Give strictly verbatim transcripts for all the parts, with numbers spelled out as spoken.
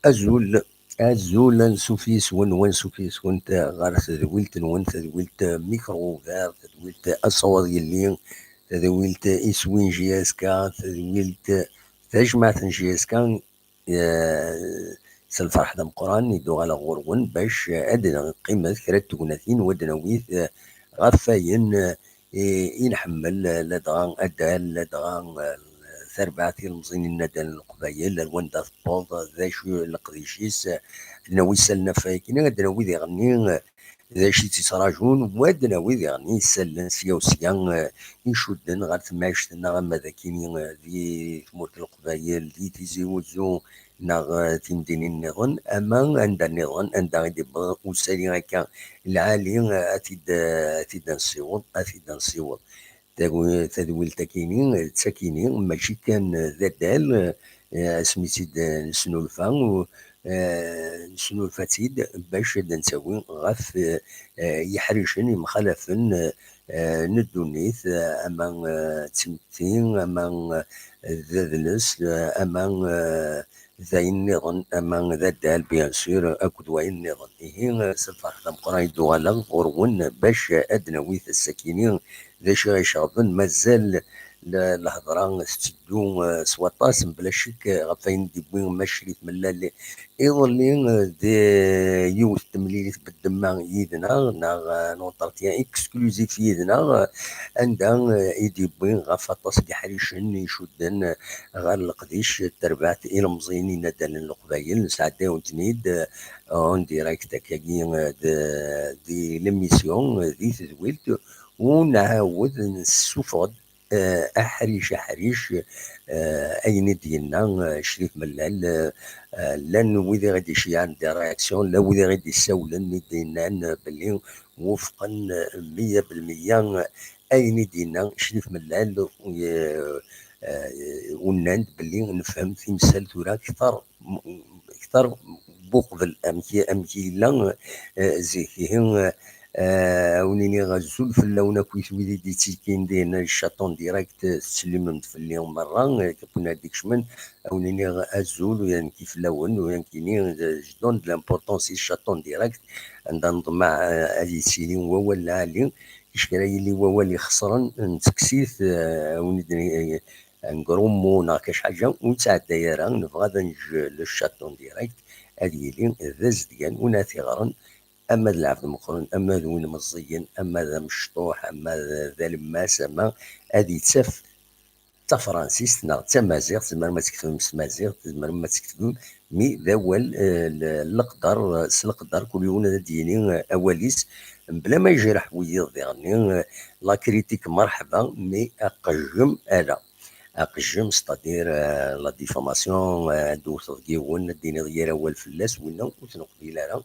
Azul, azul, ansuf yis-wen, wansuf yis-went ɣer tedwilt-nwen, tedwilt Micro Ouvert, tedwilt Asawaḍ Yelli, tedwilt Iswi n J S K, tedwilt tajmaɛt n J S K. Eh, s lferḥ d ameqqran i d-uɣaleɣ ɣur-wen bac ad d-qqimet kra n tegnatin u ad d-nawit, eh, ɣef wayen, eh, i, i nḥemmel, eh, ladɣa adal, ladɣa, eh, tarbaɛt ilemẓiyen n nadal n Leqbayel, ar wanda tewweḍ, d acu leqdic-is, eh, ad d-nawi isallen ɣef wayagi, ad d-nawi diɣenni, eh, d acu i tt-yettrajun, u ad d-nawi diɣenni isallen sya u sya, eh, icudden ɣer temɛict-nneɣ, ama d akini, eh, di tmurt n Leqbayel, di Tizi Wezzu, neɣ, eh, timdinin nniḍen, ama anda nniḍen, anda i d-iwweḍ usali akka lɛali, eh, ad t-id, eh, ad t-id-nsiweḍ, ad t-id-nsiweḍ. Tagu-, tadwilt akini, d takini, mačči kan d adal, eh, asmi tt-id-nesnulfa, u, eh, nesnulfa-tt-id bac ad d-ntawi ɣef, eh, eh, yiḥricen yemxalafen, eh, eh, n ddunit, eh, ama, eh, d tmetti, ama, eh, d adles, eh, ama, eh, d ayen nniḍen, ama d adal, bien sûr, akked wayen nniḍen. Ihi, eh, s lferḥ d ameqqran i d-uɣaleɣ ɣur-wen bac ad d-nawi ass-akini d acu i ɣ-iceɣben. Mazal l-, lhedra tetteddu, eh, s waṭas, mebla ccek, eh, ɣef wayen d-yewwi Mac Crif Mellal iḍelli, eh, d yiwet n temlilit beddemma yid-neɣ, neɣ, eh, un entretien exclusif yid-neɣ, eh, anda, eh, i d-yewwi ɣef waṭas n yiḥricen icudden, eh, ɣer leqdic n terbaɛt ilemẓiyen inadalen n Leqbayel. Nesɛedday-awen-ten-id, eh, en direct akkagi, eh, d, di l'émission, eh, di tedwilt, u nɛawed nessufeɣ-d, eh, aḥric, aḥric, eh, ayen i d-yenna, eh, Crif Mellal, eh, eh, llan wid i ɣ-d-iceyyɛen des réactions, llan wid i ɣ-d-issawlen, i d-yennan, eh, belli wufqen, eh, meyya belmeyya, eh, ayen i d-yenna Crif Mellal, eh, eh, u nnan-d belli nefhem timsal tura kter, kter n uqbel, amek, amek yella, eh, zik. Ihi, eh, a wen-iniɣ azul fell-awen akkit wid i d-ittekkin dinna, chat en direct, eh, tettsellimem-d fell-i merra, eh, win ad d-ikecmen, a wen-iniɣ azul, u nekki fell-awen, u nekkini, eh, je donne de l'importance i chat en direct, anda neḍmeɛ, eh, ad yettili wawal lɛali, kra yili wawal ixesren, nettekkes-it, eh, a wen-, eh, un gros mot neɣ kac ḥaǧa, ur yettɛedday ara, nebɣa ad neǧǧ le chat en direct, ad yili d azedgan, win ad t-iɣren, ama d lɛebd meqqren, ama d win meẓẓiyen, ama d amecṭuḥ, ama d, d alemmas, ama ad yettaf d tafransist neɣ d tamaziɣt, tzemrem ad tketbem s tmaziɣt, tzemrem ad tketbem, mi d awal, eh, l-, leqder, eh, s leqder, kul yiwen ad d-yini, eh, awal-is, mebla ma yejreḥ wiyiḍ diɣenni, eh, la critique merḥba, mi aqejjem ala. Aqejjem, c'est-à-dire, euh, la diffamation, euh, ad d-tewteḍ deg yiwen, ad d-tiniḍ yir awal fell-as, winna ur t-neqbil ara,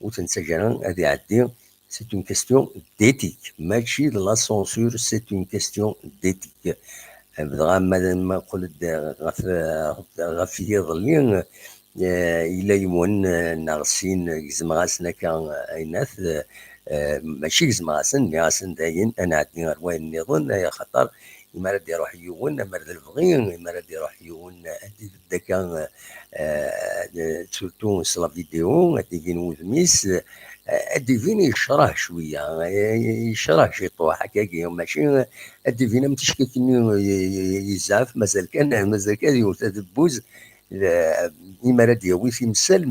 ur t-nettaǧǧa ara ad iɛeddi. C'est une question d'éthique, mačči d la censure, c'est une question d'éthique. Dɣa ma, ma qqel-d ɣef, ɣef yiḍelli, eh, yella yiwen, eh, neɣ sin, eh, gezmeɣ-asen akka, eh, aynat, eh, eh, mačči gezmeɣ-asen, nniɣ-asen dayen ad nɛeddi ar wayen nniḍen, eh, axaṭer imi ara d-iruḥ yiwen, amer d lebɣi, imi ara d-iruḥ yiwen, eh, ad d-ibedd akka, eh, eh, surtout s la vidéo, ad d-ibin wudem-is, eh, ad d-ibin yecreh cwiya, eh, yecreh ciṭuḥ, akkagi, mačči, eh, ad d-ibin am ticki-nni, eh, yezɛef, mazal kan, mazal kan ad yewwet adebbuz, eh, imi ara d-yawi timsal,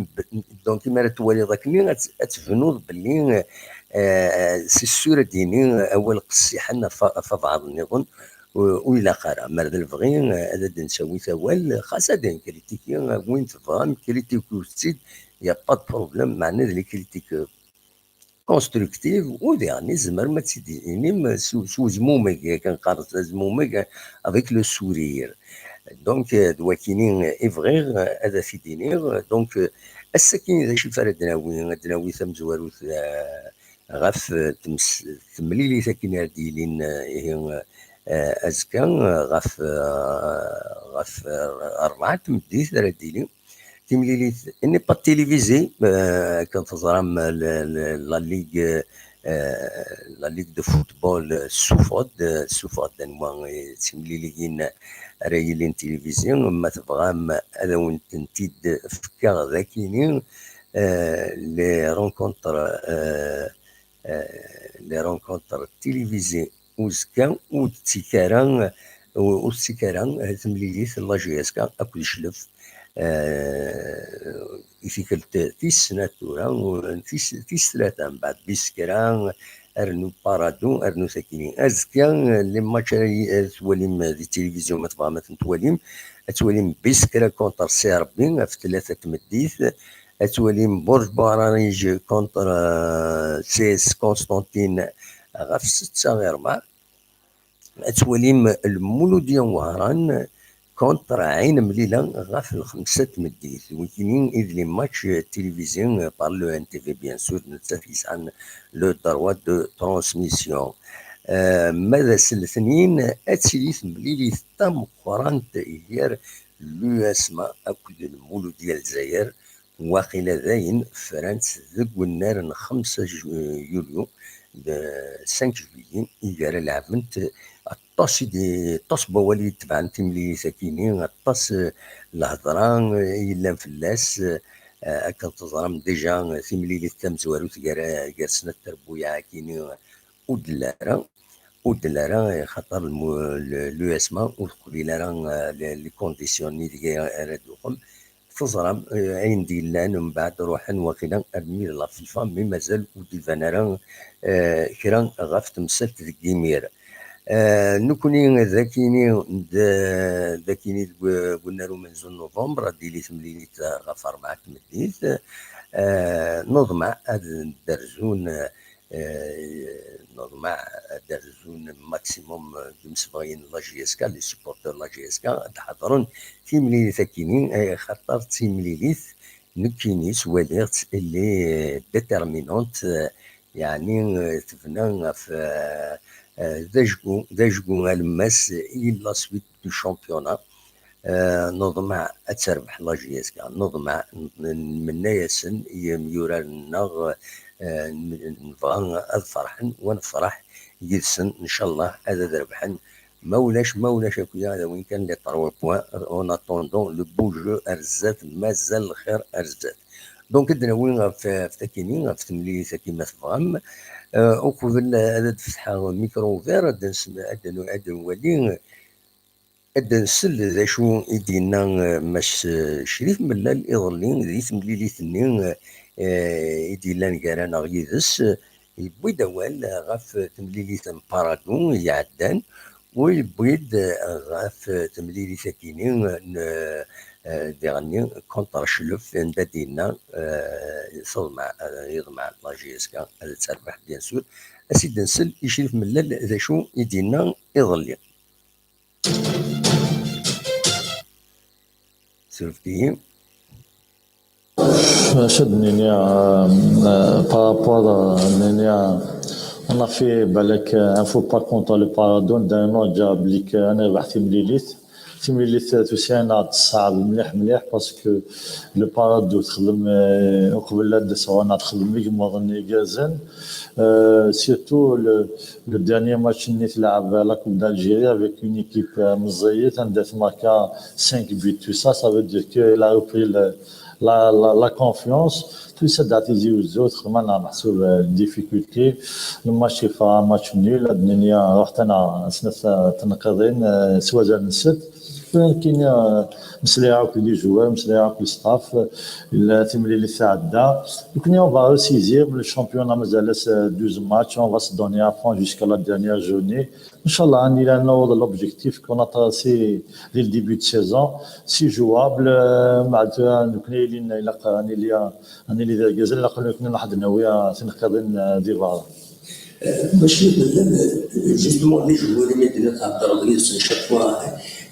donc imi ara twaliḍ akken ad, ad tebnuḍ belli, eh, c'est sûr ad d-yini awal qessiḥen ɣef, ɣef abɛaḍ nniḍen, ur, ur ilaq ara. Mer d lebɣi, eh, ad d-nsawi awal, xas ad nkritiki, eh, win tebɣam, kritikiwet-tt-id, y a pas de problème, meɛna d les critiques constructive, u diɣen tzemrem ad tt-id-tinim s, s uzmumeg, akken qqaren s azmumeg, avec le sourire. Donc, eh, d wakini i bɣiɣ, eh, ad t-id-iniɣ. Donc, eh, ass-agi d acu ara d-nawi? Ad d-nawi tamezwarut, eh, ɣef, eh, tmes-, temlilit akken ara d-yilin, eh, ihi, eh, azekka, eh, ɣef, eh, ɣef, eh, ṛebɛa n tmeddit ara d-tili. Timlilit n'est pas télévisée, eh, akken teẓram, eh, le, le, la Ligue, eh, la Ligue de football, ssufeɣ-d ssufeɣ-d anwa timliliyin ara yilin tilivizi. Ma tebɣam ad awen-tent-id-fkeɣ d akini. Les rencontres, les rencontres tilivizi uzekka ur d-ttekk ara, ur d-ttekk ara temlilit n la J S K akked Cclef i tikkelt tis snat tura, tis tlata, mbeɛd Biskra, rnu Parado, rnu takini. Azekka, les matchs ara twalim di tilivizyu, ma tebɣam ad ten-twalim, ad twalim Biskra contre C R B ɣef tlata n tmeddit, ad twalim Borj Buɣrarij contre C S Constantine ɣef setta i rebɛa. Ad twalim Lmuludya n Wehran contre Ɛin Mlila ɣef lxemsa n tmeddit. Wikini i d les matchs télévisés par le N T V, bien sûr, nettat yesɛan le droit de transmission. Ma d ass n letnin, ad tili temlilit tameqqrant gar l'U S M A akked Lmuludya n Lezzayer. Waqila dayen fran-tt deg unnar n xemsa yulyu, cinq juillet, i ara lɛebent. Aṭas i d, aṭas n wawal i yetebɛen timlilit-agi-nni, aṭas n lhedra i yellan fell-as. Akken teẓram déjà, timlilit tamezwarut gar, gar Snat Terbuyaɛ-agi-nni ur d-telli ara, ur d-telli ara, xaṭer l'U S M A ur teqbil ara les conditions-nni deg ara d-tuɣem. Teẓram ayen d-yellan, mbeɛd ruḥen waqila armi d la FIFA, mi mazal ur d-iban ara kra ɣef temsalt deg yimir. Nekkni d akini, d akini deg unnar umenzu n novembre ad d-tili temlilit ɣef rebɛa n tmeddit. Neḍmeɛ ad d-rzun Neḍmeɛ ad d-rzun maximum d imsebɣiyen n la J S K, les supporters n la J S K, ad d-ḥeḍren timlilit-agi-nni, xaṭer d timlilit, nekkini swaliɣ-tt, elle est déterminante, yeɛni tebna ɣef, d ajgu, d ajgu alemmas i la suite du championnat. Neḍmeɛ ad terbeḥ la J S K, neḍmeɛ, nmenna-yasen i yimyuraren-nneɣ, nebɣa ad ferḥen, wa nefreḥ yid-sen, ncallah ad, ad rebḥen. Ma ulac, ma ulac akya, ad awin kan les trois points. En attendant, le beau jeu ar zdat, mazal lxir ar zdat. Donc, ad d-nawi ɣef, ɣef takini, ɣef temlilit-agi ma tebɣam. Uqbel ad d-fetḥeɣ micro ouvert, ad, ad nwali Ad nsel d acu i d-yenna Mass Crif Mellal iḍelli di temlilit-nni i d-yellan gar-aneɣ yid-s. Yewwi-d awal ɣef temlilit n Parado iɛeddan, u yewwi-d ɣef temlilit-agi-nni n, diɣenni contre Cclef, anda d-yenna teḍmeɛ, yeḍmeɛ la J S K ad terbeḥ, bien sûr. Ad s-id-nsel i Crif Mellal d acu i d-yenna iḍelli. Surfet-iyi. Acu ad d-nini, euh, euh, par rapport, euh, nini, euh, on a fait, balak, euh, un faux pas contre le Parado, d'un an, déjà, belli, euh, ad nerbeḥ timlilit. Timlilit, euh, tusa-aneɣ-d teṣɛeb mliḥ, mliḥ, parce que le Parado texdem, euh, uqbel ad d-sɣen, texdem igemmaḍen igerrzen. Euh, surtout le, le dernier match-nni tleɛɛeb la Coupe d'Algérie avec une équipe, euh, meẓẓiyet, anda tmarka cinq buts, tout ça, ça veut dire que elle a repris le, la, la, la confiance. Tusa-d ar Tizi Uzzu, texdem-aneɣ meḥsub, euh, difficulté. Le match ifa un match nul, ad d-nini, euh, ruḥet-aneɣ snat, euh, tenqiḍin, euh, s wazal n setta. Nekkini, euh, meslayeɣ akk d les joueurs, meslayeɣ akk d le staff, euh, la timlilit tɛedda. Nekkini, on va ressaisir, le championnat mazal-as, euh, douze matchs, on va se donner à fond jusqu'à la dernière journée. Inchallah, ad nili ad naweḍ l'objectif qu'on a tracé dès le début de saison. C'est jouable, euh, mbeɛd, euh, nekkni ilin ilaq ad nili, ad nili d irgazen, ilaq nekkni ad nawi, euh, tineqqiḍin, euh, di berra. Mačči d justement les joueurs i mi d-nehḍer yid-sen chaque fois,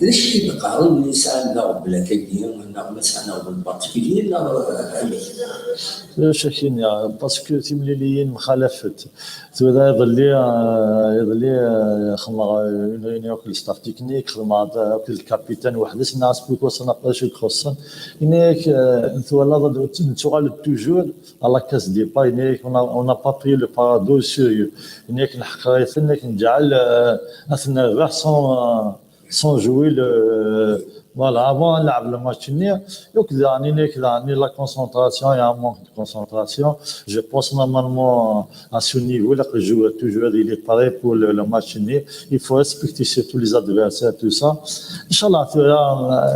D acu i d-qqaren mi sɛan d aɣbel akkagi, neɣ ma sɛan aɣbel particulier, neɣ amek? Ulac akken, parce que timliliyin mxalafent. Tura iḍelli, euh, iḍelli, euh, xedmeɣ, euh, une réunion akked le staff technique, xedmeɣ akked le capitaine weḥd-s, nniɣ-as pourquoi ça n'a pas acu ixuṣṣen. Ini-ak, euh, twalaḍ, nettuɣal-d toujours à la case départ, ini-ak, on a, on n'a pas pris le fardeau au sérieux. Ini-ak, nḥeqq-iten, ini-ak, nǧeɛl, euh, ad t-nerbeḥ sans, euh, sans jouer le, voilà, avant ad nlɛeb le match-nni. Donc, daɣen, ini-ak, daɣen, la concentration, il y a un manque de concentration. Je pense, normalement, à ce niveau, le joueur, toujours, il est paré pour le, le match-nni. Il faut respecter surtout les adversaires, tout ça. Inch'Allah, tura,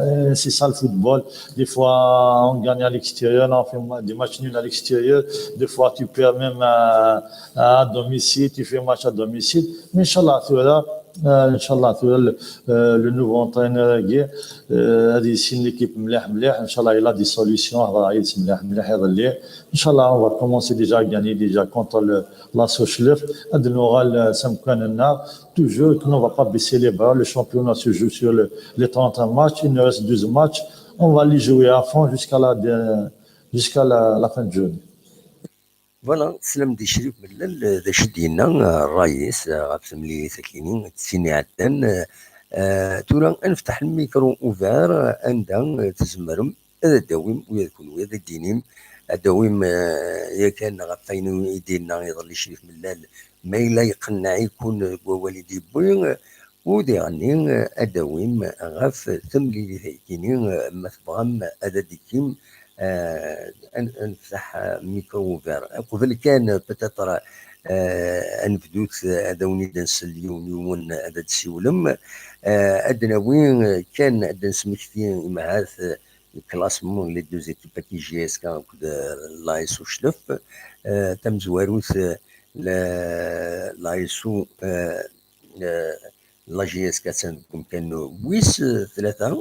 euh, c'est ça le football. Des fois, on gagne à l'extérieur, on fait ma-, des matchs nuls à l'extérieur. Des fois, tu perds même à, à domicile, tu fais match à domicile. Mais Inch'Allah, tura, euh, Inch'Allah, tura, le, euh, le nouveau entraîneur-agi, euh, ad yissin l'équipe mliḥ, mliḥ. Inch'Allah, il a des solutions. Hedreɣ yid-s mliḥ, mliḥ iḍelli. Inch'Allah, on va commencer déjà à gagner déjà contre le, la Sochlef. Ad nuɣal, euh, s amkan-nneɣ. Toujours, qu'on ne va pas baisser les bras. Le championnat se joue sur le, les trente-et-un matchs. Il nous reste douze matchs. On va les jouer à fond jusqu'à la, de-, jusqu'à la, la fin de journée. Voilà, teslam-d i Crif Mellal, d acu i d-yenna, eh, ṛṛay-is, eh, ɣef temlilit-agi-nni, d tin iɛeddan. Eh, tura, ad nefteḥ lmikru ugar, eh, anda, eh, tzemrem ad d-tawim, ula d kenwi ad d-tinim, ad d-tawim, eh, yakan ɣef wayen i d-yenna iḍelli Crif Mellal, ma yella iqenneɛ-iken deg wawal i d-yewwi, eh, u diɣenni, eh, ad d-tawim ɣef temlilit-agi-nni, eh, ma tebɣam ad d-tekim, eh, ad, ad nefteḥ, eh, micro ouvert. Uqbel kan, eh, peut-être, eh, ad nebdut, eh, ad awen-id-nsel yiwen yiwen ad d-tessiwlem. Eh, ad d-nawi, eh, kan ad d-nesmekti imahat, eh, le classement, les deux équipes, K J S K akked, eh, l'A S Uclef. Eh, tamezwarut, eh, la, l'A S U, eh, eh, la J S K attan deg umkan wis, eh, tlata.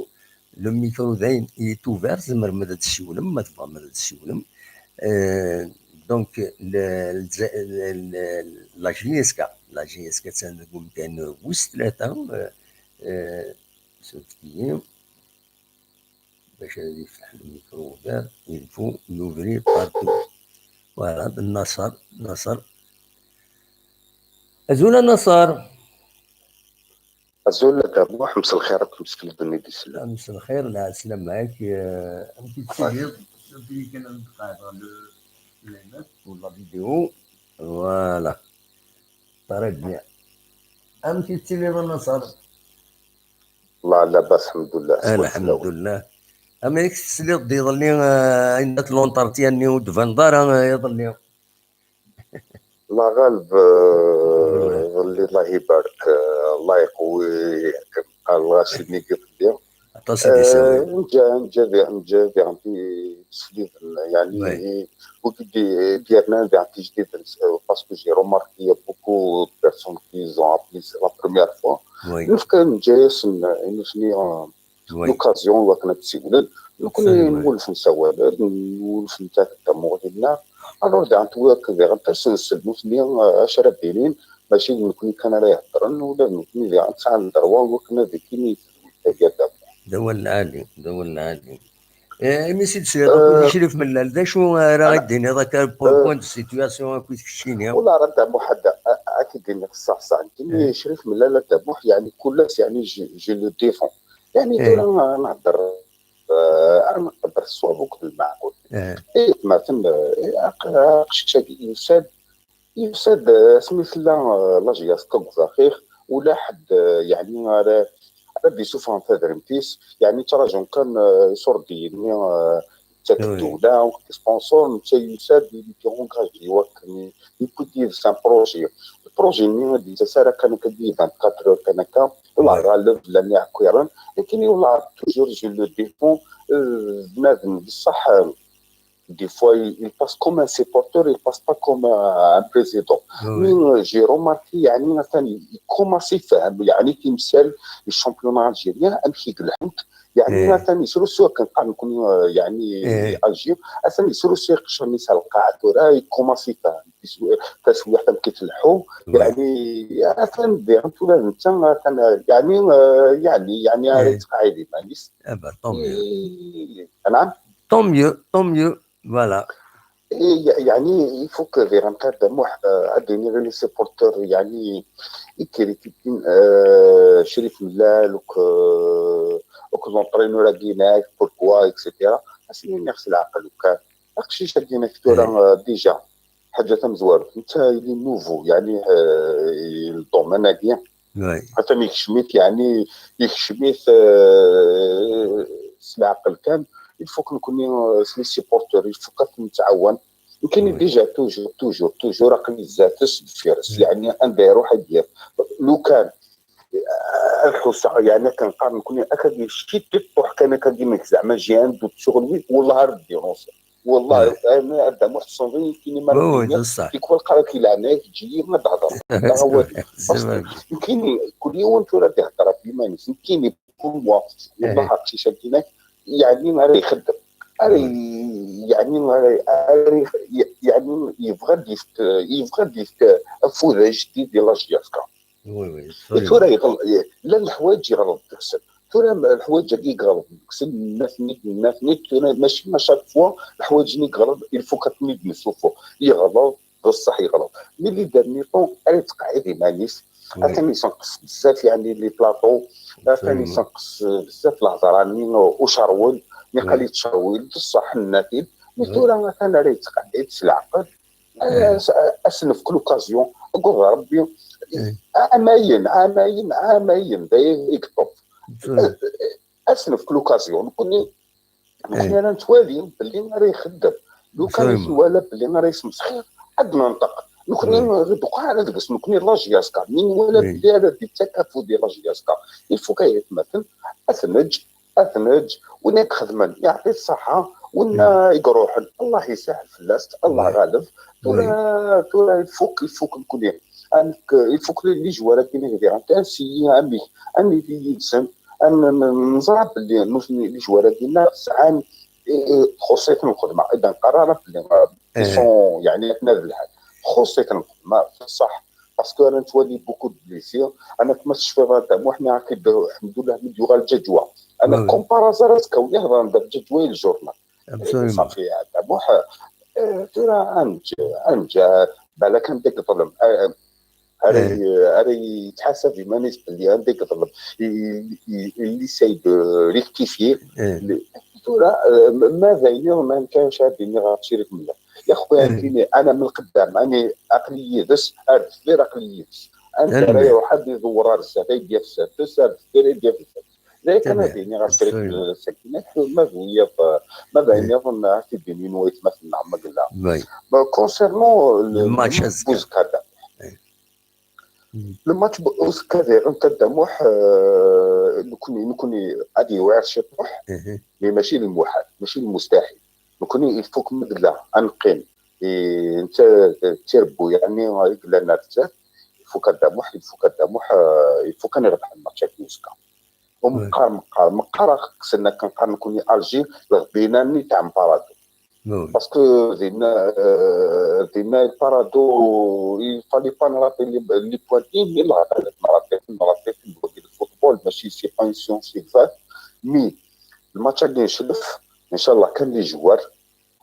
Le micro dayen est ouvert, tzemrem ad d-tessiwlem, ma tebɣam ad d-tessiwlem. Eh, donc, le, le, le, la J S K, la J S K attan deg umkan wis tlata, eh, eh, surfet-iyi. Bac ad yefteḥ le micro ouvert, il faut l'ouvrir partout. Voilà, d Naṣer, Naṣer. Azul a Naṣer. Azul a Dda Muḥ, mselxir akk imseklen i d-isellen. Mselxir, lɛeslama-k, eh, amek i tettiliḍ? Amek i kan ad nqeɛdeɣ le, le live pour la vidéo. Voilà. Très bien. Amek i tettiliḍ a Naṣer? Llah, labas, lḥemdullah. Lḥemdullah. Amek tesliḍ-d iḍelli, eh, ayen at l'entretien-nni ur d-tbaneḍ ara, eh, iḍelli? Llah ɣaleb, eh, iḍelli, Allah ibarek, eh, Allah iqwi, qqar lɣaci-nni iḍelli. Aṭas i d-isawlen. Eh, nǧa, nǧa di-, nǧa diɣen tisliden, yani, wigi d-, d-yernan diɣen tijdiden, eh, parce que j'ai remarqué, il y a beaucoup de personnes qui ont appelé, c'est la première fois. Oui. Nefka, nǧa-yasen, eh, i nutni, eh, l'occasion wakken ad d-siwlen. Nekni nwulef nsawal-d, nwulef nettak-d tamuɣli-nneɣ. Alors, diɣen tura diɣen ad sen-nsel nutni, eh, acu ara d-inin, mačči d nekni kan ara iheddren, ula d nekni diɣen sɛan ddrewa wakken ad d-inin tagi ad d-amen. D awal lɛali, d awal lɛali. Eh, imi s i d-tesliḍ akked Crif Mellal, d acu ara d-tiniḍ akka, point de situation akkit keččini? Wala, ara Dda Muḥ, ad, ad k-id-iniɣ ṣṣeḥ, ṣṣeḥ. Nekni Crif Mellal, a Dda Muḥ, yani, kul ass, yani, je, je le défends. Yani, tura, eh, nehder, eh, ara nqedder ṣṣwab akked lmeɛqul. Eh, tmertem, eh, aq-, aqcic-agi yusa-d, yusa-d, eh, asmi tella, eh, la J S K deg uzaxix, ula ḥedd, eh, yani, ara, ara d-isuffɣen tadrimt-is, yani, ttraǧun kan, eh, iṣurdiyen-nni, eh, ttak ddewla, sponsor, netta yusa-d, il était engagé, wakken, yewwi-d yid-s un projet. Le projet-nni ad d-yettas ara kan akka di vingt-quatre heures kan akka, wala ɣaleb llan iɛekkiren, lakin wala toujours je le défends, euh, bnadem, bessah, euh, Des fois, il, il passe comme un supporter, il passe pas comme un, un président. Mais euh, j'ai remarqué, يعني, مثلا, il commence يفهم, يعني, كيمسال le championnat algérien, أمشي قلحنت, يعني, مثلا, يسرو سوا كنقارن نكون, آه، يعني, Algérie, مثلا, يسرو سوا يقشر نساء القاعة, ثورة, il commence يفهم. تسويق تم كيتلحو, يعني, مثلا, دير انت ولا انت, مثلا, يعني, آه، يعني, يعني, راهي تقاعد, يعني, Ah bah, tant mieux. نعم. Tant mieux, tant mieux. Voilà. يعني, il faut que les rencarts de موح, آه، هاد les supporters, يعني, يكريتيكين, آه، شريف ملال, وك, آه، وك l'entraîneur هاكيناك, pourquoi, et cetera. اسمي نفس العقل وكان. اقشيش هاكيناك ثورة, آه، déjà. حاجة تمزوار. انت اللي nouveau, يعني, آه، الدومين هاكي. Oui. حتى يكشميت, يعني, يكشميت, آه، سي العقل كان. Il faut que نكون, آه، سي supporter, il faut que نتعاون. يمكن déjà toujours, toujours, toujours عقلي زاتس بفيرس, يعني, عندها روح ديال. لو كان, آه، الحوسة, يعني, كنقارن نكون اكا شي تيب بوح كان اكا ديما زعما جي عندو شغل, وي, والله راه ديرونسي. والله انا هذا محسن كيني ما Oui, oui, بصح. كيكون قرا كي لعناك تجي ما تهضر. لا هو C'est vrai. يمكن كل يوم انت راه تهضر بما يمكن كل موا, والله هاك شي شادينك, يعني, راه يخدم, راه يعني, راه يعني, يبغى ديك, يبغى ديك فوذا جديد ديال لاجياسكا. Oui, oui, ثورة absolument. يغلط, لا, الحوايج يغلط تحسن. ثورة الحوايج هاكي يغلط. كسل الناس نيت, الناس نيت, ثورة ماشي ما شاك فوا الحوايج نيت يغلط, il faut كتنيت نشوفو. يغلط, بصح يغلط. مي لي ديرني طون, انا تقعد مانيس. Oui. اثاني تنقص بزاف, يعني, لي بلاطو. اثاني Absolument. تنقص بزاف الهضرة, ني وشرويل, ني Oui. قالي تشرويل, بصح النتيج. مي Oui. ثورة انا راه تقعد العقل. إيه. أس-، اسنف كل اوكازيون, اقول ربي, إيه. عامين, عامين, عامين, داير يكتب. Absolument. اسنف كل اوكازيون, نكوني, نكوني إيه. انا نتوالي باللي راه يخدم. لو كان Absolument. ولا باللي راه يسمى صغير, عاد ننطق. نكوني دوكا على دقس, نكوني لاجياسكا, من ولا Oui. باللي هذا دي تكافو دي لاجياسكا. يفو كاين مثلا, اثنج, اثنج, ونا يخدمن, يعطي الصحة, ونا يقروحن, الله يسهل في الناس, الله Oui. غالب. ثورة, ثورة, يفوك, يفوك نكوني. انك, يفوك لي جوارات كاين هذه, انت انسي, امي, امي في يدسن, ان نزرع باللي نوصل لي جوارات ديالنا ساعان, إيه، إيه، خصيت الخدمة, اذا قرارات اللي, إيه. سون, يعني, تنادى الحال. خصيت الخدمة, صح. باسكو انا نتوالي بوكو دو بليسير, انا كما تشوف هذا, وحنا كيبداو, الحمد لله, من يوغا الجدوى. انا Oui. كومبارازا راه تكوني هضر ندير جدوى لجورنال. Absolument. صافي, هذا موح, آه، ترى انج, انج, بالك عندك ظلم. آه، آه، هذا, إيه. هذا يتحاسب بما نسبة اللي عندك ظلم. ي-, ي-, اللي سيد ريكتيفي. إيه. ترى, آه، ما زايني ما كانش هذه اللي غتشارك منها. يا خويا, إيه. فهمتيني, انا من القدام, انا عقلي يدس, عرفت غير عقلي يدس. انت تنمية. راه واحد يدور الساعه, يدير في الساعه, الساعه, يدير في الساعه. زي كان تمام. هذه اللي غتشارك Absolument. السكينات, ما هو يف-, ما بين يظن هاك الدنيا نويت ما في النعمه قلنا. Oui. كونسيرنون الماتش أزكى. بوزكادا. مم. لو ماتش بوزكادا غنت الدموح, آه، نكون, نكون غادي يوعر شي طموح, إيه. مي ماشي المحال, ماشي المستحيل. نكون يفوك مدلة انقيم. إيه, انت تربو, يعني, قلنا بزاف. يفوك الدموح, يفوك الدموح, آه, يفوك نربح الماتش هاك موسكا. ومقار, مقار, مقار خصنا كنقار نكون الجي, غبينا ني تاع مباراتو. Oui. باسكو دينا, آه, دينا البارادو, il fallait pas نراطي لي, لي بوانتين, مي الله غالب, نراطي, نراطي في الفوتبول, ماشي, سي با اون سيونس اكزاكت. مي الماتش اللي نشلف, ان شاء الله, كان لي جوار,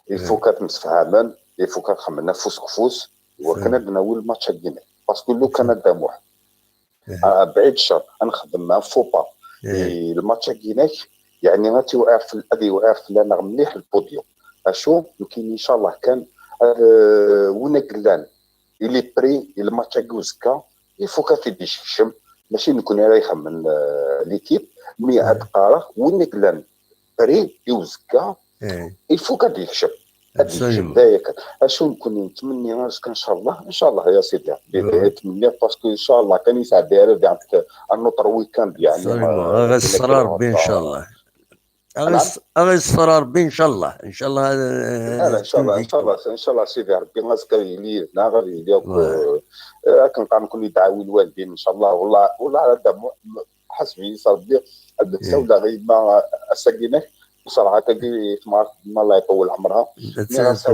يفو كتمسفهمن, يفو كتخمنا فوس كفوس, وكنا بناول الماتش هاكينا. باسكو لو كان داموح, آه, بعيد الشر, نخدم مع فوبا. إيه, الماتش هاكيناك, يعني, غادي يوقع في, غادي يوقع في لنا مليح البوديوم. اشو يمكن ان شاء الله كان, آه, ونا قلان, الي بري الماتش هاكي وزكا, يفو كافي دي شكشم, ماشي نكون انا يخمن, آه, ليكيب, مي هاد قارة ونا قلان بري يوزكا, إيه. يفو كافي يكشم. هاد الشيء Absolument. هذايا كان. اشو نكون نتمنى راسك ان شاء الله, ان شاء الله يا سيدي ربي, Oui. نتمنى باسكو ان شاء الله كان يسعد يا ربي عندك ان اوتر ويكاند, يعني, Absolument. غير الصرا ربي ان شاء الله. Aɣ-is-, aɣ-isser Ṛebbi, ncallah. Ncallah, eh, ncallah, ncallah, ncallah, Sidi Ṛebbi, azekka ad yili yid-neɣ, ad yili akk, eh, akken qqaren, kun yedɛawi lwaldin, ncallah. Wallah, wallah, ad am-, ḥaseb-iyi s Ṛebbi, ad d-ssawleɣ i yemma ass-agi-inek, ncallah, akkagi temɣart, Allah iṭewwel ɛemṛha. Nniɣ-as, ay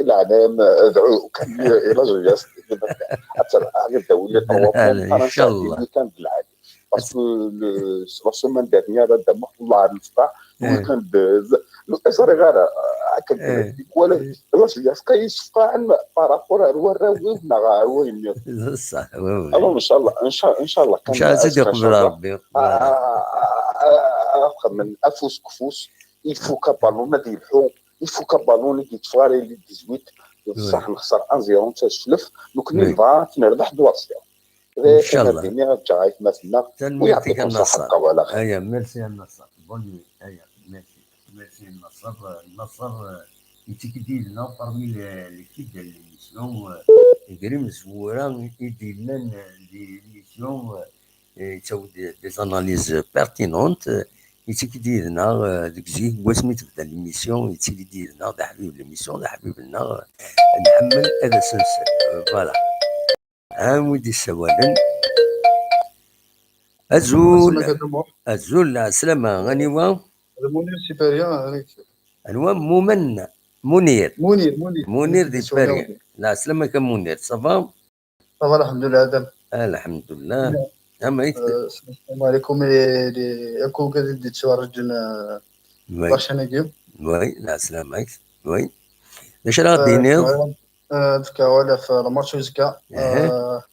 leɛnaya-m, dɛu kan i la jeunesse, ad terbeḥ, ad d-tawi les trois points, ncallah. Week-end lɛali. Parce que le, la semaine dernière, Adam, Allah المستعان, le week-end, ur ẓriɣ ara, akka, tikwal, la jeunesse kan yessefqaɛen par rapport ar warraw-iw neɣ ar wayen-nniḍen. D ṣṣeḥ, oui, oui. Alors, ncallah, nca-, ncallah, kan ncallah ad tt-id-iqbel Ṛebbi. Ad xedmen afus deg ufus, il faut que ballon ad yelḥu, il faut que ballon ur yetteffeɣ ara i les dix-huit, bṣaḥ nexṣer un zéro, nettajflef, nekkni nebɣa ad t-nerbeḥ trois zéro. Ncallah. Ad ǧǧeɣ aytmaten-nneɣ, u yeɛṭikum ṣṣeḥḥa, ṭṭawaleɣ. Aya, merci a Nasser. Bonne nuit. Aya, merci. Merci a Nasser. Nasser, eh, yettekk-d yid-neɣ parmi les, les fidèles de l'émission, eh, gar imezwura i d-yellan, eh, di l'émission, eh, yettawi-d des analyses pertinentes, eh, yettekk-d yid-neɣ, eh, deg zik, deg wasmi tebda l'émission, yettili-d yid-neɣ, d aḥbib l'émission, d aḥbib-nneɣ, eh, nḥemmel ad as-nsel. Eh, voilà. Ha wi d-issawalen. Azul. Azul, lɛeslama, aniwa? D Munir si Paris. Anwa? Mumen? Munir. Munir, Munir. Munir di Paris. Lɛeslama-k a Munir, ça va? Ça va, alḥemdulillah, Adam. Alḥemdulillah. Amek? Eh, sslam ɛlikum, eh, di, akk wigad i d-yettferriǧen, eh, la chaîne-agi. Oui, lɛeslama-k. Oui. D acu ara ɣ-d-tiniḍ? Eh, ad fkeɣ awal ɣef lmatch uzekka. Eh,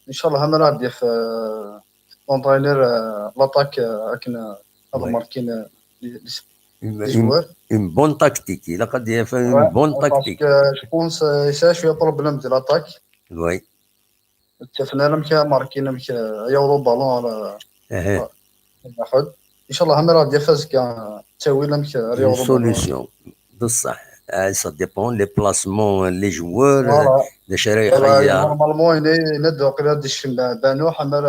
ncallah, ammer ad d-yaf, eh, l'entraîneur, eh, l'attaque, eh, akken, eh, ad markin, eh, les, les joueurs. Une bonne tactique. Ilaq ad d-yaf une bonne tactique. Parce que je pense, eh, yesɛa cwiya problème de l'attaque. Oui. Ttafen ara amek ara markin, amek, eh, ad yaweḍ uballon ɣer, eh, Ncallah, ammer ad d-yaf azekka ttawil amek ara yaweḍ uballon. Une solution. Bṣaḥ, ah, ça dépend, les placements, les joueurs, d acu ara ixeyyar. Normalement, yenna-d waqila ad d-ikcem Banuḥ, ammer,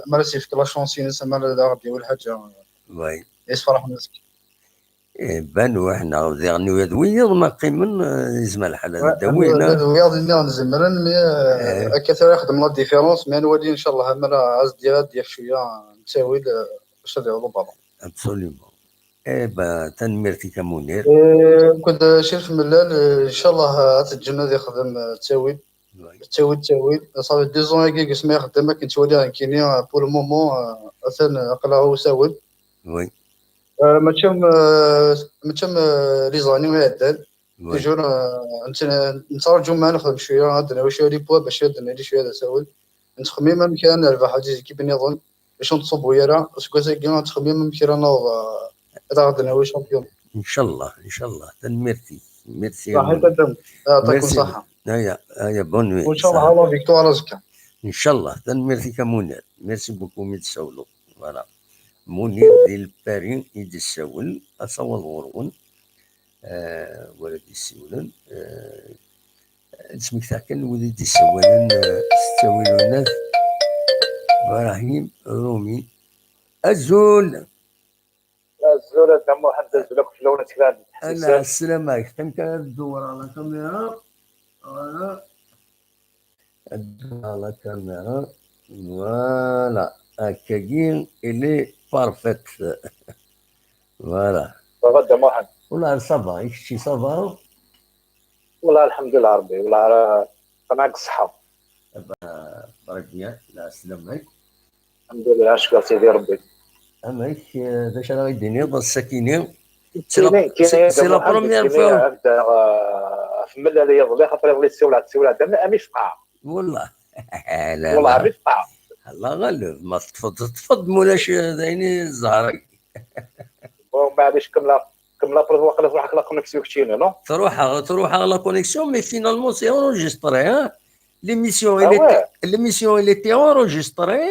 ammer ad s-yefk la chance-ines, ammer ad aɣ-d-yawi lḥaǧa. Oui. Yessefraḥ-nnes. Eh, Banuḥ neɣ diɣen d wiyaḍ ma qqimen, eh, yezmer lḥal ad d-awin, d wiyaḍ nniɣ zemren, mais, eh, akka tura ixdem la différence, mais ad nwali, ncallah, ammer ad d-yaf cwiya n ttawil, eh, bac ad yaweḍ uballon. Absolument. Eh ben, tanemmirt-ik a Munir. Eh, akked Crif Mellal, eh, ncallah, eh, ad t-ǧǧen ad ixdem, eh, ttawil. Oui. Ttawil, ttawil. Ça fait deux ans-agi deg asmi ixeddem akken ttwaliɣ nekkini, eh, pour le moment, eh, atan, eh, aql-aɣ i uttawil. Oui. Eh, mačči am, eh, mačči am, eh, les années iɛeddan. Oui. Toujours, eh, nett-, nettraǧu ma nexdem cwiya, ad d-nawi cwiya les points bac ad d-nali cwiya d attawil. Nettxemmim amek ara nerbeḥ les équipes nniḍen. Bac ur nettṣubbu ara, aseggas-agi ad nettxemmim amek ara naweḍ, eh, ad aɣ-d-nawi champion. Ncallah, ncallah. Tanemmirt-ik. Merci a Munir. Ṣaḥit a Dda. Yeɛṭikum ṣṣaḥa. Aya, aya, bonne nuit. Ncallah, la victoire azekka. Ncallah. Tanemmirt-ik a Munir. Merci beaucoup mi d-tsawleḍ. Voilà. Munir di Lpari i d-issawel. Asawaḍ ɣur-wen. Eh, wala d-issiwlen. Eh, Ad smektaɣ kan wid i d-issawalen, eh, s ttawil unat. Ibrahim Rumi. Azul! Azul a Dda Muḥend, azul akk fell-awen, ad tkemmlem. Ala, sslam-ik. Qqim kan ad dewwreɣ la caméra. Voilà. Ad dewwreɣ la caméra. Voilà. Akkagi, il est parfait. Voilà. Ça va, Dda Muḥend? Wallah, ça va. I kečči, ça va? Wallah, lḥemdullah, Ṛebbi. Wallah, ra-, qqen-ak ṣṣeḥḥa. Très bien, lɛeslama-k. Lḥemdullah, acekkeṛ Sidi Ṛebbi. Amek, eh, d acu ara yi-d-tiniḍ ass-akini? C'est la, c'est, c'est la première fois. Ɣef Mellal iḍelli, xaṭer iḍelli tsiwleɣ, tsiwleɣ-d, am, am ifeqɛeɣ. Wallah. Wallah, am ifeqɛeɣ. Allah ɣaleb, ma teṭṭfeḍ, teṭṭfeḍ, ma ulac, eh, d ayen i zzheṛ-agi. Bon, maɛlic, kemmel, kemmel après, waqila truḥ-ak la connexion keččini, non? Truḥ-aɣ, truḥ-aɣ la connexion, mais finalement, c'est enregistré, hein? L'émission, elle était, l'émission, elle était enregistrée,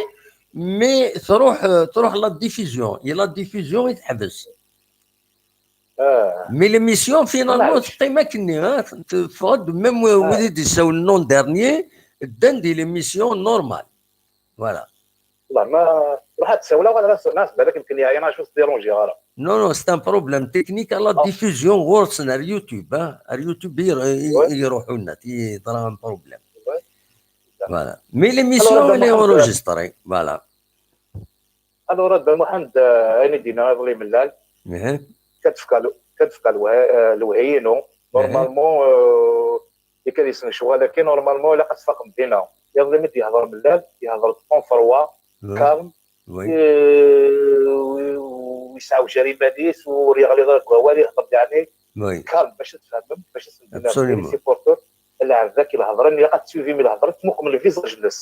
mais truḥ, euh, truḥ la diffusion. Et la diffusion, i teḥbes. Mais l'émission, finalement, teqqim akkenni, hein? Teffeɣ-d, même wid i d-issawlen l'an dernier, ddan di l'émission normale. Voilà. Wallah, ma ruḥ ad tsawleḍ, ad as-, ad as-, balak nekkni yeɛya, neɣ acu ur s-dérangeɣ ara. Non, non, c'est un problème technique à la diffusion ɣur-sen ar YouTube, hein. Ar YouTube i, i, i iruḥu net, yeḍra un problème. Voilà. Mais l'émission, elle est enregistrée. Voilà. Alors, Dda Muḥend, euh, ayen i d-yenna iḍelli Mellal, kad tefka lwehey-inu, normalement, euh, i kad yesnecɣal akken, normalement, ilaq ad tfaqem dinna. Iḍelli mi d-yehḍer Mellal, yehḍer-d en trois, calme, yesɛewjar iman-is, ur yeɣliḍ ara deg wawal, yehḍer-d yeɛni calme, bac ad tfehmem, bac ad tfehmem les supporters, lɛebd akk lehḍren, ilaq ad tsuivim lehḍren, tmuqem le visage-nnes.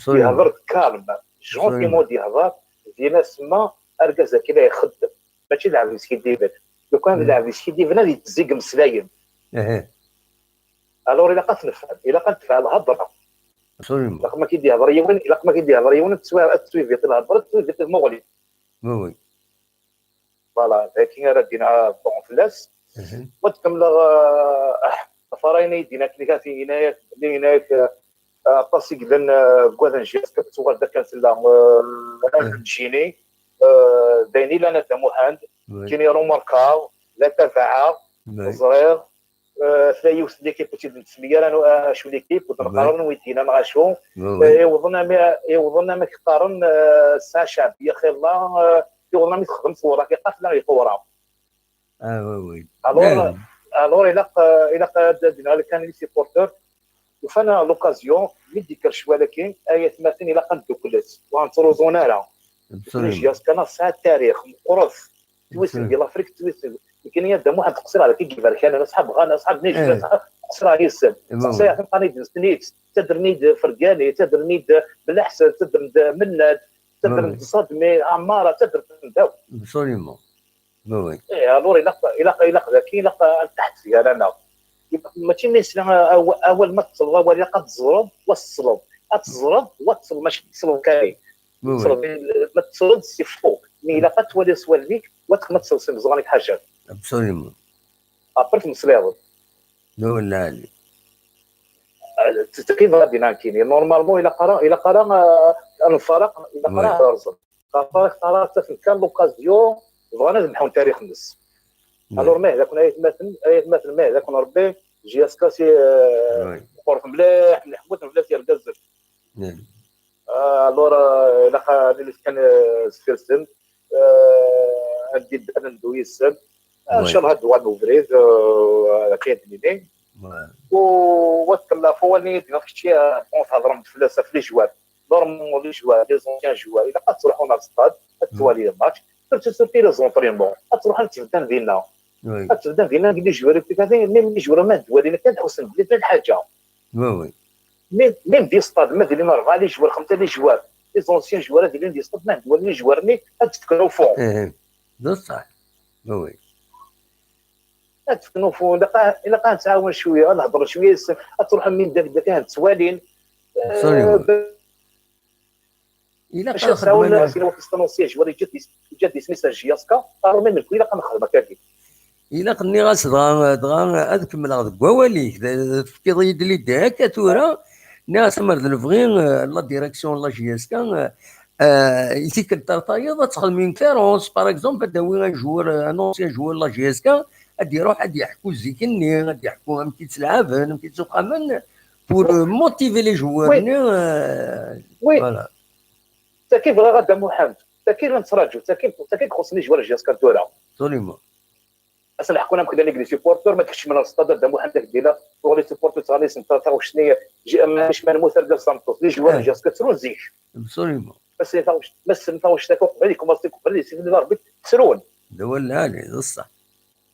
Yehḍer-d calme, gentiment d-yehḍer, dinna semma argaz-agi la ixeddem, mačči d lɛebd yeskiddiben. Lukan d lɛebd yeskiddiben ad yettezzi deg imeslayen. Alors ilaq ad t-nefhem, ilaq ad tefɛel lhedra. Ilaq ma k-id-yehḍer yiwen, ilaq ma k-id-yehḍer yiwen, ad tsuiviḍ lhedra, ad tsuiviḍ tamuɣli. Voilà, d akken ara d-iniɣ fell-as. Ma d-kemmleɣ, ɣef ṛṛay-nni i d-yenna akken, yenna-yak belli, yenna-yak, aṭas i yellan deg wadden J S K, tettuɣal-d akken tella, ad jini, d ayen i llan a Dda Muḥend, kini remarqueɣ, la tabaɛeɣ, ẓriɣ, tella yiwet n l'équipe ur tt-id-nsemmi ara acu l'équipe, ur d-neqqar ara wi d-yenna neɣ acu, iwḍen ami, iwḍen ami k-qqaren, tesɛa Ceɛbiya xilla, iwḍen ami texdem tewraqiqat la iqewra. Alors, alors ilaq, ilaq ad d-nɣal kan les supporters. Ufan l'occasion, mi d-ikker ccwal-agi, ay atmaten, ilaq ad nedduklet, ur nettruẓun ara. J S K neɣ tesɛa tarix meqqret, tettwassen di l'Afrique, tettwassen. Nekkini a Dda Muḥend qṣireɣ deg yiberkanen, asḥab Ghana, asḥab Niger, asḥab qṣireɣ yis-sen. Seqsayeɣ-ten, qqaren-iyi-d Nesnit, ttadren-iyi-d Fergani, ttadren-iyi-d Belḥsen, ttadren-d Mennad, ttadren-d Sadmi, Ɛmara, ttadren-d akk. Absolument. Eh, alors ilaq, ilaq, ilaq daki, ilaq ad taḥt gar-aneɣ. Mačči mi nesla awal, ma tettleḍ awal, ilaq ad teẓreḍ, wa tettleḍ. Ad teẓreḍ, wa tettleḍ, mačči tettleḍ kan. Tettleḍ, ma tettleḍ, c'est faux. Mais ilaq ad twaliḍ s wallen-ik, wa ma tettleḍ s imeẓẓuɣen-ik ḥaca. Absolument. Après, tmeslayeḍ. D awal lɛali. Taqib ɣa dinna nekkini. Normalement, ilaq ara, ilaq ara, euh, ad nfaraq, ilaq ara ad rẓen. Xaṭer, xaṭer ttafen kan l'occasion, bɣan ad mḥun tarix-nnes. Alors, ma d akun ay atmaten, ay atmaten, ma d akun Rebbi, J S K si, euh, meqqret mliḥ, mliḥ, mliḥ, mliḥ yergazen. Alors, euh, ilaq ad nili kan, euh, sfir-sen, euh, ad d-, ad neddu yis-sen. Ncallah ad d-uɣalen ubrid, euh, ad k-id-nini. U ad tkemmleḍ ɣef wawal-nni i d-tenniḍ kečči, euh, bon, thedrem-d fell-as, ɣef les joueurs. Normalement, les joueurs, les anciens joueurs, ilaq ad truḥem ɣer stade, ad twalim match, surtout, surtout les entraînements. Ad truḥem ad tbeddem dinna. Ad tbeddem dinna, les joueurs, même les joueurs ma d-walin kan, ad ḥussen belli tella lḥaǧa. Même, même di stade, ma d-ilin rebɛa les joueurs, xemsa les joueurs, les anciens joueurs, ad ilin di stade, ma d-walin les joueurs-nni, ad d-fken ufun. D ṣṣeḥ. Oui. Ad d-fken ufun, ilaq, ilaq ad nettɛawan cwiya, ad nehder cwiya yis-sen, ad truḥem min dak dak, ad ttwalin. Absolument. Ilaq ad xedmen. Sin wakis annoncier joueur, yeǧǧa-d isem-is ar J S K, alors même nekni ilaq ad nexdem akkagi. Ilaq, nniɣ-as dɣa, dɣa ad kemmleɣ deg wawal-ik, tefkiḍ-iyi-d l'idée akka tura, nniɣ-as amer d lebɣi, euh, la direction n la J S K, euh, euh, i tikkelt ar tayeḍ ad texdem une conférence, par exemple, ad d-tawi un joueur, un ancien joueur n la J S K, ad d-iruḥ ad d-yeḥku zik-nni, ad d-yeḥku amek i ttelɛaben, amek i ttuqamen, pour, euh, motiver les joueurs-nni, euh, voilà. Tagi bɣiɣ a Dda Muḥend, tagi la nettraǧu, tagi, tagi ixuṣṣen les joueurs n J S K tura. Absolument. Ass-a leḥkun amek llan les supporters, ma d-kecmen ar stade a Dda Muḥend, ak-d-ila, tuɣ les supporters ttɣanisen taɣect-nni, maɛlic ma nemmut argaz tameṭṭut, les joueurs n J S K ttrun zik. Absolument. Ma ssnen taɣect, ma ssnen taɣect akka uqbel, ikumaṣi uqbel, yessifel Rebbi, ttrun. D awal lɛali, d ṣṣeḥ.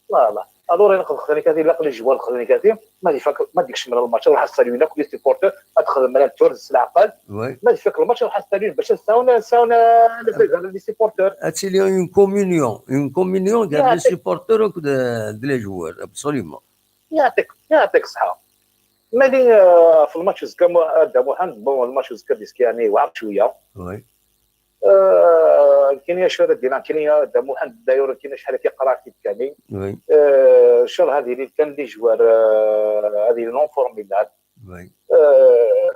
Voilà. Alors, ilaq ad xedmen kati, ilaq les joueurs ad xedmen kati, ma d-ifak, ma d-ikecmen lmatch, ruḥ ad salun akk les supporters, ad xedmen un tour s leɛqel. Ma d-ifak lmatch, ruḥ ad salun bac ad sɛun, ad sɛun, euh, les supporters. Ad tili une communion, une communion entre les supporters et les joueurs, absolument. Yeɛṭik, yeɛṭik ṣṣeḥḥa. Mali, euh, ɣef lmatch uzekka, a Dda Muḥend, bon, lmatch uzekka diski yeɛni yewɛer cwiya. Oui. Euh, kini acu ara d-iniɣ, kini a Dda Muḥend, d'ailleurs, kini acḥal akka qqareɣ-t-id kani. Euh, ncallah ad ilin kan les joueurs, euh, ad ilin en forme yelhan. Euh,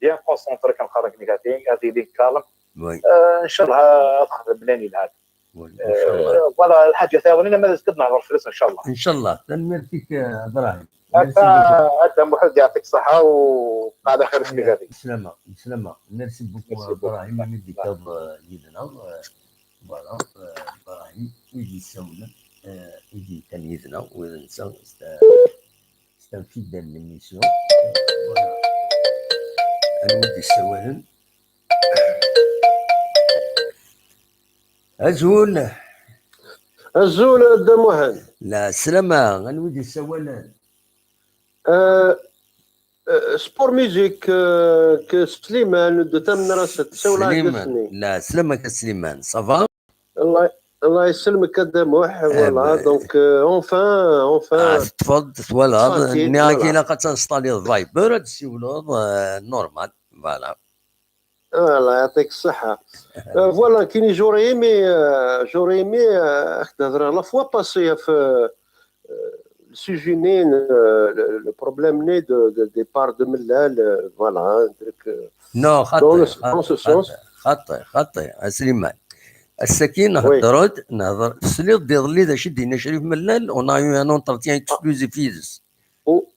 bien concentrés, kan qqaren-ak nekati, ad ilin calme. Euh, ncallah ad xedmen ayen yelhan. Voilà, الحاجة ثانية ما نزكد نهضر فلوس إن شاء الله. إن شاء الله. Tanemmirt-ik, eh, Ibrahim. Merci beaucoup. هذا محمد، يعطيك الصحة وعلى خير في هذه. Bislama, bislama. Merci beaucoup, Ibrahim, imi d-tekkiḍ, eh, yid-neɣ. Eh, voilà, eh, Ibrahim, i d-yessawlen, eh, i d-yekkan yid-neɣ, ula d netta, c'est un, c'est un fidèle de l'émission. Voilà. Anwa i d-yessawalen? Azul. Azul, a Dda Muḥend. La slama, anwa i d-yessawalen? Euh, euh, sport musique, euh, que Slimane de Tamanrasset, Sawla Slimane. La slama-k a Slimane, ça va? Allah, Allah yesselmek a Dda Muḥ, voilà, donc, euh, enfin, enfin. Ah, teṭṭfeḍ, twalaḍ, tranquille, nniɣ-ak voilà. Ilaq ad tinstaliḍ Viber, ad tessiwleḍ, euh, normal, voilà. Voilà, يعطيك الصحة. Euh, voilà, كيني j'aurais aimé, euh, j'aurais aimé, euh, أخ تهضر la fois passée في, euh, le sujet نين, euh, le, le problème نين de, de départ de Mellal, euh, voilà, un truc, euh, non, dans le, خاطي, dans ce خاطي, sens. خاطي, خاطي, خاطي, a Slimane. Ass-agi, oui, nehder-d, nehder, tesliḍ-d iḍelli d acu i d-yenna Crif Mellal, on a eu un entretien exclusif yid-s. Oh.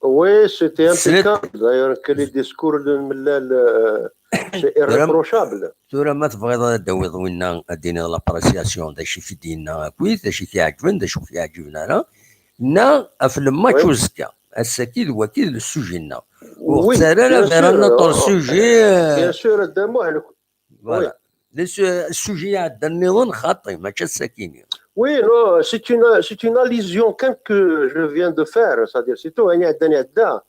Oui, c'était impeccable. D'ailleurs, que les discours de Mellal, euh, c'est irréprochable. Tura ma tebɣiḍ ad d-tawiḍ winna, ad d-tiniḍ l'appréciation, d acu i k-d-yenna akkit, d acu i k-iɛeǧben, d acu ur k-iɛeǧben ara. Neɣ ɣef le match uzekka. Ass-agi d wagi d le sujet-nneɣ. Ur ɣ-ttarra ara vers un autre sujet, euh, bien sûr, a Dda Muḥ. Voilà. Le su-, sujet iɛeddan nniḍen xaṭi, mačči ass-agi-nni. Oui, non, c'est une, c'est une allusion kan que je viens de faire, c'est-à-dire, c'est tout, ayen iɛeddan iɛedda.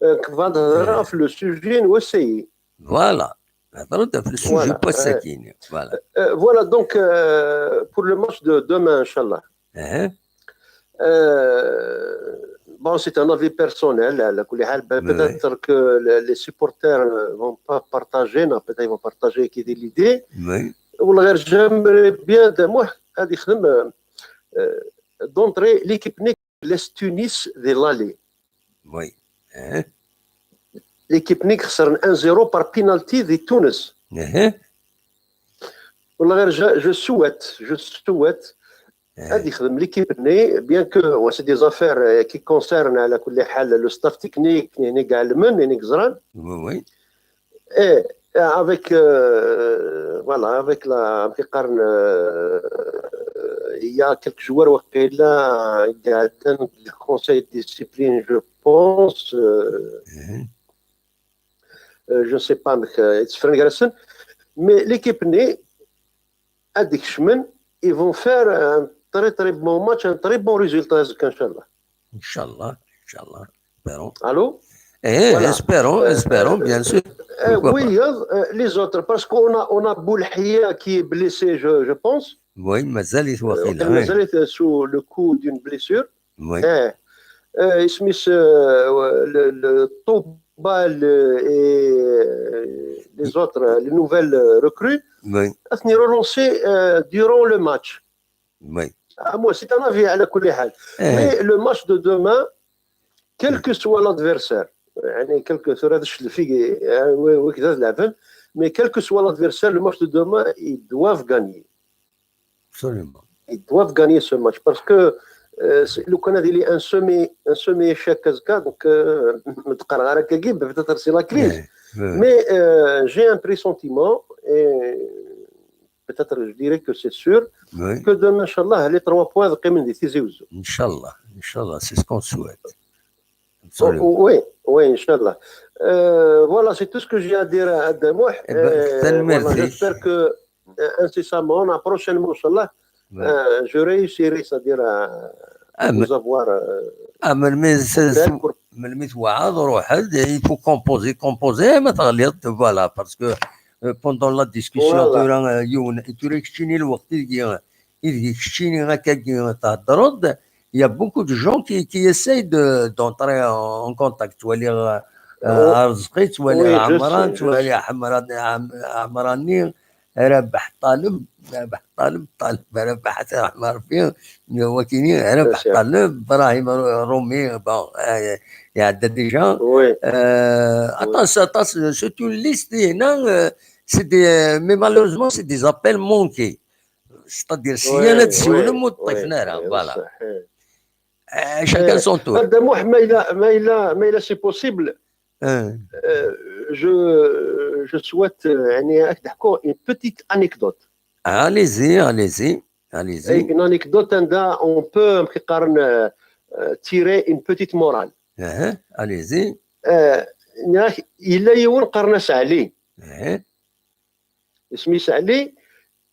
Euh, kif ad nehder ɣef le sujet n wass-agi. Voilà. Nehder-d ɣef le sujet n wass-agi-nni. Voilà. Euh, voilà, donc, euh, pour le match de demain, Inch'Allah. Euh, bon, c'est un avis personnel, على كل حال. Peut-être que les, les supporters, euh, vont pas partager, non, peut-être ils vont partager كي دي l'idée. Ou le j'aimerais bien, de moi, هذه يخدم, euh, d'entrée, l'équipe نيك laisse Tunis de l'aller. Oui. L'équipe نيك خسرن un zéro par penalty de Tunis. Ou le je, je souhaite, je souhaite هذه يخدم l'équipe ني, bien que, ouais, c'est des affaires, euh, qui concernent على كل حال le staff technique, ني, ني قاع المن, ني, ني قزران. Oui, oui. Et, euh, avec, euh, voilà, avec la, كي قارن, euh, il y a quelques joueurs وقيلا قاعدين, le conseil de discipline, je pense, euh, euh, je sais pas, mais, euh, يتسفرن قالسن. Mais l'équipe ني, هذه يخدمن, ils vont faire un très, très bon match, un très bon résultat, إن شاء الله. إن شاء الله, إن شاء الله. Espérons. Allô ? Eh, voilà. Espérons, euh, espérons, euh, bien sûr. Euh, oui, euh, les autres, parce qu'on a, on a Boulahia qui est blessé, je, je pense. Oui, مازال يتوقع, euh, مازال sous le coup d'une blessure. Oui. Eh, euh, اسميس, euh, le, le Touba, le, et, euh, les autres, euh, les nouvelles, euh, recrues, oui, اتني relancé, euh, durant le match. Oui. Ah, moi, c'est un avis على كل حال. Eh. Mais le match de demain, quel que soit l'adversaire, يعني, quel que soit, هذا الشيء اللي فيه, euh, وي-, وي كذا تلعبن, mais quel que soit l'adversaire, le match de demain, ils doivent gagner. Absolument. Ils doivent gagner ce match parce que, euh, c'est, لو كان هذه لي un semi, un semi échec هكا, donc, euh, متقرر هكا كي peut-être c'est la crise. Mais, euh, j'ai un pressentiment et peut-être je dirais que c'est sûr que demain, إن شاء الله, les trois points قيمن دي تيزي وزو. إن شاء الله, إن شاء الله, c'est ce qu'on souhaite. Absolument. Oui, oui, إن شاء الله. Euh, voilà, c'est tout ce que j'ai à dire à, à Damouh. Eh ben, euh, voilà, j'espère que, euh, incessamment, prochainement, إن شاء الله, euh, je réussirai, c'est-à-dire à vous avoir, euh, melmi twaɛaḍ, ruḥ-d, il faut composer, composer, ma teɣliḍ, voilà, parce que, euh, pendant la discussion, tura, euh, yiwen, tura keččini lweqt ideg, ideg keččini akkagi theddreḍ, il y a beaucoup de gens qui, qui essayent de, d'entrer en, en contact. Twaliḍ, euh, Arezqi, twaliḍ Ɛemran, twaliḍ Ɛemran, Ɛem-, Ɛemrani, Rabeḥ Ṭaleb, Rabeḥ Ṭaleb, Ṭaleb Rabeḥ, Ṛebbi, wakini, Rabeḥ Ṭaleb, Ibrahim Ru-, Rumi, bon, euh, iɛedda déjà. Euh, aṭas, aṭas, c'est une liste, هنا, euh, c'est des, mais malheureusement, c'est des appels manqués. C'est-à-dire, si oui, ad d-siwlem ur ṭṭifen ara, oui, voilà. Acu kan, son tour. Dda Muḥ, ma yella, ma yella, ma yella c'est possible, euh, je, je souhaite, euh, يعني, ad k-d-ḥkuɣ une petite anecdote. Allez-y, allez-y, allez-y. Une anecdote, anda on peut, amek i qqaren, euh, euh, tirer une petite morale. Allez-y. Euh, nniɣ-ak, yella yiwen qqaren-as Ɛli. Isem-is Ɛli,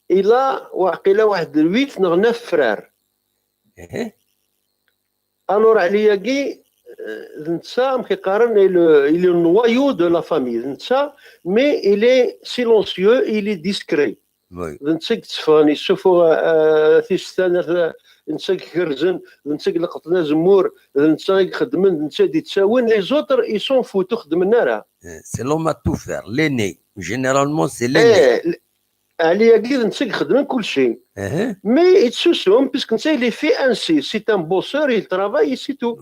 il a waqila waḥed huit neɣ neuf frères. Alors, Ɛli-agi, euh, d netta, amek i qqaren, il, il est le noyau de la famille. D netta, mais il est silencieux, il est discret. D netta i yetteffɣen, yessufuɣ, euh, tistan, d netta i ikerzen, d netta i ileqqḍen azemmur, d netta i ixeddmen, d netta i d-yettawin. Les autres, ils s'en foutent, ur xeddmen ara. C'est l'homme à tout faire, l'aîné. Généralement, c'est l'aîné. Ɛli-agi d netta i ixeddmen kulci. Mais yetsusum, puisque netta, il est fait ainsi. C'est un bosseur, il travaille, et c'est tout.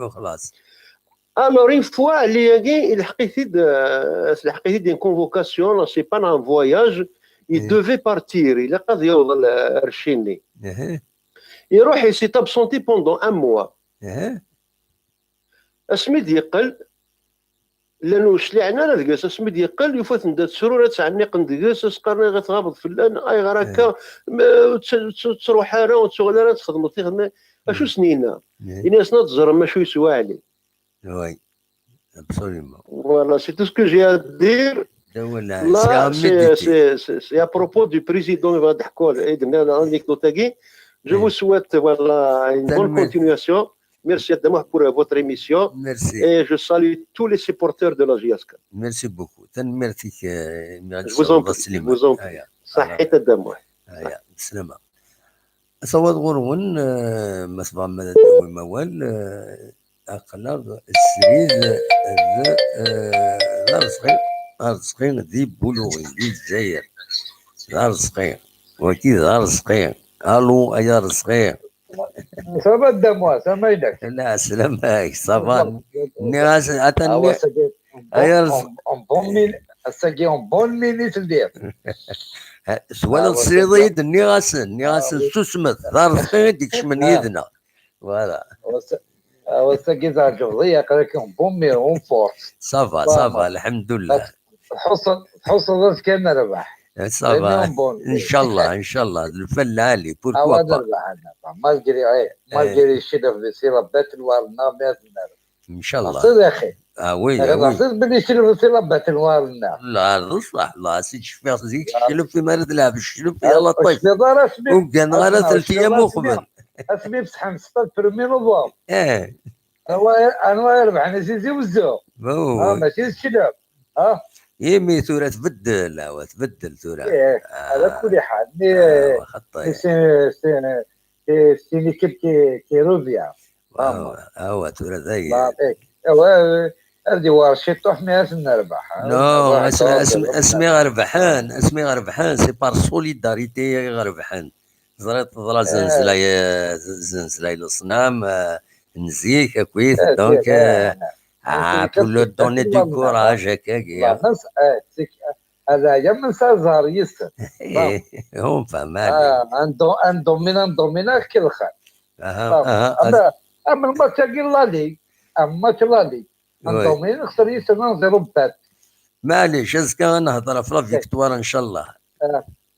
Alors, une fois, Ɛli-agi, ilḥeq-it-id, euh, ilḥeq-it-id une convocation, je sais pas, un voyage, il devait partir, ilaq ad yaweḍ ar Chine. Iruḥ, il s'est absenté pendant un mois. Asmi d-yeqqel, llan ur cliɛen ara deg-s, asmi d-yeqqel, yufa-ten da ttrun, ad ttɛenniqen deg-s, ad s-qqaren: "Ayɣer tɣabeḍ fell-aneɣ, ayɣer akka, ur tt-, ur tt-, ur ttruḥ ara, ur ttuɣal ara, ad txedmeḍ tixedmin." Acu sen-yenna? Ini-asen: "Ad teẓrem acu yeswa Ɛli." Oui, absolument. Voilà, c'est tout ce que j'ai à dire. Là, c'est, c'est, c'est, c'est à propos du président, i bɣiɣ ad d-ḥkuɣ, i d-nniɣ l'anecdote-agi. Je vous souhaite, voilà, une bonne continuation. Merci à Dda Muḥ pour, euh, votre émission. Merci. Et je salue tous les supporters de la J S K. Merci beaucoup. Tanemmirt-ik, euh, imi i d-tessawḍeḍ a Sliman. Je vous en prie. Saḥit a Dda Muḥ. Aya, bislama. Asawaḍ ɣur-wen, euh, ma tebɣam ad d-tawim awal, euh, aql-aɣ srid d, euh, d Arezqi, Arezqi di Buluɣi, di Lezzayer. D Arezqi. Wagi d Arezqi. Allo, ay Arezqi. Ça va, Dda Muḥ, ça va, inek? La, sslam-ak, ça va. Nniɣ-as, atan, ay Arezqi. En bonne mine, ass-agi en bonne mine i telliḍ. Twalaḍ srid-iyi-d, nniɣ-asen, nniɣ-asen, susmet, d Arezqi i d-ikecmen yid-neɣ. Voilà. Ass-agi tɛeǧbeḍ-iyi, aql-ak en bonne mine, en force. Ça va, ça va, lḥemdullah. Tḥusseḍ, tḥusseḍ azekka ad nerbeḥ. Ça va, ncallah, ncallah, d lfal lɛali, pourquoi pas. Awa nerbeḥ, malgré, eh, malgré cclef, c'est la bête noire, mais ad nerbeḥ. Ncallah. Ɣṣiḍ, axi. Ah oui, ah oui. Ɣṣiḍ belli cclef, c'est la bête noire-nneɣ. La, d ṣṣeḥ, la, si tcfiḍ zik cclef, imi ara tleɛb cclef, yalla ṭṭif. Ur gganeɣ ara telt ayyam uqbel. Asmi fetḥen stade premier novembre. Eh. Anwa, anwa irebḥen a Tizi Wezzu? Ah, mačči d cclef. Ah. Imi tura tbeddel, awa, tbeddel tura. Eh, ala kulli ḥal. Mais, mais c'est, c'est, c'est, c'est une équipe qui, qui revient. Awa, awa, tura d aya. Awa, ad iwar ciṭuḥ mi ad nerbeḥ. Non, asmi ɣ-rebḥen, asmi ɣ-rebḥen, c'est par solidarité i ɣ-rebḥen. Teẓriḍ, teḍra zenzla, zenzla leṣnam, eh, n zik akkit, donc, eh, ah, pour leur donner du courage, akkagi. Ala ya mensa ẓer yis-sen. Hum, faham. Un domaine, un domaine, un domaine, kelxen. Am lmatch-agi n la Ligue, am match n la Ligue. Nḍum i nexser yis-sen un zéro bet. Maɛlic, azekka ad nehder ɣef la victoire, ncallah.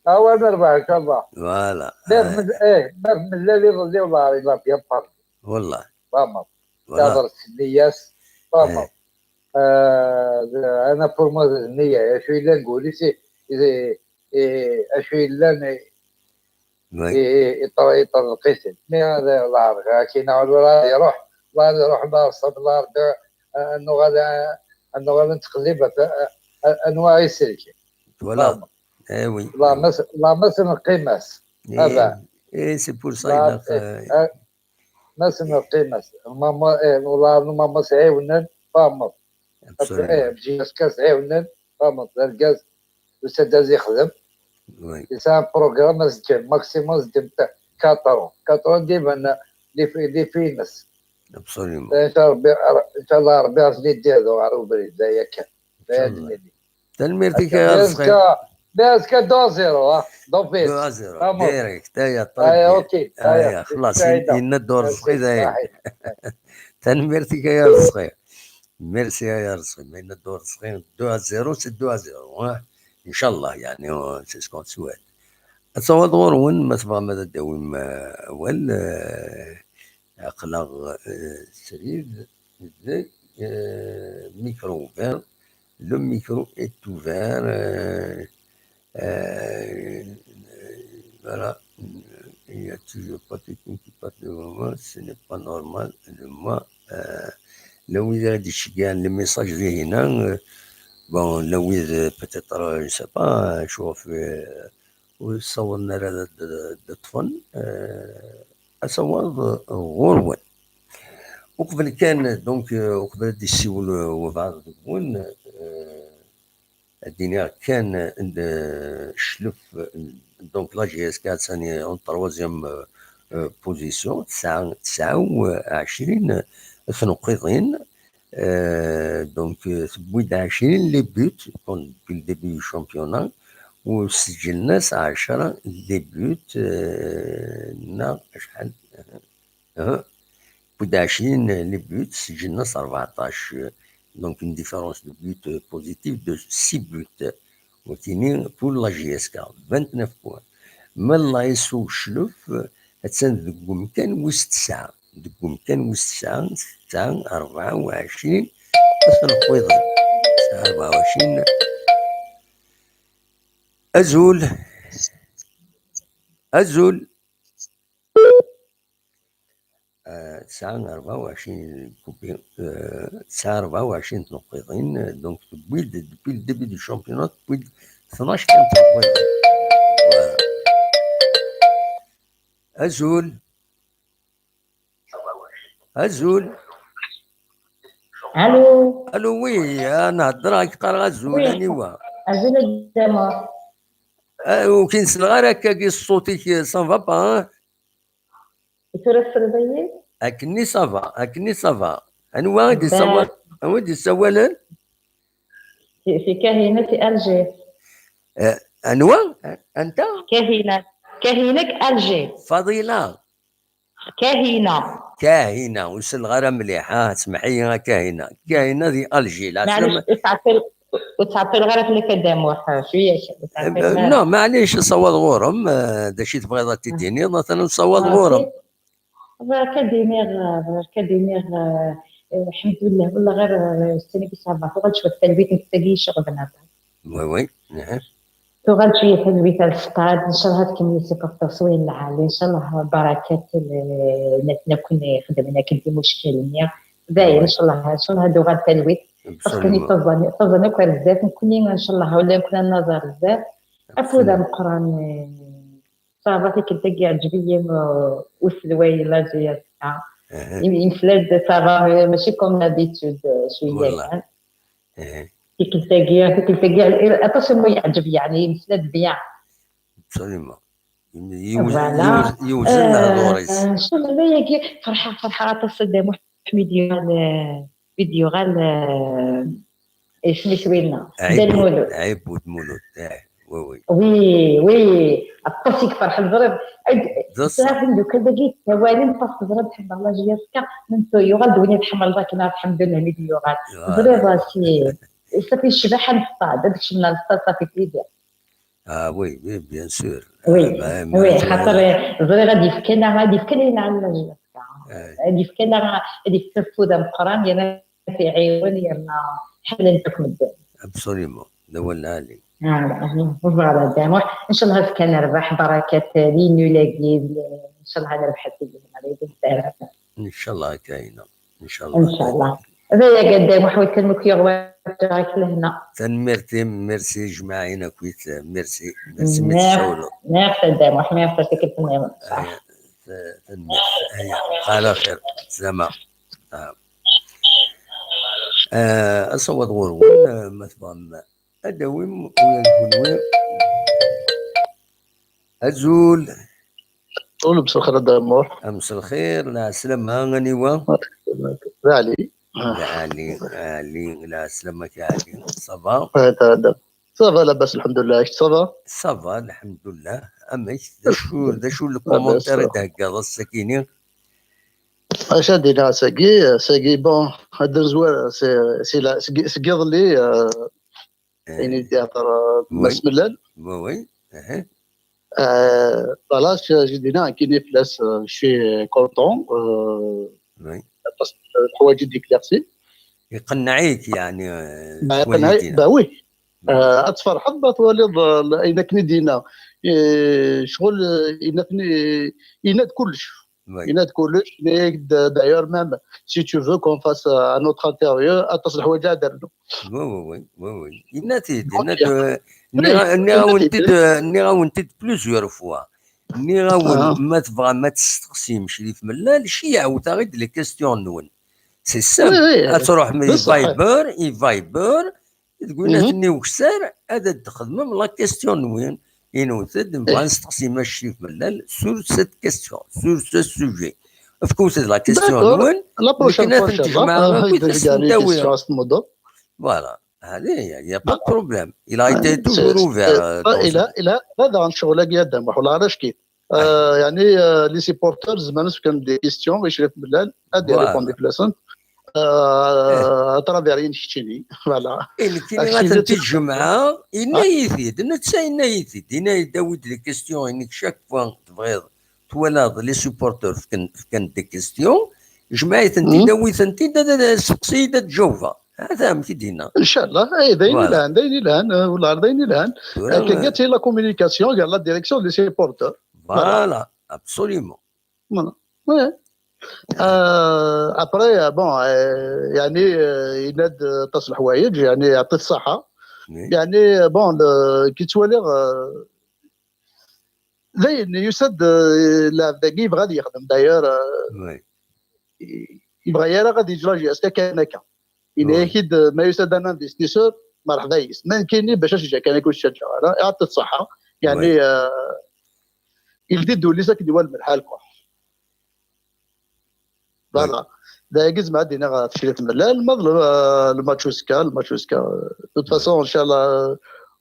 Awa nerbeḥ, ncallah. Voilà. Mer mel-, eh, mer mellal iḍelli, wallah, il a bien parlé. Wallah. Vraiment. Voilà. Ihder s nniya-s. Vraiment. Eh. Ana pour moi, d nniya, acu yellan deg wul-is, i, i, i, acu yellan, i, Oui. I, i, iṭer-, iṭerḍeq-iten. Mi ad, ad ɛerḍeɣ akkin, ad iruḥ, ad iruḥ, ad iruḥ, ad nuɣal, ad nuɣal ad nettqellib ɣef, a, a, anwa i selken. Voilà. Fahmeḍ? Eh oui. Lamas, lamas neqqim-as. Eh, eh, c'est pour ça, il a, eh, eh, ma s-neqqim-as. Mama, eh, والله ماما s-ɛiwnen, fahmeḍ. Absolument. Eh, J S K s-ɛiwnen, fahmeḍ, d argaz, usadaz ixdem. Oui. Yesɛa un programme, ad zǧen, maximum ad zǧen quatre ans. Quatre ans, d iban, d if-, d ifi-ines. Absolument. Inchallah Rebbi, inchallah Rebbi ad ten-id-yehdu ɣer ubrid, d aya kan. D aya d-nini. Tanemmirt-ik a Arezqi. Parce que deux à zéro, hein, d'office. Deux à zéro, direct. Aya, très bien. Aya, xlas, yenna-d Urezqi dayen. Tanemmirt-ik ay Arezqi. Merci ay Arezqi. Ma yenna-d Urezqi, deux à zéro, c'est deux à zéro, hein. Inchallah, yeɛni, c'est ce qu'on souhaite. Ad tawaḍ ɣur-wen, ma tebɣam ad d-tawim, euh, awal, euh, aql-aɣ, euh, srid, deg, euh, micro ouvert. Le micro est ouvert. Euh, euh, voilà. Il y a toujours pas quelqu'un qui passe devant moi. Ce n'est pas normal de moi. Euh, la wid ara d-iceggan le message dihin, euh, bon, la wid, euh, peut-être, euh, je sais pas, euh, je suis, euh, ur ssawḍen ara ad, ad, ad ṭṭfen, euh, asawaḍ, euh, ɣur-wen. Uqbel kan, donc, euh, uqbel ad d-issiwel, euh, wabɛaḍ deg-wen, euh, ad d-iniɣ kan, euh, cclef, euh, donc la J S K attan en troisième, euh, euh, position, tesɛa, tesɛa u ɛecrin tneqqiḍin, euh, donc, euh, tewwi-d ɛecrin les buts, donc, depuis le début du championnat, u sǧellen-as ɛecra les buts, euh, neɣ acḥal? Aha. Plus de ɛecrin les buts, sǧellen-as rbeɛṭac. Donc, une différence de but, euh, positive de six buts. Nekkini, pour la J S K, vingt-neuf points. Ma la S O Cclef, euh, attan deg umkan wis tesɛa. Deg umkan wis tesɛa, tesɛa rebɛa u ɛecrin tneqqiḍin. Tesɛa rebɛa u ɛecrin. Azul. Azul. Euh, tesɛa rebɛa u ɛecrin kupi, euh, tesɛa rebɛa u ɛecrin tneqqiḍin, euh, donc tewwi-d, depuis le début du championnat, tewwi-d tnac kan tneqqiḍin. Voilà. Azul. Azul. Allô. Allô, oui, ah, nehder, ak qqareɣ azul, oui. Aniwa? Azul a Dda Muḥ. Ah, ur k-in-selleɣ ara akkagi ṣṣut-ik, ça va pas, hein? Tura tesliḍ-iyi? Akkenni ça va, akkenni ça va. Anwa i d-yessawal-, anwa i d-yessawalen? C'est, c'est Kahina, c'est Alger. Eh, anwa? Anta? Kahina. Kahina, Alger. Fadila. Kahina. Kahina, ur selleɣ ara mliḥ. Ah, smeḥ-iyi a Kahina. Kahina di Alger. Maɛlic, ur ttɛeṭṭil-, ur ttɛeṭṭileɣ ara fell-ak a Dda Muḥ, cwiya kan, ur ttɛeṭṭileɣ ara. Non, maɛlic, sawaḍ ɣur-m, eh, d acu i tebɣiḍ ad t-id-tiniḍ, atan sawaḍ ɣur-m. Bɣiɣ ad d-iniɣ, bɣiɣ ad d-iniɣ, eh, lḥemdullah, wallah ɣer, eh, ssani-agi ṣṣaba, tuɣal cwiṭ talwit n tagi iceɣben aṭas. Oui, oui. Tuɣal cwiya talwit ar fṭad, ncallah ad kemmel supporter s wayen lɛali, ncallah barakat l-, n akken akk ixedmen akken timuccal-nni. Dayen, ncallah, ncallah ad uɣal talwit. Parce que taẓani, taẓani akk ar zdat, nekkni, ncallah, ula nekkni ad naẓ ar zdat. Afud ameqqran, eh, ça va, tikkelt-agi iɛǧeb-iyi, uh, uselway la J S K. Yem-, yemsla-d, ça va, mačči comme d'habitude, uh, cwiya kan. Tikkelt-agi, tikkelt-agi, aṭas umi yeɛǧeb, yeɛni, yemsla-d bien. Absolument. Yewz-, voilà. Yewz-, yewzen lehdur-is. Uh, ncallah, yagi, ferḥeɣ, ferḥeɣ aṭas, Dda Muḥ. Mi d-yuɣal, eh, mi d-yuɣal, eh, isem-is winna? Dda Lmulud. Ɛibud Mulud, eh, oui, oui. Oui, oui, aṭas i yefreḥ, teẓriḍ. Tesɛa timeddukal dagi, ttawalen, parce que teẓriḍ, ḥemmleɣ la J S K, même yuɣal-d win i tḥemmleḍ akken ara tḥemmleḍ mi d-yuɣal. Teẓriḍ, si, safi ccbaḥa n lefṭad, ad kecmen ar lefṭad, safi tili. Ah, oui, oui, bien sûr. Oui, ah, bah, oui, xaṭer, eh, ẓriɣ ad yefk ala, ad yefk ala ayen ɛella J S K. Ad yefk ala, ad yefk afud ameqqran, yerna ad iɛiwen, yerna ḥemmlen-t akk medden. Absolument. D awal lɛali. Ah, voilà, Dda Muḥ. Ncallah ad kan nerbeḥ, barakat, eh, les nuls-agi, ncallah ad nerbeḥ ass-agi, ma d ayen nessaram. Ncallah, Kahina. Ncallah. Ncallah. D aya kan, Dda Muḥ, wid kan akk yuɣ waǧeɣ-ak lehna. Tanemmirt-im, merci, jmaɛin akkit, merci, merci mi tsawleḍ. Merci, Dda Muḥ, merci, tikkelt nniḍen. Aya, ta-, tanemmirt. Aya, ala xir, zama. Ah. Ah, asawaḍ ɣur-wen, ah, ma tebɣam ad d-tawim ula d kenwi. Azul. Azul, mselxir a Dda Muḥ. Mselxir, lɛeslama, aniwa? D Ɛli. D Ɛli, Ɛli, lɛeslama-k a Ɛli. Ça va? Eh, ça va. Ça va, labas, lḥemdullah. Kečč, ça va? Ça va, lḥemdullah. Amek? D acu, d acu lkumuntir i d-theggaḍ ass-akini? Acu ad d-iniɣ ass-agi? Ass-agi, bon, ad d-nezwar, c'est, c'est la, seg, seg iḍelli, euh, ayen i d-ihder, euh, Mass Mellal. Oui, oui. Euh, voilà, acu ad d-iniɣ, akken i fell-as, euh, je suis content, euh, aṭas n leḥwayeǧ i d-éclairci. Iqenneɛ-ik, yeɛni, euh, bah, iqenneɛ-, bah oui. Euh, ad tferḥeḍ ma twaliḍ, euh, ayen akken i d-yenna. Eh, ccɣel, euh, yenna-ten-, yenna-d kullec. Oui. Yenna-d kullec, mais d-, d'ailleurs, même si tu veux qu'on fasse, euh, un autre interview, aṭas n leḥwayeǧ ad d-rnu. Oui, oui, oui, oui, oui. Yenna-t-id, yenna-t-id, euh, nniɣ-, nniɣ-awen-t-id, euh, nniɣ-awen-t-id plusieurs fois. Nniɣ-awen, ma tebɣam ad testeqsim Crif Mellal, ceyyɛet-aɣ-id les questions-nwen. C'est simple. Oui, oui, ad truḥem i Viber, i Viber, deg winat-nni ukessar, ad d-txedmem la question-nwen. Inwet-d, nbɣa nesteqsi Mass Crif Mellal sur cette question, sur ce sujet. Fkut-d la question-nwen, la prochaine fois, inchallah, ad d-tessentawi. Voilà. Allez, il y a pas de problème. Il a été toujours ouvert, euh, dans ce... Il a, il a, هذا عن شغل قدام، ولا على شكيت. Euh, يعني, euh, les supporters, زعما سكان des questions, يشرف بلال، هذه répondre فلاسن. Euh, à travers ين كتشيني. Voilà. إن كي غادي تجمع، إن يفيد، نتسا إن يفيد، إن يداوي des questions، إنك chaque fois تبغيض، توالد les supporters فكان، فكان des questions، جمعيتنتي، داويتنتي، دا، دا، دا، سقسي، دا تجاوبها. هذا هم كي دينا. إن شاء الله، إيه، داين الآن، داين الآن، آه، والله داين الآن. هكا قالت لي la communication، قال la direction des supporters. Voilà, absolument. Voilà. Ouais. Euh, après, euh, bon, euh, يعني، euh, يناد، آه، تصل حوايج، يعني، يعطي الصحة. يعني، bon، كي توالي، آه، داين يسد، آه، لاعب داكي يبغى يخدم. D'ailleurs، آه، يبغى يرى غادي يجي la J S K كان هكا. إلا أكيد ما يسد أنا investisseur، مرحبا يس. ما كاينين باش أشجع، كان يكون شجع. أنا يعطي الصحة. يعني، آه، يلدي دولي ساك ديوال من الحال كوا. Voilà. دايا زعما عندنا غا تشريف من لا، الماضي، آه، الماتش وسكا، الماتش وسكا. De toute façon، إن شاء الله،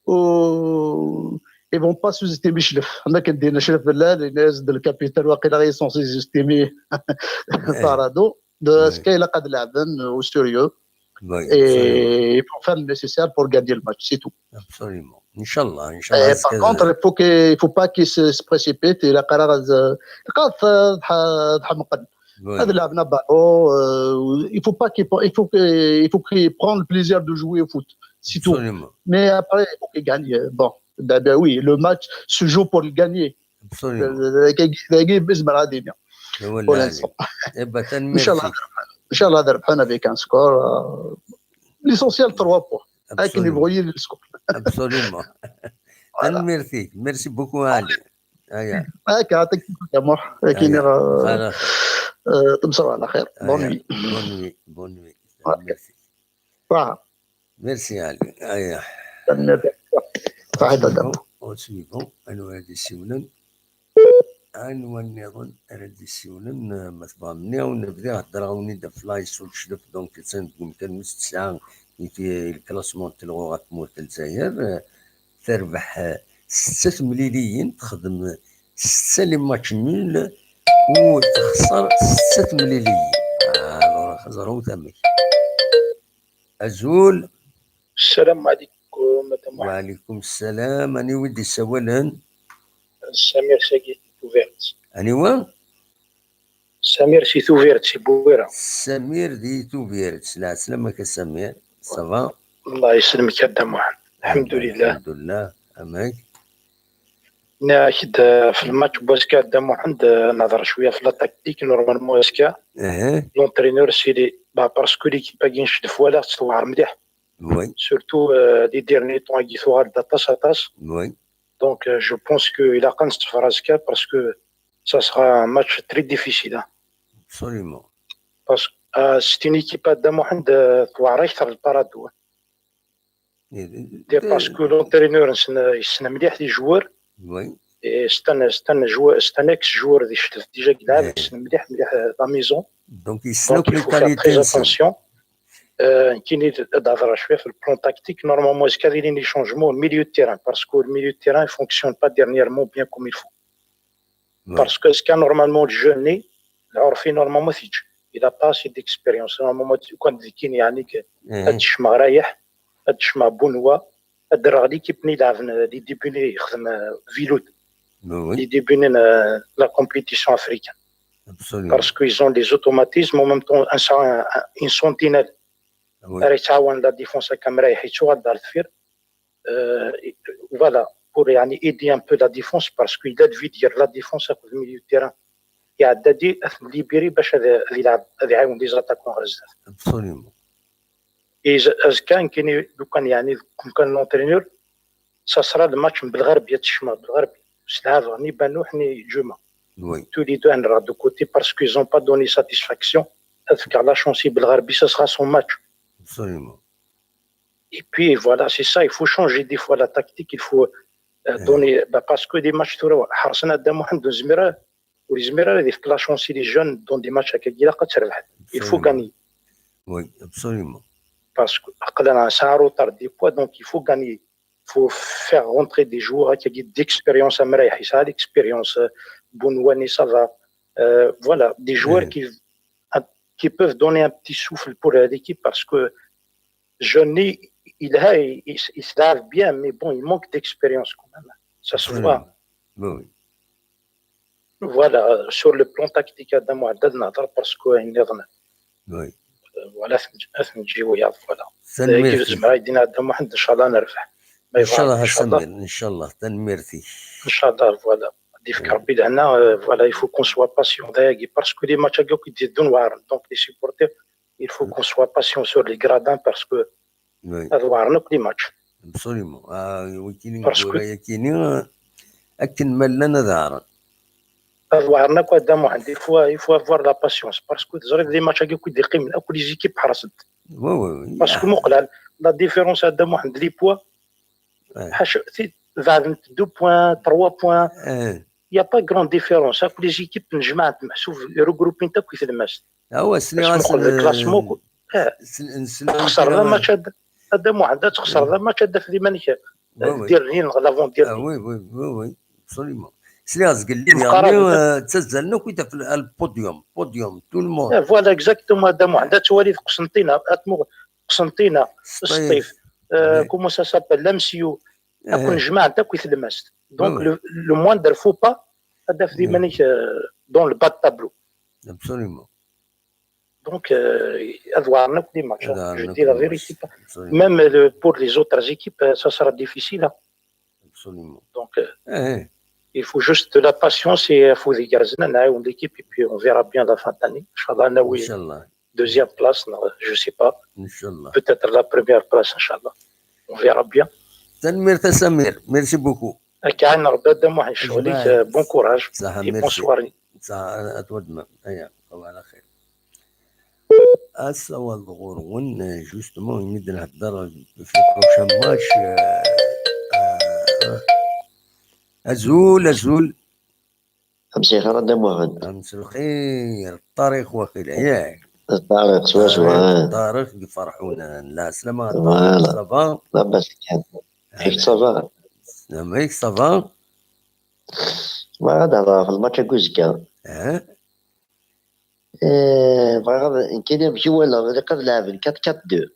و ils vont pas sous-estimer شريف. حنا كندينا شريف بلال، الناس د الكابيتال واقيلا غير sont sous-estimés. Parado. De ce qu'il a قد لعبن au sérieux. Et il faut faire le nécessaire pour gagner le match, c'est tout. Absolument. إن شاء الله، إن شاء الله. Et par contre, il faut que, il faut pas qu'il se, se précipite. Il a قرار ذ-، قاف، آه، ذ-، ذ-، حمقن. هذا لعبنا ballon, euh, il faut pas qu'il, il faut que, il faut qu'il prenne le plaisir de jouer au foot. C'est tout. Absolument. Mais après, il faut qu'il gagne. Bon, ben, ben oui, le match se joue pour le gagner. Absolument. داكي باسم العادينيا. Pour l'instant. إن شاء الله، إن شاء الله نربحون avec un score, euh, l'essentiel trois points. هاك نبغي le score. Absolument. Voilà. Merci beaucoup, Ali. هيا. هاك يعطيك الصحة يا موح. هاكي نرى، آه، تمسوا على خير. Bonne nuit. Bonne nuit. Bonne nuit. Merci. Merci, Ali. هيا. صحيح، دابا. Suivant, suivant. أنو هادي السيونان؟ Anwa nniḍen ara d-yessiwlen, eh, ma tebɣam-nni, ad nebdi heddreɣ-awen-id ɣef la sul Cdef, donc, attan deg umkan wis tesɛa i ti-, le classement n telɣa ɣef tmurt n Lezzayer, eh, terbeḥ, eh, setta temliliyin, texdem, eh, setta les matchs nuls, u texṣer setta temliliyin. Ah, alors, ẓrut amek. Azul. Sslam ɛlikum, a Dda Muḥ. Wa ɛlikum ssalam. Aniwa i d-isawalen? Samir sagi di Tubiret. Aniwa? Samir si Tubiret, si Bwira. Samir di Tubiret. Lɛeslama-k a Samir. Ça va? Allah yesselmek a Dda Muḥ. Lḥemdulillah. Lḥemdulillah. Amek? Nniɣ-ak-d, eh, ɣef lmatch n wass-a a Dda Muḥend, eh, nehder cwiya ɣef la tactique, normalement wass-a. L'entraîneur, c'est les, bah, parce que l'équipe-agi n Cdef walaɣ-tt tewɛer mliḥ. Oui. Surtout, euh, les derniers temps-agi tuɣal-d aṭas, aṭas. Oui. Donc, euh, je pense que ilaq ad netteffer azekka parce que ça sera un match très difficile, hein. Absolument. Parce que, euh, c'est une équipe a Dda Muḥend, euh, tewɛer akter n Parado. Et, et, parce que l'entraîneur yessen, yessen mliḥ les joueurs. Oui. Et c'est un, c'est un joueur, c'est un ex-joueur di Cdef déjà, il a, yessen mliḥ, mliḥ, euh, la maison. Donc, il faut faire très attention. Euh, nekkini ad d-hedreɣ cwiya في le plan tactique. Normalement, est-ce qu'il y a des changements au milieu de terrain? Parce que le milieu de terrain ne fonctionne pas dernièrement bien comme il faut. Parce que est-ce que normalement le jeune, العرفي normalement تيجي. Il n'a pas assez d'expérience. Normalement, quand tu dis يعني, ad d-kecmeɣ Rayeḥ, ad d-kecmeɣ Bounouah, ad d-rreɣ l'équipe-nni لعبن, les débuts-nni يخدم, euh, Viloud. Les débuts-nni, euh, la compétition africaine. Parce qu'ils ont des automatismes, en même temps, un, un, une sentinelle. Ara yettɛawan la défense, akka Rayeḥ yettuɣal-d ɣer deffir. Euh, voilà, pour يعني, aider un peu la défense, parce qu'il a de vie de la défense à le milieu de terrain. يعدى دي أثن ليبيري باش هذا يلعب, هذا يعاون les attaquants ɣer zdat. Absolument. Et azekka, nekkini, لو كان يعني, comme كان l'entraîneur, ça sera le match n Belgarbia, ad t-kecmeɣ Belgarbia. S lɛabeɣ ni Banouh ni Djuma. Tous les deux, ad nerreɣ de côté parce qu'ils ont pas donné satisfaction. Ad fkeɣ la chance i Belgarbia, ça sera son match. Absolument. Et puis voilà, c'est ça, il faut changer des fois la tactique, il faut, euh, donner, bah, parce que des matchs tura, ḥersen a Dda Muḥend, ur yezmir ara, ur yezmir ara ad yefk la chance i les jeunes dans des matchs هكا, ilaq ad trebḥeḍ. Il faut gagner. Oui, absolument. Parce que aql-aɣ nesɛa retard des points, donc il faut gagner. Faut faire rentrer des joueurs هكا d'expérience, am Rayeḥ yesɛa l'expérience, euh, Bounouah, ça va. Euh, voilà, des joueurs qui, qui peuvent donner un petit souffle pour, euh, l'équipe, parce que jeune, il, il, il, il se lave bien, mais bon, il manque d'expérience quand même. Ça se voit. Oui, oui. Voilà, euh, sur le plan tactique, Adam Ouaddad, نهضر parce que, euh, voilà, voilà. Zemreɣ ad d-iniɣ Adam Ouaddad, إن شاء الله نربح. إن شاء الله, إن شاء الله. إن شاء الله, tanemmirt-ik. إن شاء الله, voilà. Ad yefk Rebbi lehna, euh, voilà, il faut qu'on soit patient, parce que les matchs-agi akk i d-iteddun weɛren. Donc, les supporters, il faut qu'on soit patient sur les gradins parce que ad weɛren akk les matchs. Absolument. Ah, wikini, parce que tura yakini, akken ma llan ad ɛren. Ad weɛren akk, a Dda Muḥend, il faut, il faut avoir la patience parce que teẓriḍ les matchs-agi akk i d-yeqqimen, akk les équipes ḥersent. Oui, oui, oui. Parce que muqel la différence, a Dda Muḥend, les points, ḥaca, beɛdent deux points, trois points. Il y a pas grande différence. Akk les équipes nejmaɛent meḥsub regroupint akk i tlemmast. Awa, sliɣ-as le classement. Txesreḍ un match, a Dda Muḥend, ad txesreḍ un match, ad d-tafeḍ iman-ik. Dernier neɣ l'avant-dernier. Ah, oui, oui, oui, oui, absolument. Sliɣ zgelli, ttazzalen akk i taf le podium, podium, tout le monde. Voilà, exactement, a Dda Muḥend, ad twaliḍ Qsenṭina, Qsenṭina, Sṭif, comment ça s'appelle, l'Amsyu, akk nejmaɛent akk i tlemmast. Donc, le, le moindre faux pas, ad d-tafeḍ iman-ik, euh, dans le bas de tableau. Absolument. Donc, euh, ad weɛren akk les matchs, hein. Je dis la vérité. Même le, pour les autres équipes, euh, ça sera difficile, hein. Absolument. Donc, euh, il faut juste de la patience et afud igerrzen, ad nɛawen l'équipe et puis on verra bien la fin de l'année. إن شاء الله ناوي deuxième place, non, je sais pas. إن شاء الله. Peut-être la première place, إن شاء الله. On verra bien. Tanemmirt a Samir. Merci beaucoup. Akka, ɛin Rebbi a Dda Muḥend, ccɣel-ik, euh, bon courage et bonne soirée. Saha, ad twedmem. Aya, tabɣa ɛla xir. Ad sawaleɣ ɣur-wen, justement, imi d-nhedder fi le prochain match, euh, euh, azul, azul. Amsixer a Dda Muḥend. Amselxir, Ṭariq waqila, yak? Ṭariq, swaswa. Ṭariq deg Ferḥuna. Lɛeslama a Ṭariq, ça va? Labas kan. Kif ça va? Amek, ça va? Bɣiɣ ad hedreɣ ɣef lmatch n uzekka. Eh? Eh, bɣiɣ ad, nekkini amek i walaɣ, ilaq ad lɛeben quatre quatre deux.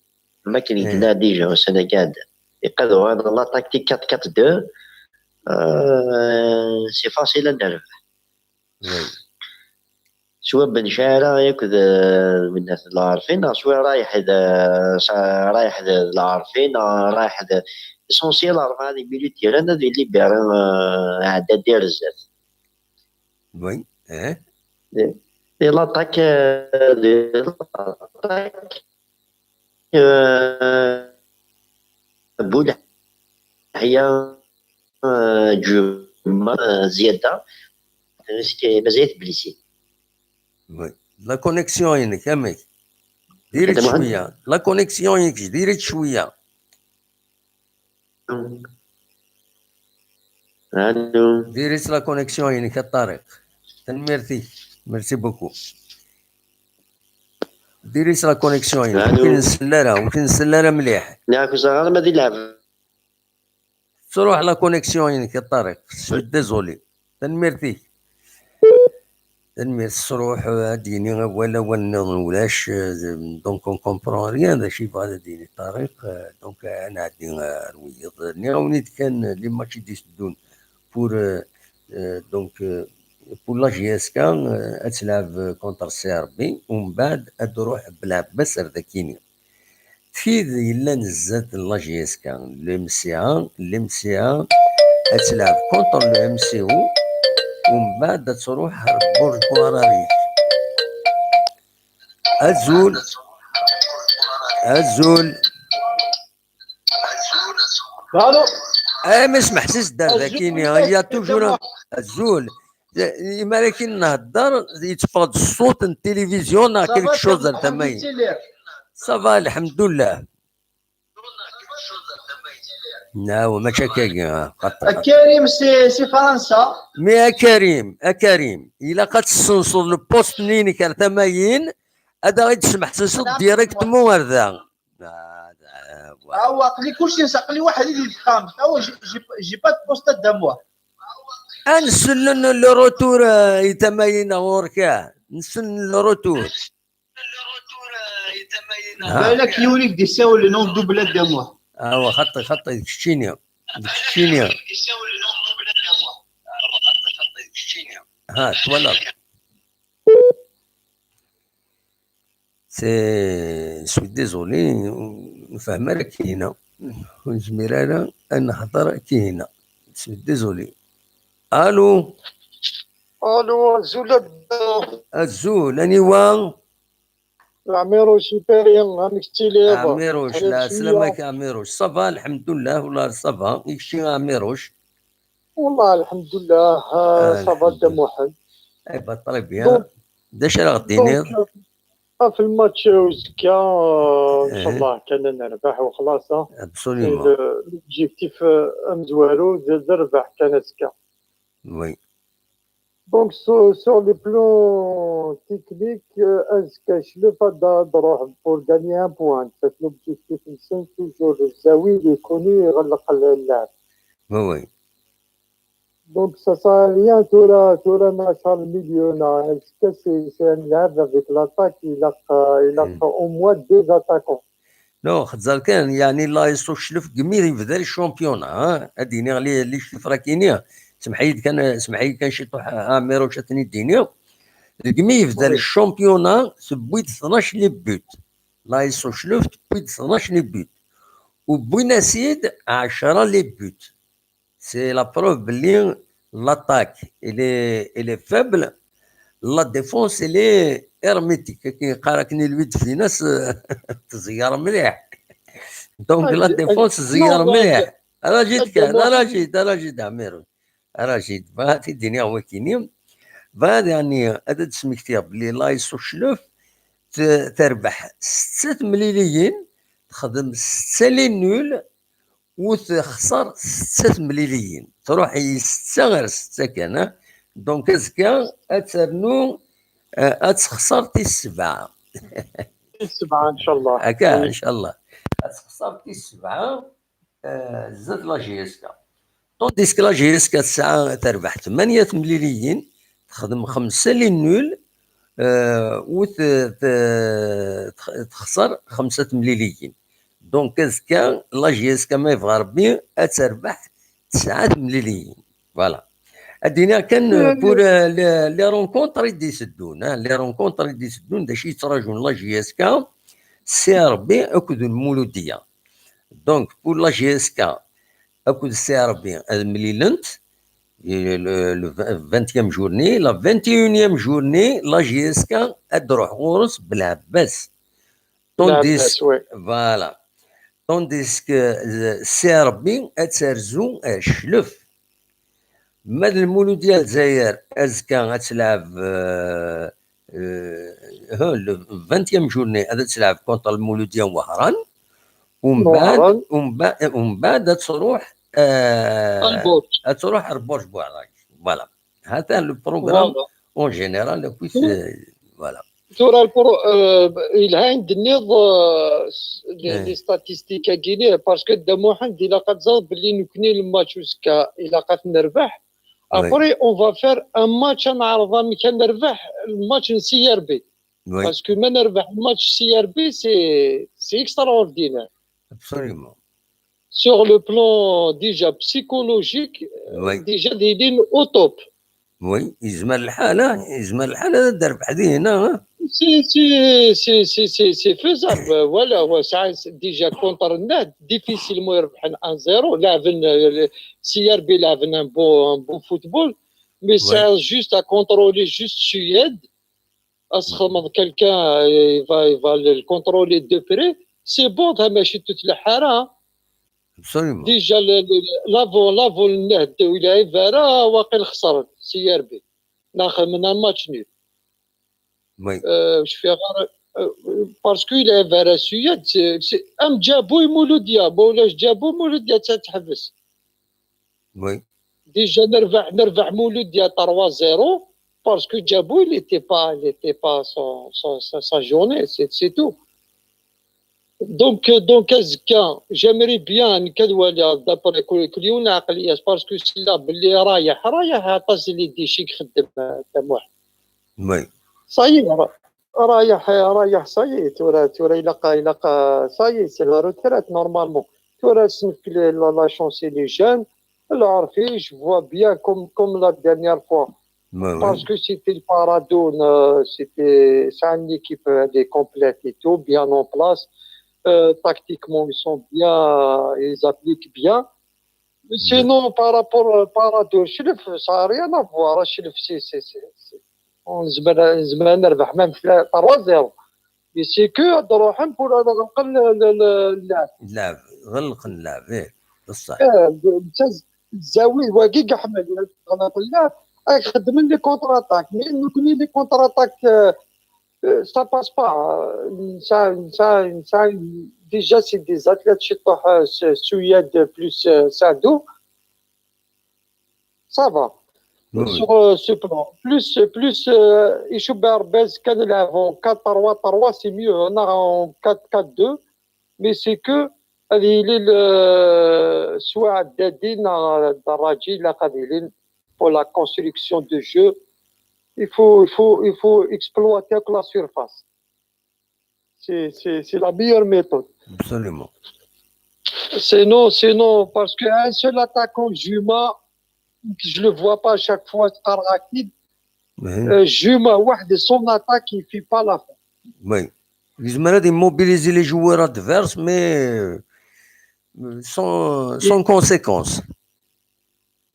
Am akken i d-tenna déjà ussan-agi iɛeddan. Ilaq ad uɣaleɣ la tactique quatre quatre deux. Euh, c'est facile ad nerbeḥ. Swa Ben Chaɛra akked, euh, Mennat Lɛerfin, neɣ swa Rayeḥ d, sa-, Rayeḥ d Lɛerfin, neɣ Rayeḥ d, l'essentiel, rebɛa les milieux de terrain ad yelibéri, euh, Ɛeddad ar zdat. Oui, eh. Et, et l'attaque, euh, de l'attaque, euh, Boulaïa, euh, Djuma, euh, Ziada, parce que mazal-it blessé. Oui. La connexion-inek, amek? Diri-tt cwiya. La connexion-inek, diri-tt cwiya. Allô. Diri-tt la connexion-inek a Ṭariq. Tanemmirt-ik. Merci beaucoup. Diri-s la connexion-inek. Ur k-nsell ara, ur k-nsell ara mliḥ. Nniɣ-ak ur ẓriɣ ara ma di lɛeb. Tettruḥ la connexion-inek a Ṭariq. Je suis désolé. Tanemmirt-ik. Tanemmirt, tesruḥ, ad d-yini awal, awal nniḍen ulac, euh, donc on comprend rien d acu yebɣa ad d-yini Ṭariq, euh, donc, euh, ad nɛeddi, euh, ar wiyiḍ. Nniɣ-awen-id kan, euh, les matchs i d-iteddun pour, euh, euh, donc, euh, pour la J S K, euh, ad telɛeb contre C R B, umbeɛd ad d-truḥ Belɛebbas ar dakini. Tid yellan zdat n la J S K, le M C A, le M C A ad telɛeb contre le M C O, umbeɛd ad truḥ ar Burj Buɛraric. Azul. Azul. Allô. Eh, mais smeḥsis dar dakini, il y a toujours un... Azul. Imar akin nhedder, yetteffeɣ-d ṣṣut n tilivizyu neɣ quelque chose ar tama-yi. Ça va, lḥemdullah. Non, mačči akkagi, ah, xaṭi. A Karim, c'est, c'est França. Mais a Karim, a Karim, ilaq ad tessenseḍ le poste-nni-inek ar tama-yin, ad aɣ-id-tesmeḥsiseḍ directement ar da. Ah, ah, voilà. Ah, aql-i kulci, aql-i weḥd-i di texxamt. Ah, j'ai, j'ai, j'ai pas de poste à moi. Ah, nsellen le retour, euh, i tama-yin ɣur-k, ah. Nsellen le retour. Ah. Balak yiwen i k-d-isawlen, on double à moi. Ah, wa, xaṭi, xaṭi, d keččini. D keččini. Ha, twalaḍ. C'est, je suis désolé, ur nfehhem ara Kahina. Ur nezmir ara ad nehder Kahina. Je suis désolé. Allô. Allô, azul a Dda. Azul, aniwa? Ɛmiruc Ipari, amek tettiliḍ? Ɛmiruc, la slam-ak Ɛmiruc. Ça va, lḥemdullah, wala ça va. I kečči Ɛmiruc? Wallah, lḥemdullah, ça va, Dda Muḥend. Eh ben, très bien. D acu ara ɣ-d-tiniḍ? Ɣef lmatch uzekka, euh, inchallah kan ad nerbeḥ u xlaṣ. Absolument. L'objectif, euh, amezwaru d, d rrbeḥ kan azekka. Oui. Donc, sur, sur le plan technique, euh, azekka Clef ad d-, ad d-ruḥ pour gagner un point. C'est l'objectif-nsen, toujours Zawi, il est connu, iɣelleq llaɛb. Oui, oui. Donc, ça sert à rien, tura, tura, maca le milieu, non, est-ce que c'est, c'est un llaɛb avec l'attaque, ilaq, euh, ilaq au moins deux attaquants. Non, xetzar kan, yeɛni l'A S O Clef degmi yebda le championnat, hein, ad d-iniɣ les, les chiffres-agi-nni, semḥ-iyi-d kan, semḥ-iyi kan ciṭuḥ, Ɛmiruc, ad ten-id-iniɣ. Degmi yebda le championnat, tewwi-d tnac les buts. L'A S O Clef tewwi-d tnac les buts. U wwin-as-id ɛecra les buts. C'est la preuve belli l'attaque, elle est, elle est faible. La défense, elle est hermétique. Akken yeqqar akken i lwid finas, tezger mliḥ. Donc, la défense tezger mliḥ. Rajid kan, rajid, rajid, Ɛmiruc. Rajid, bɣiɣ ad t-id-iniɣ wakini. Bɣiɣ, yeɛni, ad d-smektiɣ belli l'A S O Clef t-, terbeḥ setta temliliyin, texdem setta les nuls, u texṣer setta temliliyin. Truḥ i setta ɣer setta kan, ah. Donc, azekka ad ternu, eh, ad texṣer tis sebɛa. Tis sebɛa, inchallah. Akka, inchallah. Ad texṣer tis sebɛa, eh, zdat la J S K. Tandis que la J S K tesɛa terbeḥ tmanya temliliyin, texdem xemsa les nuls, eh, u t-, t-, texṣer xemsa temliliyin. Donc, azekka, la J S K, ma yebɣa Rebbi, ad terbeḥ tesɛa temliliyin. Voilà. Ad d-iniɣ kan, euh, pour, euh, les, les rencontres i d-iteddun, hein, les rencontres i d-iteddun, d acu yettrajun la J S K, C R B akked Lmuludiya. Donc, pour la J S K akked C R B ad mlilent, le, le vingtième journée, la vingt et unième journée, la J S K ad d-truḥ ɣur-s Belɛebbas. Tandis, Belɛebbas, oui. Voilà. Tandis que, euh, C R B ad terzu ar Cclef. Ma d Lmuludiya Lezzayer, azekka ad telɛeb, euh, euh, le vingtième journée, ad telɛeb contre Lmuludiya Wehran. Umbeɛd, Wehran. Umbeɛd, umbeɛd ad truḥ, euh, Lbuṛǧ. Ad truḥ ar Burj Buɛraj. Voilà. Hatan le programme, Voilà. En général, akk-it, euh, voilà. Tura lpro- euh, yelha i d-tenniḍ, euh, s- les, les statistiques-agi-nni, parce que Dda Muḥend ilaq ad teẓreḍ belli nekkni le match uzekka ilaq ad t-nerbeḥ. Après, on va faire un match, ad neɛreḍ amek ad nerbeḥ le match n C R B. Parce que ma nerbeḥ le match C R B, c'est c'est extraordinaire. Absolument. Sur le plan déjà psychologique, déjà d-ilin au top. Oui, yezmer lḥal, ah, yezmer lḥal ad d-terbeḥ dihina, ah. C'est c'est c'est c'est c'est c'est faisable. Voilà, ouais, ça, c'est déjà contre Nehd, difficilement يربحن un zéro. لعبن, euh, C R B لعبن un beau un beau football, mais c'est juste à contrôler juste Suyad. Asxedmeḍ quelqu'un, euh, il va il va le contrôler de près. C'est bon, ماشي تتلحى راه. Absolument. Déjà le- le- l'avant l'avant Nehd ur yelɛib ara, waqil xesren C R B. Neɣ xedmen un match nul. Oui. Euh, je fais rare, euh, parce que il est vers Suyad, c'est c'est- am Djaboui Mouloudia, ma ulac Djaboui Mouloudia ad teḥbes. Oui. Déjà nerbeḥ nerbeḥ Mouloudia trois zéro, parce que Djaboui il était pas il était pas son son sa, sa journée, c'est c'est tout. Donc euh, donc azekka, j'aimerais bien nekk ad waliɣ d'après كل كل yiwen عقلية, parce que c'est là belli رايح رايح aṭas اللي déchets يخدم, euh, Dda Muḥend. Oui. Ça y est, ra- رايح رايح ça y est, tura tura ilaq ilaq, ça y est, c'est la retraite normalement. Tura c'est la, la chance, les jeunes, العرفي, je vois bien comme comme la dernière fois. Oui, oui. Parce que c'était le Paradou, euh, c'était c'est une équipe, euh, elle est complète et tout, bien en place. Euh, tactiquement, ils sont bien, ils appliquent bien. Sinon, par rapport à Paradou, Chlef, ça n'a rien à voir. Chlef, c'est c'est c'est c'est نزمان نزمان نربح même trois zéro. Mais c'est que هاد روحهم pour هذا غلق اللعب. اللعب غلق اللعب ايه. بصح. الزاوي واقي كاع حمل غلق اللعب. راك خدمين les contre-attaques, mais نكوني les contre-attaques, euh, euh, ça passe pas. نسا نسا نسا déjà c'est des athlètes شي طوح, euh, Suyad plus, euh, Saadou. Ça va. Oui. Sur, euh, ce plan. Plus, plus, euh, يشوف بها ربي كان نلعبوا quatre trois trois, c'est mieux. On a en quatre quatre deux, mais c'est que هذه هي ال-, سواء الدادين الدراجي لا قادرين pour la construction de jeu. Il faut, il faut, il faut exploiter la surface. C'est c'est c'est la meilleure méthode. Absolument. Sinon, sinon, parce qu'un seul attaquant, Juma, je le vois pas à chaque fois, c'est Rakib. Euh, Juma, واحد, son attaque, il fait pas l'affaire. Oui. يزمر هذا يموبيليزي les joueurs adverses, mais, euh, sans, sans conséquence.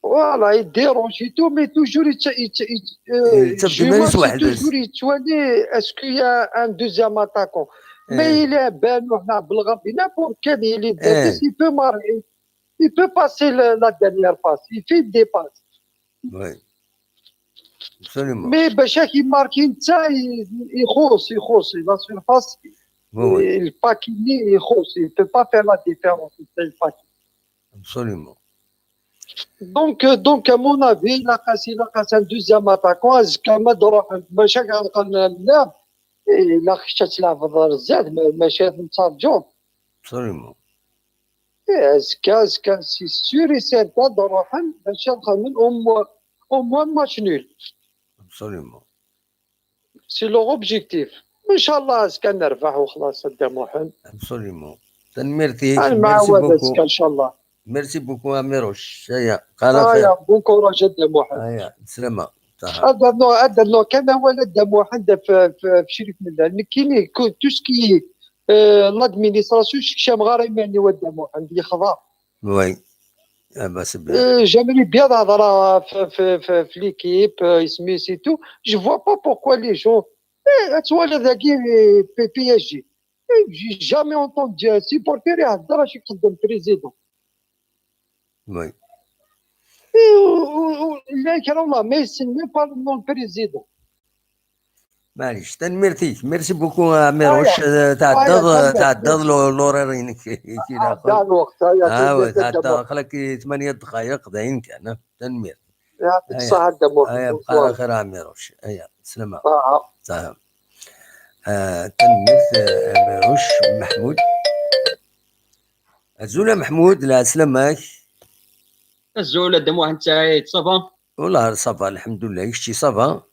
Voilà, il dérange et tout, mais toujours, il, il, il, euh, يتبدل غير واحد. Toujours, il, est-ce qu'il y a un deuxième attaquant? Mais il est ben, on a Belgavi, n'importe quel, il est, il peut marquer, il peut passer la, la dernière passe, il fait des passes. Oui. Absolument. Mais باش يماركي نتا, يخوص يخوص la surface, Oui, oui. الباكيني يخوص, il peut pas faire la différence, c'est le paquet. Absolument. Donc, euh, donc, à mon avis, il a cassé, il a cassé un deuxième attaquant. Est-ce que Madro, ماشي غنلقى اللاعب, إلا خشات تلعب الدار الزاد, ماشي نترجو. Absolument. Est-ce que, est-ce que c'est sûr et certain, Dda Muḥend, باش نخمم au moins, au moins match nul. Absolument. C'est leur objectif. إن شاء الله أزكى نربح وخلاص, Dda Muḥend. Absolument. تنميرتي. أنا Merci معاود beaucoup. أزكى إن شاء الله. Merci beaucoup, Amirouche. هيا، قال خير. هيا, bon courage, Dda Muḥend. هيا، سلامة. صح. هذا النوع, هذا النوع كان هو Dda Muḥend في, في, في شريف من النكيني, tout ce qui est, euh, l'administration, شكشام غير يماني ود Dda Muḥend يخضع. Oui. Ah bah, c'est bien. Euh, j'aimerais bien نهضر في, في, في, في l'équipe, euh, اسمي c'est tout. Je vois pas pourquoi les gens, eh, tu vois, les P S G. Eh, j'ai jamais entendu un supporter يهضر اش يقدم président. Oui. Eh, و- و- و- لا كرا والله ما يسمي pas le nom président. معليش، تنميرتي. Merci beaucoup, Amirouche. هيا. تعدض هيا، تعدض l'horaire-ك. هذا الوقت, هيا, اه تنميرتي تعدض Dda Muḥend. خلاك ثمانية دقائق داين كان. تنمير. يعطيك الصحة, Dda Muḥend. هيا، بقى على خير, Amirouche. هيا، سلامة. آه. سلام. Ah, tanemmirt, ah, Amiruc Meḥmud. Azul a Meḥmud, lɛeslama-k. Azul a Dda Muḥend Saɛid, ça va? Wallah, ça va, lḥemdullah. Kečči, ça va?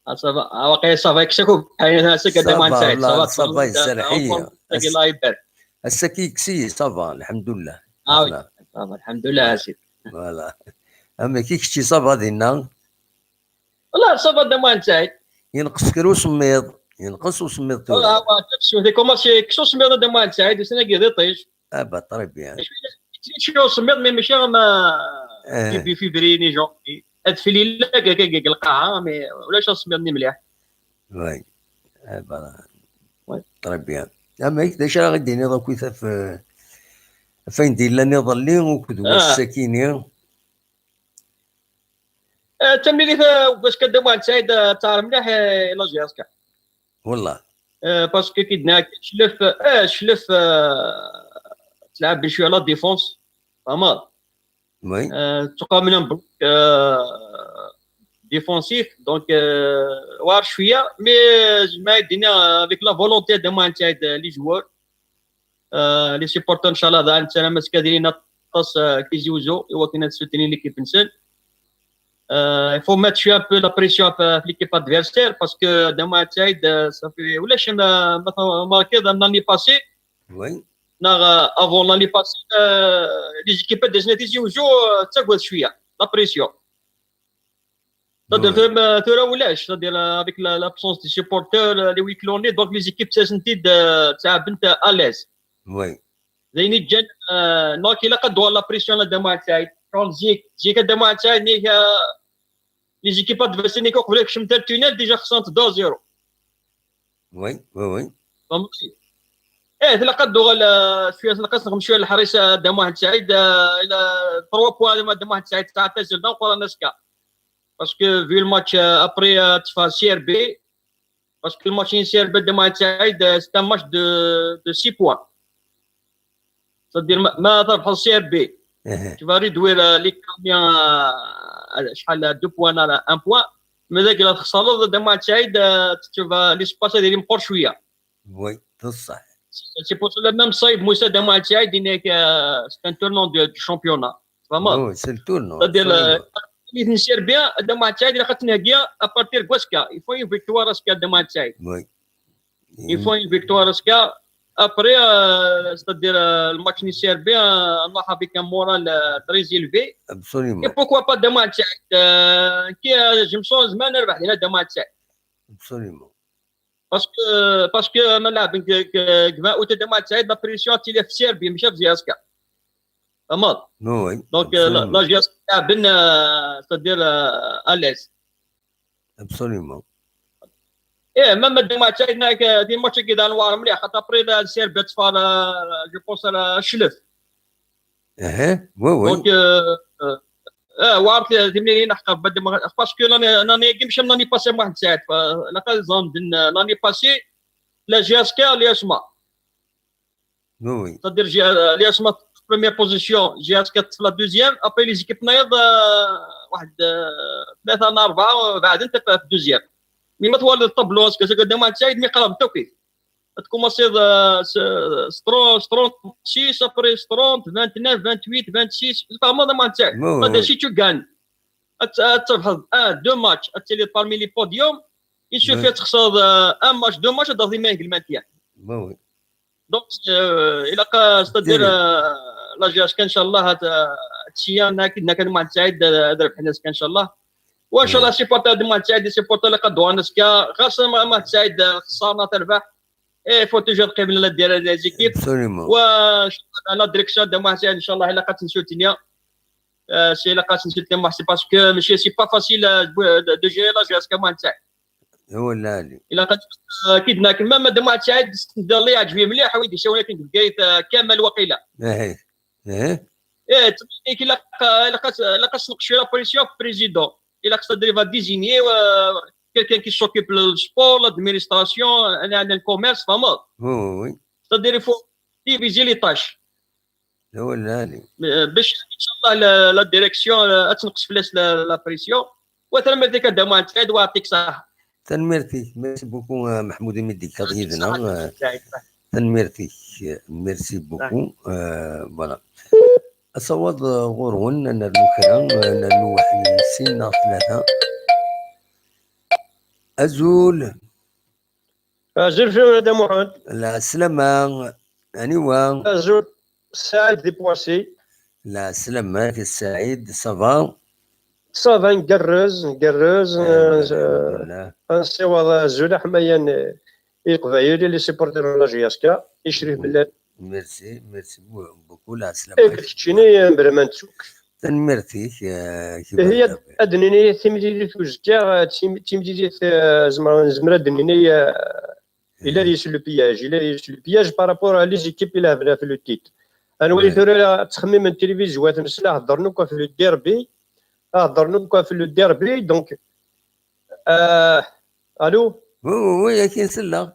Ah, ça va. Ah, waqila ça va, yekkes-ak ubeḥri, ass-agi a Dda Muḥend Saɛid, ça va, ça va, ça va, yeserreḥ-iyi. Ass-agi Allah ibarek. Ass-agi yekkes-iyi, ça va, lḥemdullah. Ah, oui. Ça va, lḥemdullah, a sidi. Voilà. Amek i kečči, ça va dinna? Wallah, ça va, Dda Muḥend Saɛid. Yenqes kra usemmiḍ. Yenqes usemmiḍ tura. Wallah, wa, tout de suite, commencé yekkes usemmiḍ a Dda Muḥend Saɛid, ussan-agi d iṭij. Ah, bah, très bien. Yekkes usemmiḍ, mais mačči am, euh, début février, ni janvier. Adfel yella deg, deg, deg lqaɛa, mais ulac asemmiḍ-nni mliḥ. Oui. Ah, bah, très bien. Amek, d acu ara ɣ-d-tiniḍ akkit ɣef, ɣef wayen d-yellan iḍelli akked wass-akini? Eh, d tamlilit, eh, n wass-a a Dda Muḥend Saɛid, eh, tettaɛer mliḥ, eh, la J S K. Wallah. Eh, parce que ki d-nɛak Clef, eh, Clef, eh, tleɛɛeb cwiya la défense, tfehmeḍ? Oui. Eh, ttqablen bloc, eh, défensif, donc, eh, war cwiya, mais, eh, je m'ai dit, eh, avec la volonté a Dda Muḥend Saɛid, eh, les joueurs, Euh, les supporters, nchallah, da, nessaram ad skaden aṭas, euh, Tizi Ouzou, i wakken ad soutenir l'équipe-nsen. Euh, il faut mettre un peu la pression à l'équipe adversaire parce que Dda Muḥend Saɛid, euh, ça fait, ulac ma, ma, ma remarqué dans l'année passée, oui, neɣ, euh, avant l'année passée, euh, les équipes de Tizi Ouzou, euh, ttagad cwiya, la pression. C'est-à-dire, tura, tura ulac, c'est-à-dire, euh, avec la, l'absence des supporters, euh, les huis clos-nni, donc les équipes ttasent-d, euh, ttɛabbent à l'aise. Oui. D ayen iǧǧan, euh, donc ilaq ad d-tuɣal la pression a Dda Muḥend Saɛid. Comme zik, zik a Dda Muḥend Saɛid, nek, euh, les équipes adversaires, nek uqbel ad kecment ar tunnel, déjà xesrent deux zéro. Oui, oui, oui. Fhemti? Eh, tlaq ad d-tuɣal, euh, cwiya, tlaq ad tneɣ cwiya leḥris, euh, a Dda Muḥend Saɛid, euh, ila trois points a Dda Muḥend Saɛid, tesɛa tazelt d ameqqran azekka. Parce que vu le match, euh, après, euh, tfa C R B, parce que le match-nni n C R B a Dda Muḥend Saɛid, euh, c'est un match de, de six points. C'est-à-dire, ma, ma terbeḥ C R B, tu vas réduire, euh, l'écart, euh, شحال, deux points à un point. Mais dès que la txesreḍ a Dda Muḥend Saɛid, euh, tu vas, l'espace ad yili meqqer cwiya. Oui, d ṣṣeḥ. C'est pour cela même Saïb Moussa a Dda Muḥend Saɛid, il n'est que, euh, c'est un tournant de, du championnat. Vraiment. Oui, c'est le tournant. C'est-à-dire, euh, il est bien, a Dda Muḥend Saɛid, il a à partir de Guesca. Il faut une victoire à ce qu'il a Dda Muḥend Saɛid. Oui. Il faut une victoire, parce que après, euh, c'est-à-dire, euh, le match-nni n C R B, euh, on a avec un moral, euh, très élevé. Absolument. Et pourquoi pas a Dda Muḥend Saɛid, euh, qui, euh, je me sens, ما نربح هنا a Dda Muḥend Saɛid. Absolument. Parce que, parce que, ma nlɛeb deg, deg, deg vingt août a Dda Muḥend Saɛid, la pression تولي في C R B, ماشي في J S K. Fhemteḍ? Oui, oui. Donc, euh, la, absolument. La J S K, euh, c'est-à-dire, euh, à l'aise. Absolument. Eh, même a Dda Muḥend Saɛid, هناك, euh, des matchs كي دار نوار مليح, خاطر après la C R B تفار, euh, je pense, على الشلف. Oui, oui. Donc, euh, euh, euh, وعرفت تمرين حق بدي ما-، parce que l'année, l'année, ماشي l'année passée a Dda Muḥend Saɛid, ف-، لا قال زاندن، l'année passée, la J S K, les Asma. Oui, oui. C'est-à-dire, j'ai, euh, les Asma première position, J S K la deuxième, après les équipes نايض, euh, واحد, euh, ثلاثة ولا أربعة, euh, بعد انت في deuxième. Mais ما توالد الطبلو, parce que c'est que a Dda Muḥend Saɛid, mais قرب توقيت. تكومونسي, euh, trente-six, après trente, vingt-neuf, vingt-huit, vingt-six, c'est pas mal, a Dda Muḥend Saɛid. Oui, oui. Si tu gagnes, tu, tu, tu, un, deux matchs, tu es parmi les podiums, il suffit de, euh, un match, deux matchs, tu as le maintien. Oui, oui. Donc, euh, il a, c'est-à-dire, euh, la J S K, إن شاء الله, هاد, euh, هاد الشيء, أنا أكيد, أنا كان مع سعيد, euh, هاد الربح الناس كان إن شاء الله. وإن شاء الله, supporter a Dda Muḥend Saɛid, supporter اللي قدوا الناس كا, خاصة مع, مع سعيد, euh, خسارنا تربح. Et il faut toujours قبل لا دير les équipes. Absolument. وإن شاء الله, la direction a Dda Muḥend Saɛid, إن شاء الله, إلا قد نسوتنيا. Euh, c'est la قد نسوتنيا, c'est parce que ماشي, c'est pas facile, euh, de, de gérer la J S K a Dda Muḥend Saɛid. هو اللي علي. إلا قد, آه، أكيد ناكل. ما, ما دمعت سعيد, ندير الله يعجبني مليح, وين يسوي لك بقيت, آه, كامل وقيلة. إيه. إيه. إيه, تمنيك إلا ق-، إلا قد, إلا قد سنقش في la pression في président. إلا قد تدري va désigner, آه, quelqu'un qui s'occupe le sport, l'administration, أنا, أنا le commerce, فهمت؟ Oui, oui, oui. C'est-à-dire, il faut diviser les tâches. هو اللي علي. باش إن شاء الله la, la direction, آه, تنقص في la, la pression. وثرا ما ديك الدموع تاعي دوا يعطيك صحة. Tanemmirt-ik, merci beaucoup, euh, Meḥmud, imi d-tekkaḍ yid-neɣ. Euh, tanemmirt-ik, merci beaucoup. Euh, voilà. Asawaḍ, euh, ɣur-wen, ad nernu kra, euh, nernu waḥed n sin neɣ tlata. Azul. Azul fell-awen a Dda Muḥend. Lɛeslama. Aniwa? Azul. Saɛid di Poissy. Lɛeslama-k a Saɛid, ça va? Ça va, ngerrez, ngerrez. Eh, euh, alhamdulillah. Ad nsiweḍ azul aḥmayan, euh, i Leqbayel, i les supporters n la J S K, i Crif Bellal. Merci, merci beaucoup, lɛeslama. Eh, keččini, euh, mebla ma nettu-k. Tanemmirt-ik, euh, ihi ad, ad d-nini timlilit uzekka, euh, tim-, timlilit, euh, zemreɣ, nezmer ad d-nini, euh, il a réussi le pillage, il a réussi le pillage par rapport à les équipes il a ɣef le titre. Anwa i tura ttxemmimen tilivizyu, ad nesla heddren akk ɣef le derby, heddren akk ɣef le derby, donc, euh, allô? Oui, oui, oui, akin selleɣ.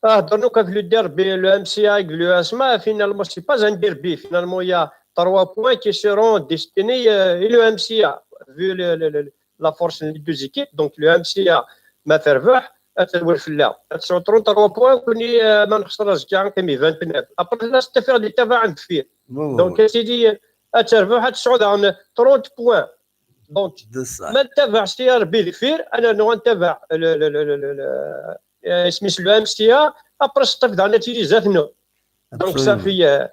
Ah, donc, le derby, le M C A avec le A S M A, finalement, c'est pas un derby. Finalement, il y a trois points qui seront destinés, euh, et le M C A, vu le, le, le, la force des deux équipes. Donc, le M C A, ma terbeḥ, ad terwel fell-aɣ. Ad sɛu trente-trois points, kuni, euh, ma nexṣer azekka, kami vingt-neuf. Après, la, c'est affaire de tabac en deffir. Donc, c'est dit, euh, ad terbeḥ, ad sɛu daɣen trente points. Donc, ma ntabaɛ s T R B deffir, ad nernu ad ntabaɛ le, le, le, le, le, le, euh, isem-is le M C A, après, teṭṭif daɣen ad tili zdat-neɣ. Donc, ça fait, euh,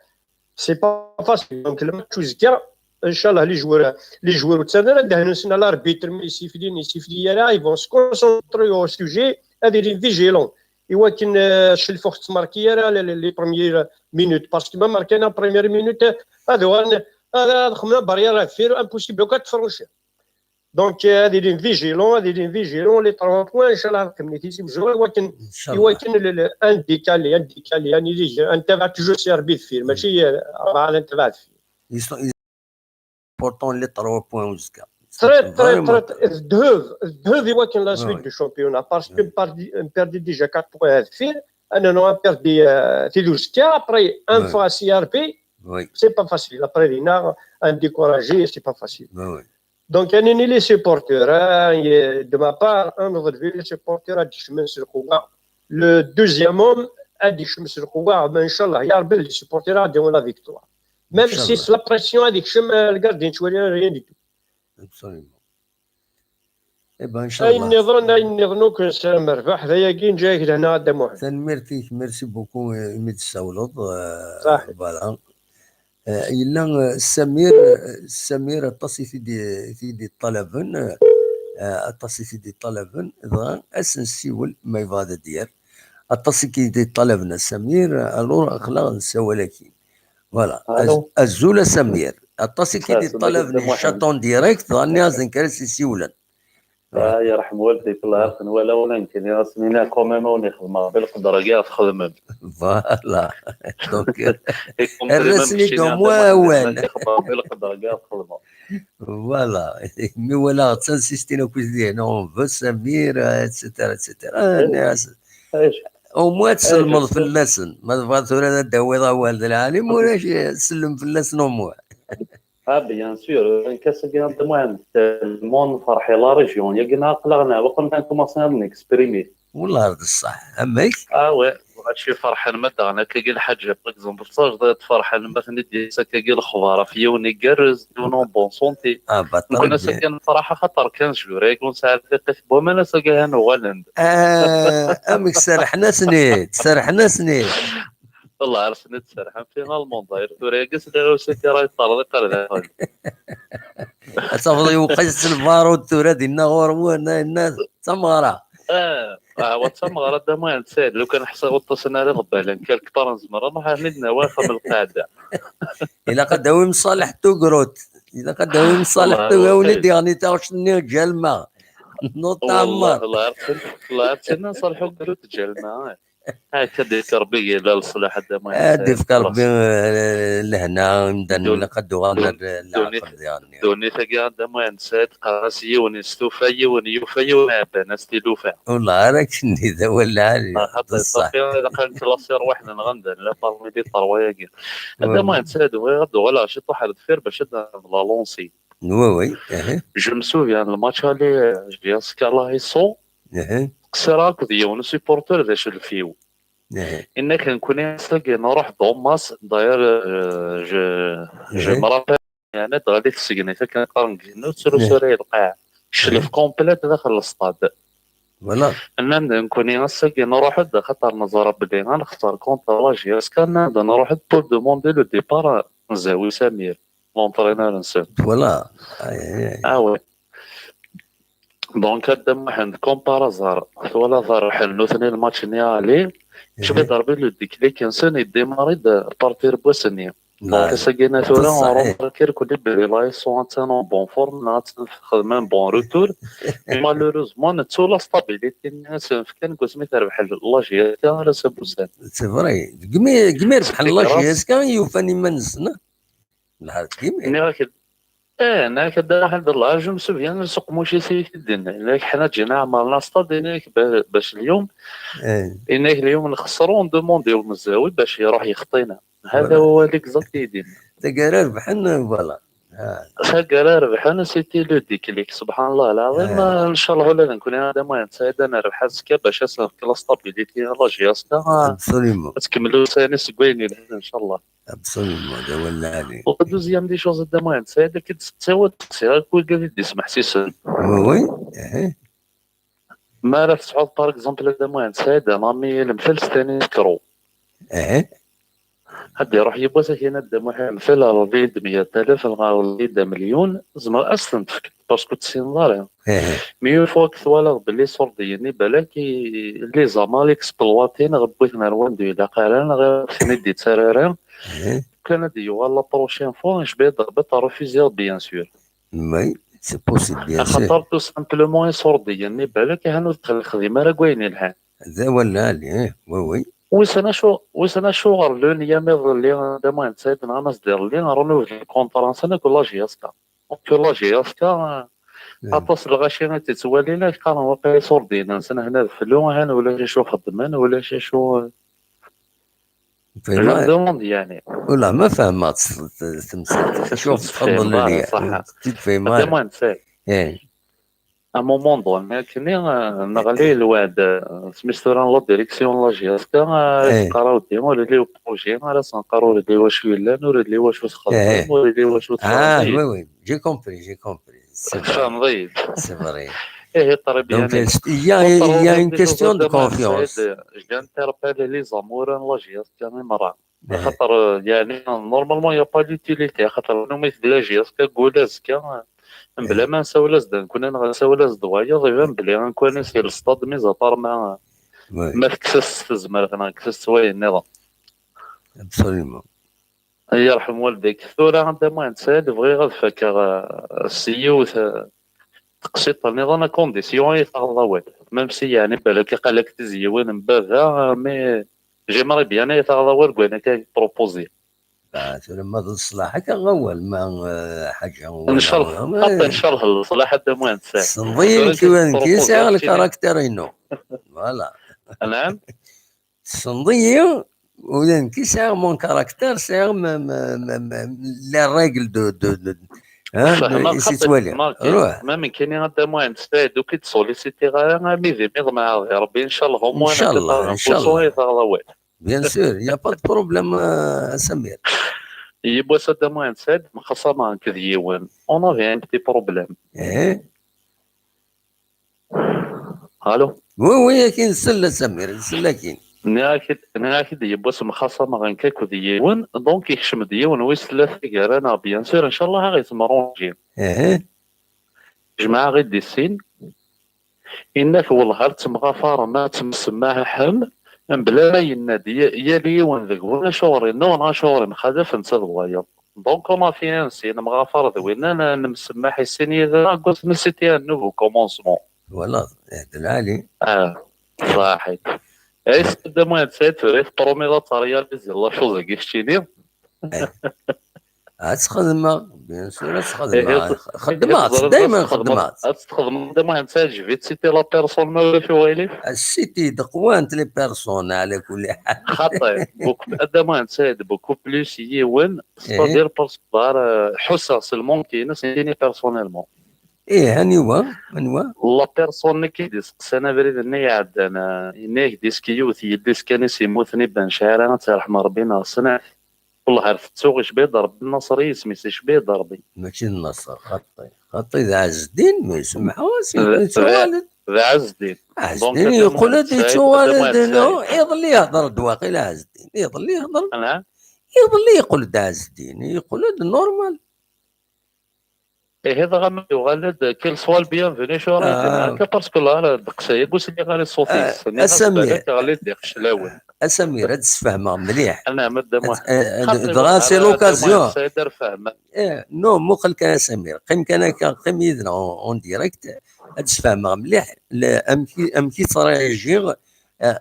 c'est pas facile. Donc, le match uzekka, inchallah, les joueurs, les joueurs ur ttarran ara ddehn-nsen à l'arbitre, mi yessifli, yessifli ara, ils vont se concentrer au sujet, ad ilin vigilants. I wakken, euh, ccelf ur ɣ-ttmarki ara les, les, les premières minutes. Parce que ma markan en première minute, ad uɣalen, ad, ad xedmen barrière deffir, impossible akk ad tefrucen. Donc, euh, ad ilin vigilants, ad ilin vigilants, les trois points, inchallah, ad kemmlen tizi uzur, i wakken, i wakken le, le, ad ndikali, ad ndikali, ad nili, ad ntabaɛ toujours C R B deffir, mačči, euh, rebɛa ad ntabaɛ deffir. Ils sont, ils portant les trois points uzekka. Très, très, très, très, d ddheb, d ddheb i wakken la suite du championnat, parce que perdu, perdu déjà quatre points ar deffir, ad nernu ad nperdi, euh, tid uzekka, après, ad neffeɣ à C R B, c'est pas facile. Après, dinna, ad ndécourager, c'est pas facile. Donc, ad nini les supporters, hein, et de ma part, ad nḍelbi les supporters ad d-kecmen s lqewwa. Le deuxième homme, ad d-ikcem s lqewwa, mais inchallah, ya Rebbi, les supporters ad d-yawin la victoire. Même si la pression ad ikcem, euh, le gardien, tu vois, rien du tout. Absolument. Eh ben, inchallah. Ayen nniḍen, ayen nniḍen akk, nessaram rrbeḥ, d ayagi, nǧǧa-yak lehna a Dda Muḥend. Tanemmirt-ik, merci beaucoup, euh, imi d-tessawleḍ, euh, voilà. Eh, yella, eh, Samir, eh, Samir aṭas i t-id-, i t-id-iṭalaben, eh, aṭas i t-id-iṭalaben, dɣa ad s-nsiwel ma yebɣa ad d-yerr. Aṭas i k-id-iṭalaben a Samir, alors aql-aɣ nessawal akkin. Voilà. Allô? Az-, azul a Samir. Aṭas i k-id-iṭalaben, icaṭ en direct, dɣa nniɣ-asen kan ad s-isiwlen. Ah, yerḥem waldik, Allah yerḥem, wala wala nekkini, asen-iniɣ quand même, awen ixdem Rebbi lqedr-agi ɣef txedmem. Voilà. Donc, err-asen-id au moins awal. Ixdem Rebbi lqedr-agi ɣef txedmem. Voilà. Mi walaɣ ttansisti akk i d-ihna, on veut Samir, et cetera, et cetera. Ah, nniɣ-asen, au moins ad tselmeḍ fell-asen. Ma tebɣiḍ tura ad d-tawiḍ awal d lɛalim, ulac, sellem fell-asen au moins. Ah, bien sûr, nekk ass-agi, a Dda Muḥend, tellement nferḥ i la région. Yagi neɣ aql-aɣ neɛweq amek ad nkumaṣi ad nexprimi. Wellah d ṣṣeḥ, amek? Ah ouais, mačči ferḥen ma daɣen akkagi lḥaǧa, par exemple, d tajdiṭ, ferḥen ma ten-id-yas akkagi lexbar ɣef yiwen igerrez, yiwen en bonne santé. Ah, bah, très bien. Nekni ass-agi nefreḥ axaṭer quinze jours, yagi ur nesɛi ara tiqit n waman, ass-agi han uɣalen-d. Ah, amek serḥen-asen-id, serḥen-asen-id. Wellah ar sen-id-serḥen finalement, d'ailleurs tura-yagi sliɣ i usakar-a yeṭṭerḍiq ar daxel. Ad tafeḍ iweqqes s lbarud tura dinna ɣur-wen, inna d tameɣra. Ah, ah, wa d tameɣra, a Dda Muḥend Saɛid, lukan ḥṣiɣ ur ṭṭasen ara iḍebbalen, quelque part nezmer ad nruḥ armi d-nawi axxam n lqaɛda. Ilaq ad d-tawim Ṣaleḥ Tugrut. Ilaq ad d-tawim Ṣaleḥ Tugrut, awen-id-iɣni taɣect-nni ǧalma. Nuṭ Ɛmer. Wellah ar tin, Ṣaleḥ Tugrut ǧalma. Akka ad d-yefk Rebbi yella leṣlaḥ, a Dda Muḥend Saɛid. Ad d-yefk Rebbi, eh, lehna, imdanen ilaq ad d-uɣalen ar leɛqel diɣen. Ddunit-agi, a Dda Muḥend Saɛid, qqaren-as yiwen yestufa, yiwen yufa, yiwen iɛebban-as tilufa. Wellah, ara k-nni d awal lɛali, d ṣṣeḥ. Ilaq ad nettlaṣi rrwaḥ-nneɣ anda nella parmi les trois-agi. A Dda Muḥend Saɛid, bɣiɣ ad d-uɣaleɣ ciṭuḥ ar deffir bac ad d-nerḍel alansi. Oui, oui. Je me souviens, le match aller, J S K Lahisson, Qsireɣ akked yiwen supporter d acelfiw. Inna-k nekkni ass-agi nruḥ d Omas, d'ailleurs, euh, je, je me rappelle, yani, dɣa di tessegnit akken qqaren deg yigenni, ur ttrusu ara i lqaɛa. Cclef complet daxel n lsṭad. Nnan-d nekkni ass-agi nruḥ-d, axaṭer neẓra belli ad nexser contre la J S K, nnan-d nruḥ-d pour demander le départ n Zawi Samir, l'entraîneur-nsen. Ah ouais. Donc, a Dda Muḥend, comme par hasard, twalaḍ rebḥen nutni lmatch-nni aller, kečč mi d-terbiḍ le déclic-nsen, yeddimarri-d partir n wass-nni. Donc, ass-agi-nni tura, on remarque-t-id belli la ils sont attan en bonne forme, neɣ attan xedmen bon retour. Mais malheureusement, nettu la stabilité-nni i sen-fkan deg wasmi terbeḥ la J S K ar ass-a n wussan. C'est vrai. Deg mi, deg mi rebḥen la J S K i ufan iman-nsen. Nniɣ-ak-d, eh, nniɣ-ak-d, a Dda Muḥend, Allah, je me souviens, s uqmuc-is i t-id-yenna. Nniɣ-ak, ḥna ǧǧiɣ ɛemmren-aɣ stad, nniɣ-ak, ba-, bac lyum, nniɣ-ak, lyum nxesser, on demande i umezraw bac iruḥ yexṭi-na. Hada wawal exact i yi-d-yenna. Taggara rebḥen, voilà. Taggara rebḥen, c'était le déclic, subḥan Allah lɛaḍim. Ncallah ula d nekkni, a Dda Muḥend Saɛid, ad nerbeḥ azekka bac ad s-nefk la stabilité i la J S K. Absolument. Ad tkemmel ussan-is deg wayen yelhan, ncallah. Absolument, d awal lɛali. La deuxième des choses, a Dda Muḥend Saɛid, ad k-id-sseqsiɣ, ad d-sseqsiɣ akk wigad i d-ismeḥsisen. Oui, oui. Mi ara tesɛuḍ, par exemple, a Dda Muḥend Saɛid, un ami, lemtel s tani n kru. Ad d-iruḥ yiwwas ad k-yini, a Dda Muḥend, lemtel, rḍi-d meyya alaf, neɣ rḍi-d amelyun, tzemreḍ ad s-ten-tefkeḍ, parce que ur tessineḍ ara. Mais une fois que twalaḍ belli iṣurdiyen-nni balak i les amal exploitin, neɣ wwin-ten ar wanda ur ilaq ara, neɣ ur ten-id-ittarra ara, kan ad d-yuɣal la prochaine fois, je vais d'abord refuser, bien sûr. Oui, c'est possible, bien sûr. Axaṭer tout simplement iṣurdiyen-nni balak ahan ur d-xedmen ara deg wayen yelhan. D awal lɛali, eh, oui, oui. Wissen acu, wissen acuɣer lun yam iḍelli, a Dda Muḥend Saɛid, nɣan-as-d iḍelli, renouvelé le contrat-nsen akked la J S K. Donc la J S K, aṭas n lɣaci i tt-ittwalin, ad qqaren waqila iṣurdiyen-nsen hna d flu, han ulac acu xeddmen, ulac acu. Je me demande, yani. Ula ma fehmeɣ-tt temsalt. Acu tfehmeḍ ara, lli? Ṣaḥa. Ur tt-id-fehmeɣ ara. Dda Muḥend Saɛid. Eh. À un moment donné, akkenni, eh, neɣli lweɛd, eh, s mi s-tura la direction n la J S K, eh, teqqar-aɣ-d ur yelli uprojet, ara s-neqqar ur yelli wacu yellan, ur yelli wacu txeddmem, ur yelli wacu txeddmem. Ah, oui, oui, j'ai compris, j'ai compris. C'est vrai. Tfehmeḍ-iyi-d. C'est vrai. Ihi, très bien. Donc, il y a, il y a une question de confiance. J'interpelle les amoureux n la J S K i merra. Axaṭer, eh, yani, normalement, il y a pas d'utilité. Axaṭer, win umi tella J S K, tgul azekka, eh, mebla ma nsawel-as-d nekkni neɣ nsawel-as-d wayeḍ, iban belli ankun-is yelseḍ-d, mis à part ma, ma tekkes-as s tezmert neɣ tekkes-as s wayen nniḍen. Absolument. Yerḥem walidek. Tura, a Dda Muḥend Saɛid, bɣiɣ ad fakeɣ, eh, s yiwet, eh, teqsiṭ nniḍen, à condition ay taɣeḍ awal. Même si, yani, balak iqal-ak tizyiwin n baba, mais j'aimerais bien ay taɣeḍ awal deg wayen akka i k-proposé. Ah, tura ma d leṣlaḥ, akka awal, ma, eh, ḥaǧa, ncallah, ncallah leṣlaḥ, a Dda Muḥend Saɛid. Tessneḍ-iyi nekk, tura nekk sɛiɣ le caractère-inu. Voilà. Naam. Tessneḍ-iyi, ula d nekk sɛiɣ mon caractère, sɛiɣ ma, ma, ma, ma, les règles de, de, de, hein, de, i s-ittwali. Ruḥ. Ma nekkini, a Dda Muḥend Saɛid, ur k-id-sollicitiɣ ara, armi d imiḍ mɛad Rebbi, ncallah, au moins, ncallah, ncallah. Ay taɣeḍ awal. Bien sûr, il y a pas de problème, euh, Samir. Yiwwas, a Dda Muḥend Saɛid, mxaṣameɣ nekk d yiwen. On avait un petit problème. Eh? Allô? Oui, oui, akin nsell a Samir, nsell akin. Nniɣ-ak-d, nniɣ-ak-d yiwwas mxaṣameɣ nekk akked yiwen, donc ikcem-d yiwen wis tlata gar-aneɣ, bien sûr, ncallah ad ɣ-ittemṛunji. Jemɛeɣ-id i sin, inna-k wellah ar temɣafarem, ar temsemmaḥem, mebla ma yenna-d ya-, yal yiwen deg-wen acuɣer innuɣen, acuɣer imxalaf netta d wayeḍ. Donc, on a fait ainsi, nemɣafar d winna, n-, nemsemmaḥ i sin yid-neɣ, deg wasmi c'était un nouveau commencement. Voilà, eh, d lɛali. Ah, ṣaḥit. Eh, Dda Muḥend Saɛid, tura i tepromiḍ ad tṛeyaliziḍ la chose-agi keččini? Eh. Ad tt-xedmeɣ, bien sûr, ad tt-xedmeɣ. Xedmeɣ-tt, daymen xedmeɣ-tt. Ad tt-txedmeḍ, Dda Muḥend Saɛid, je vais citer la personne, ma ulac uɣilif. Citer-d qwant les personnes, ɛla kulli ḥal. Xaṭi, beaucoup, Dda Muḥend Saɛid, beaucoup plus yiwen, c'est-à-dire, parce que, euh, ḥusseɣ s lmanque-ines, nekkini personnellement. Ih, aniwa? Anwa? La personne i k-id-iseqsan abrid-nni iɛeddan, ah, yenna-ak-d iski yiwet yelli-s kan i s-yemmuten i Benchara, ad tt-yerḥem Rebbi neɣ snat. Wellah ar tettuɣ, icba-yi-d Rebbi, Nnaṣer i yisem-is, icba-yi-d Rebbi. Mačči d Nnaṣer, xaṭi. Xaṭi d Ɛezdin, ma yesmeḥ-as, yettuɣal-d. D Ɛezdin. Ɛezdin yeqqel-d, yettuɣal-d. Iḍelli yehder-d waqil Ɛezdin. Iḍelli yehder. Iḍelli yeqqel-d Ɛezdin, yeqqel-d normal. Ihi dɣa ma yuɣal-d, qu'il soit le bienvenu, acuɣer i d-yenna akka? Parce que la, ddeqs-agi ur sliɣ ara i ṣṣut-is. Nniɣ-as balak ɣli-d ixeclawen. A Samir, ad d-sfehmeɣ mliḥ. Anɛam, a Dda Muḥ. Dɣa c'est l'occasion. Saɛid ar fehmeɣ. Eh, non, muqel kan a Samir. Qqim kan akka, qqim yid-neɣ en, en direct. Ad d-sfehmeɣ mliḥ amek i ttṛajiɣ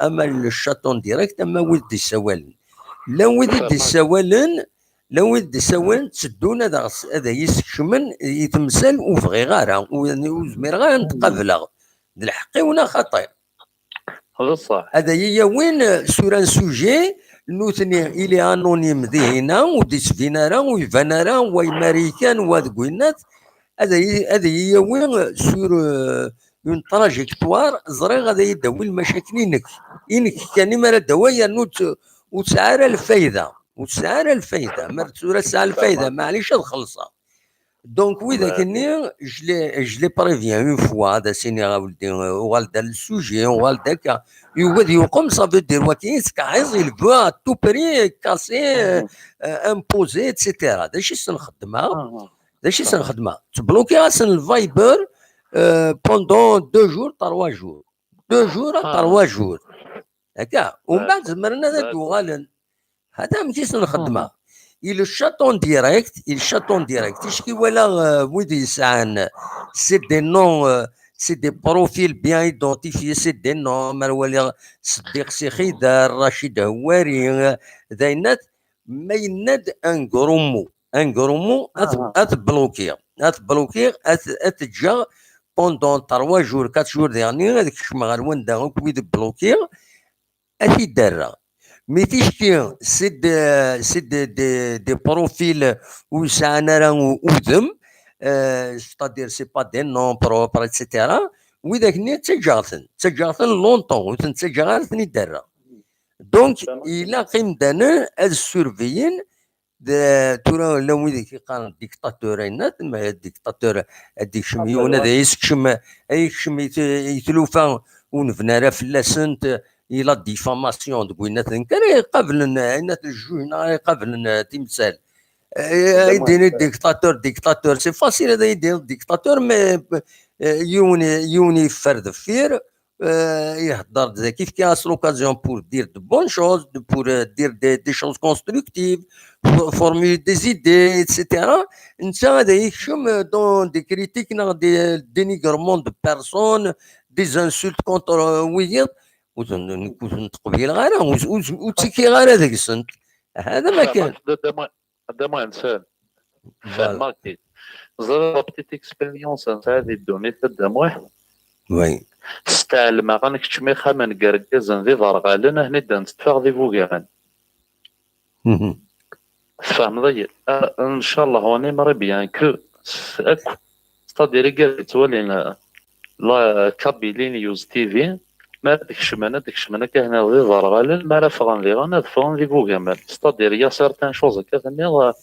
ama le chat en direct, ama wid d-issawalen. Llan wid i d-issawalen, llan wid d-issawalen, tteddun ad aɣ-, ad iyi-skecmen i temsal ur bɣiɣ ara, ur, ur zmireɣ ara ad ten-qableɣ. D lḥeqq-iw neɣ xaṭi? Ad iyi-yawin sur un sujet, nutni, il est anonyme dihina, ur d-ittbin ara, ur iban ara, wa i Marikan, wa deg winnat, ad iyi-, ad iyi-yawi sur, euh, une trajectoire, ẓriɣ ad iyi-d-awi lmacakin-inek. Inek kan i mi ara d-awi, yernu ur tesɛi ara lfayda. Ur tesɛi ara lfayda. Ma d tura tesɛa lfayda, maɛlic ad xellṣeɣ. Donc, widak-nni, je les, je les préviens une fois, ad as-iniɣ a weldi, euh, uɣal-d ar le sujet, uɣal-d akka. Yugi ad yuqem, ça veut dire, waki yettkeɛɛiẓ, il veut à tout prix casser, euh, euh, imposer, et cetera. D acu i sen-xeddmeɣ? D acu i sen-xeddmeɣ? Ttblokiɣ-asen le Viber, euh, pendant deux jours, trois jours. Deux jours, trois jours. Akka, umbeɛd zemren ad d-uɣalen. Hada amek i sen-xeddmeɣ. Il chat en direct, il chat en direct. Ticki walaɣ, euh, wid yesɛan, c'est des noms, euh, c'est des profils bien identifiés, c'est des noms. Ma waliɣ Seddiq Sixidar, Racid Hwari, euh, d ayennat, ma yenna-d un gros mot. Un gros mot, ad, ad blokiɣ. Ad blokiɣ, ad, ad t-ǧǧeɣ pendant trois jours, quatre jours diɣenni, ad kecmeɣ ɣer wanda akk wid blokiɣ, ad t-id-rreɣ. Mais ticki, c'est de, c'est de, de, des profils ur sɛan ara u-, udem, euh, c'est-à-dire, c'est pas des noms propres, et cetera. Widak-nni ttaǧǧaɣ-ten, ttaǧǧaɣ-ten longtemps, ur ten-ttaǧǧaɣ ara ad ten-id-rreɣ. Donc, ilaq imdanen ad surveillen d, tura llan wid i k-iqqaren dictateur, ayennat, ma dictateur ad d-ikcem yiwen, ad yeskcem, ad yekcem i t-, i tlufa ur nebni ara fell-asent, i la diffamation deg winnat n kan, ay qablen, ayennat, le juge neɣ ay qablen, eh, timsal. Eh, ay d-ini dictateur, dictateur, c'est facile ad ay-d-iniḍ dictateur, mais, eh, yiwen, yiwen yeffer deffir, euh, ihedder-d daki, fkiɣ-as l'occasion pour dire de bonnes choses, de, pour, euh, dire des, des choses constructives, pour formuler des idées, et cetera. Netta ad yekcem, euh, dans des critiques, neɣ des dénigrements de personnes, des insultes contre, euh, wiyiḍ. Ur ten-, ur ten-, ur ten-ttqebileɣ ara, ur, ur, ur ttekkiɣ ara deg-sent. Hada ma kan. A Dda Muḥend, fehmeɣ-k-id. Ẓriɣ la petite expérience nesɛa di ddunit, a Dda Muḥ. Oui. Steɛlmeɣ ad nekcem ixxamen n yergazen d iderɣalen, ahni d-nteṭṭfeɣ d ibugaman. Tfehmeḍ-iyi? Ah, ncallah, on aimerait bien que s-, akk, c'est-à-dire, i yettwalin, ah, la Kabylie News T V, ma ad kecmen, ad kecmen akka hna d iderɣalen, ma ara ffɣen diɣen, ad ffɣen d ibugaman. C'est-à-dire, il y a certaines choses akka tenniḍ, ah,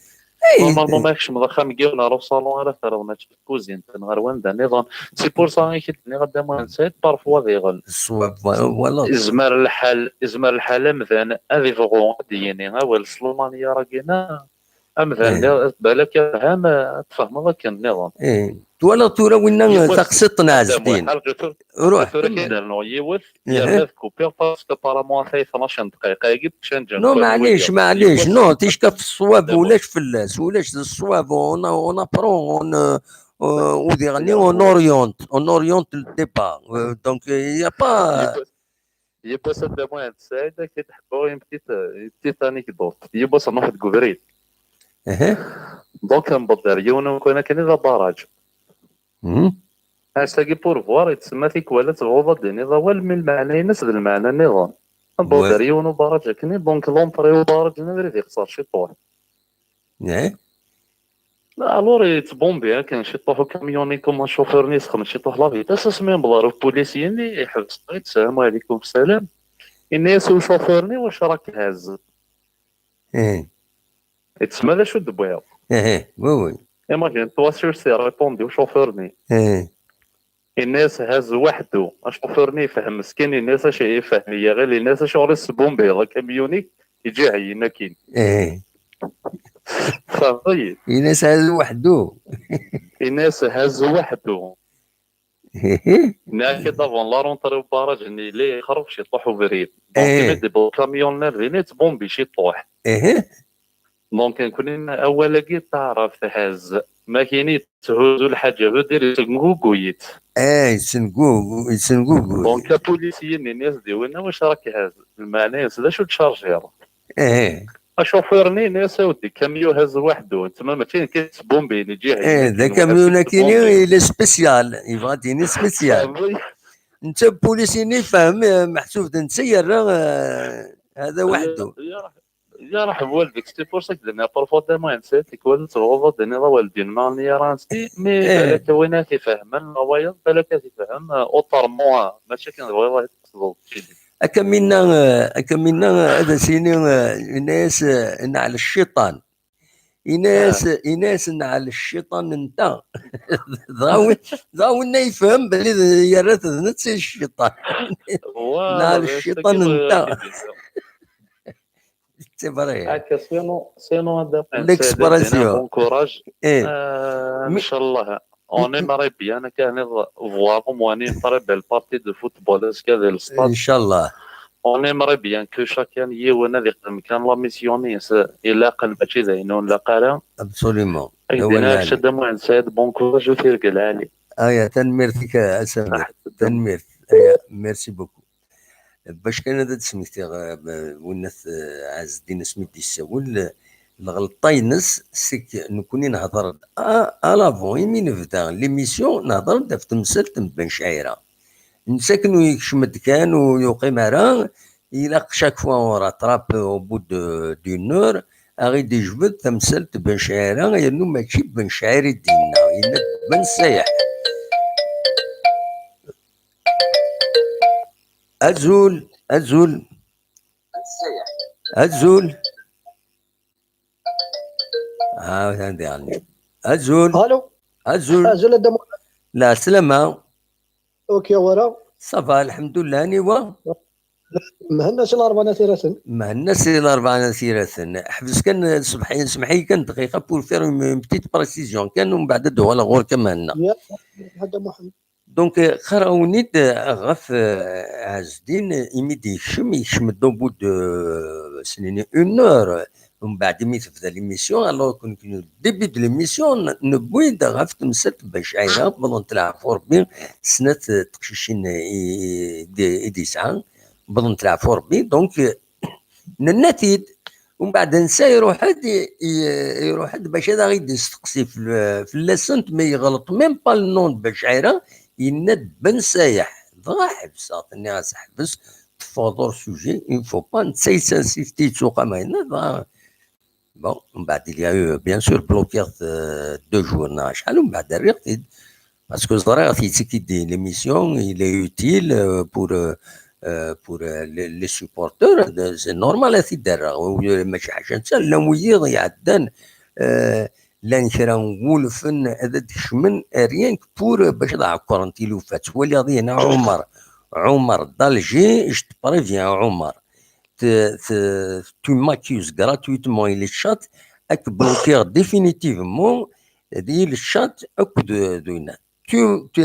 normalement, ma kecmeḍ axxam n yiwen ar usalon ara terreḍ, mačči deg tkuzint, neɣ ar wanda nniḍen. C'est pour ça i k-id-nniɣ, a Dda Muḥend Saɛid, parfois diɣen. Ṣṣwab, voilà. Izmer lḥal, izmer lḥal amdan ad ibɣu ad d-yini awal s lamanyir-agi-nni, amdan, eh, balak afham, ad tfehmeḍ akken nniḍen. Eh, twalaḍ tura winna taqsiṭ n Ɛezdin. Ruḥ, tura ad k-id-rnuɣ yiwet, yerna ad kupiɣ parce que apparemment atay tnac n ddqayeq-agi d change. Non, maɛlic, maɛlic, non, ticka f ṣṣwab ulac fell-as, ulac d ṣṣwab, on a, on apprend, on, euh, euh, on oriente, on oriente le débat. Euh, donc, il y a pas... Yiwwas a Dda Muḥend Saɛid, ad k-id-ḥebbuɣ une petite, une petite anecdote. Yiwwas nruḥ deg ubrid. Donc, newweḍ ar yiwen umkan akken i d abaraj. Ass-agi pour voir, yettsemma tikwal ad tebɣuḍ ad d-tiniḍ awal, mi lmeɛna-ines d lmeɛna nniḍen. Newweḍ ar yiwen ubaraj akken, donc l'entrée ubaraj n abrid ixeṣṣer ciṭuḥ. Alors yettbombi akken ciṭuḥ ukamyuni, comme chauffeur-nni yessexdem ciṭuḥ la vitesse, asmi yewweḍ ɣer upulis-nni, yeḥbes-it, "Salam aleykum." "Salam." Yenna-yas ucufur-nni, "Wacu ara k-hezzen?" Ih, Yettsemma d acu d-wwiɣ. ih, oui, oui. Imagine-toi sur ses répondit ucufur-nni. Ih, Yenna-yas, "Haz weḥd-u." Acufur-nni yefhem meskin, yenna-yas, "Acu yefhem yaɣil?" Yenna-yas, "Acuɣer i tesbumbiḍ akamyun-ik? Iǧi heyyin akin." ih. Tfehmeḍ-iyi? Yenna-yas, "Haz weḥd-u." Yenna-yas, "Haz weḥd-u." Ih, Nniɣ-ak-id avant la rentrée au barrage-nni, yella yexreb ciṭuḥ ubrid. Donc, Eh. imi d-yewweḍ ukamyun-nni ar din, yettbumbi ciṭuḥ. ih. Donc, nekkni awal-agi d taɛrabt, haz. Ma kini yetthuzzu lḥaǧa, veut dire yessenguguy-itt. Eh, yessengugu-, yessenguguy. Donc, apulis-nni yenna-yas-d i winna, "Wacu ara k-haz?" Lmeɛna-yas, "D acu d-tcarjiḍ?" Eh, Acufur-nni yenna-yas, "A weddi, kamyu haz weḥd-u." Tma mačči nekk i tesbumbin, iǧi eh, d akamyun akini, il est spécial. Yebɣa ad yini spécial. Netta apulis-nni yefhem, eh, meḥsub d netta yerra, eh, hada weḥd-u. Yaraḥ, yaraḥ waldik, c'est pour ça que d-nniɣ profondément, netta tikwal tebɣuḍ ad d-tiniḍ awal d-yenna nni ara nsi, mais Eh. balak win ad t-ifehmen, ma wayeḍ, balak ad t-ifhem, euh, autrement, euh, mačči akken tebɣiḍ ad t-tqesdeḍ. Akka minna, eh, akka minna, eh, ad as-yini, eh, yenna-yas, eh, "Nɛel cciṭan." Yenna-yas, yenna-yas, "Nɛel cciṭan nta." Dɣa win, dɣa winna yefhem belli d, yerra-t d netta i cciṭan. Voilà, Nɛel d acu cciṭan akka nta. i d-yenna. C'est vrai. Akka, sinon, sinon, ad d-, L'expression. Bon courage. Eh, Euh, mais- Inch'Allah. On aimerait bien que nous voir au moins une très belle partie de football. Est-ce qu'il y a le stade? Inch'Allah. On aimerait bien que chacun y ait une avec la mission. Il a quand même la carrière. Absolument. Bon courage au tirk al-ali. Aya, tanemmirt-ik a Samir. Tanemmirt. Aya, merci beaucoup. Bac kan ad d-smektiɣ, eh, winnat, eh, Ɛezdin asmi d-yessawel, eh, lɣelṭa-ines, c'est que nekkni nehder-d à, à l'avant, imi nebda l'émission, nehder-d ɣef temsalt n Ben Cɛira. Netta akken ur yekcem-d kan, ur yuqim ara, ilaq chaque fois on rattrape au bout de, d'une heure, ad ɣ-id-ijbed tamsalt n Ben Cɛira, yernu mačči Ben Cɛira i d-yenna, yenna-d Ben Sayeḥ. Azul, azul. Azul. Ah, attendez, attendez. Azul. Allô. Azul. Azul a Dda Muḥ-, La salama. Ok, voilà. Ça va, alhamdulillah, aniwa? Mhenna si Larebɛa n At Yiraten. Mhenna si Larebɛa n At Yiraten. Ḥbes kan, semḥ-, semḥ-iyi kan dqiqa pour faire une, une petite précision. Kan, umbeɛd ad d-uɣaleɣ ɣur-k a Mhenna. Ya, a Dda Muḥ-, Donc, euh, qqareɣ-awen-id, euh, ɣef, euh, Ɛezdin, imi d-yekcem, yekcem-d au bout de, euh, s-, une heure, umbeɛd imi tebda l'émission, alors que nekkni, début de l'émission, n-, newwi-d ɣef temsalt n Ben Cɛira, wwḍent leɛfu Rebbi, snat, euh, teqcicin i, i, i d-yesɛa, wwḍent leɛfu Rebbi, donc, euh, nenna-t-id. Umbeɛd netta iruḥ-d, i, i, iruḥ-d bac ad aɣ-id-isteqsi fell-, fell-asent, mais yeɣleṭ même pas le nom de Ben Cɛira, yenna-d Ben Sayeḥ. Dɣa ḥebseɣ-t, nniɣ-as, "Ḥbes, teffɣeḍ hors sujet, il ne faut pas", netta yettuqam yenna, dɣa, bon, umbeɛd il y a eu, bien sûr, bloqué-t, euh, deux jours, neɣ acḥal, umbeɛd rriɣ-t-id. Parce que ẓriɣ, il dit, l'émission, il est utile, euh, pour, euh, euh, pour, euh, les, les supporters, de-, c'est normal, ad t-id-rreɣ. Mačči ḥaca netta, llan wiyiḍ iɛeddan, euh, llan kra n wulfen ad d-kecmen, rien que pour, euh, bac ad ɛekkren tilufa. Ttwaliɣ dinna Ɛumar, Ɛumar d'Alger, je te préviens, Ɛumar. Te-, te-, tu m'accuses gratuitement, il est chat, ad k-bloquer définitivement, di le chat, akked d winna. Tu, tu,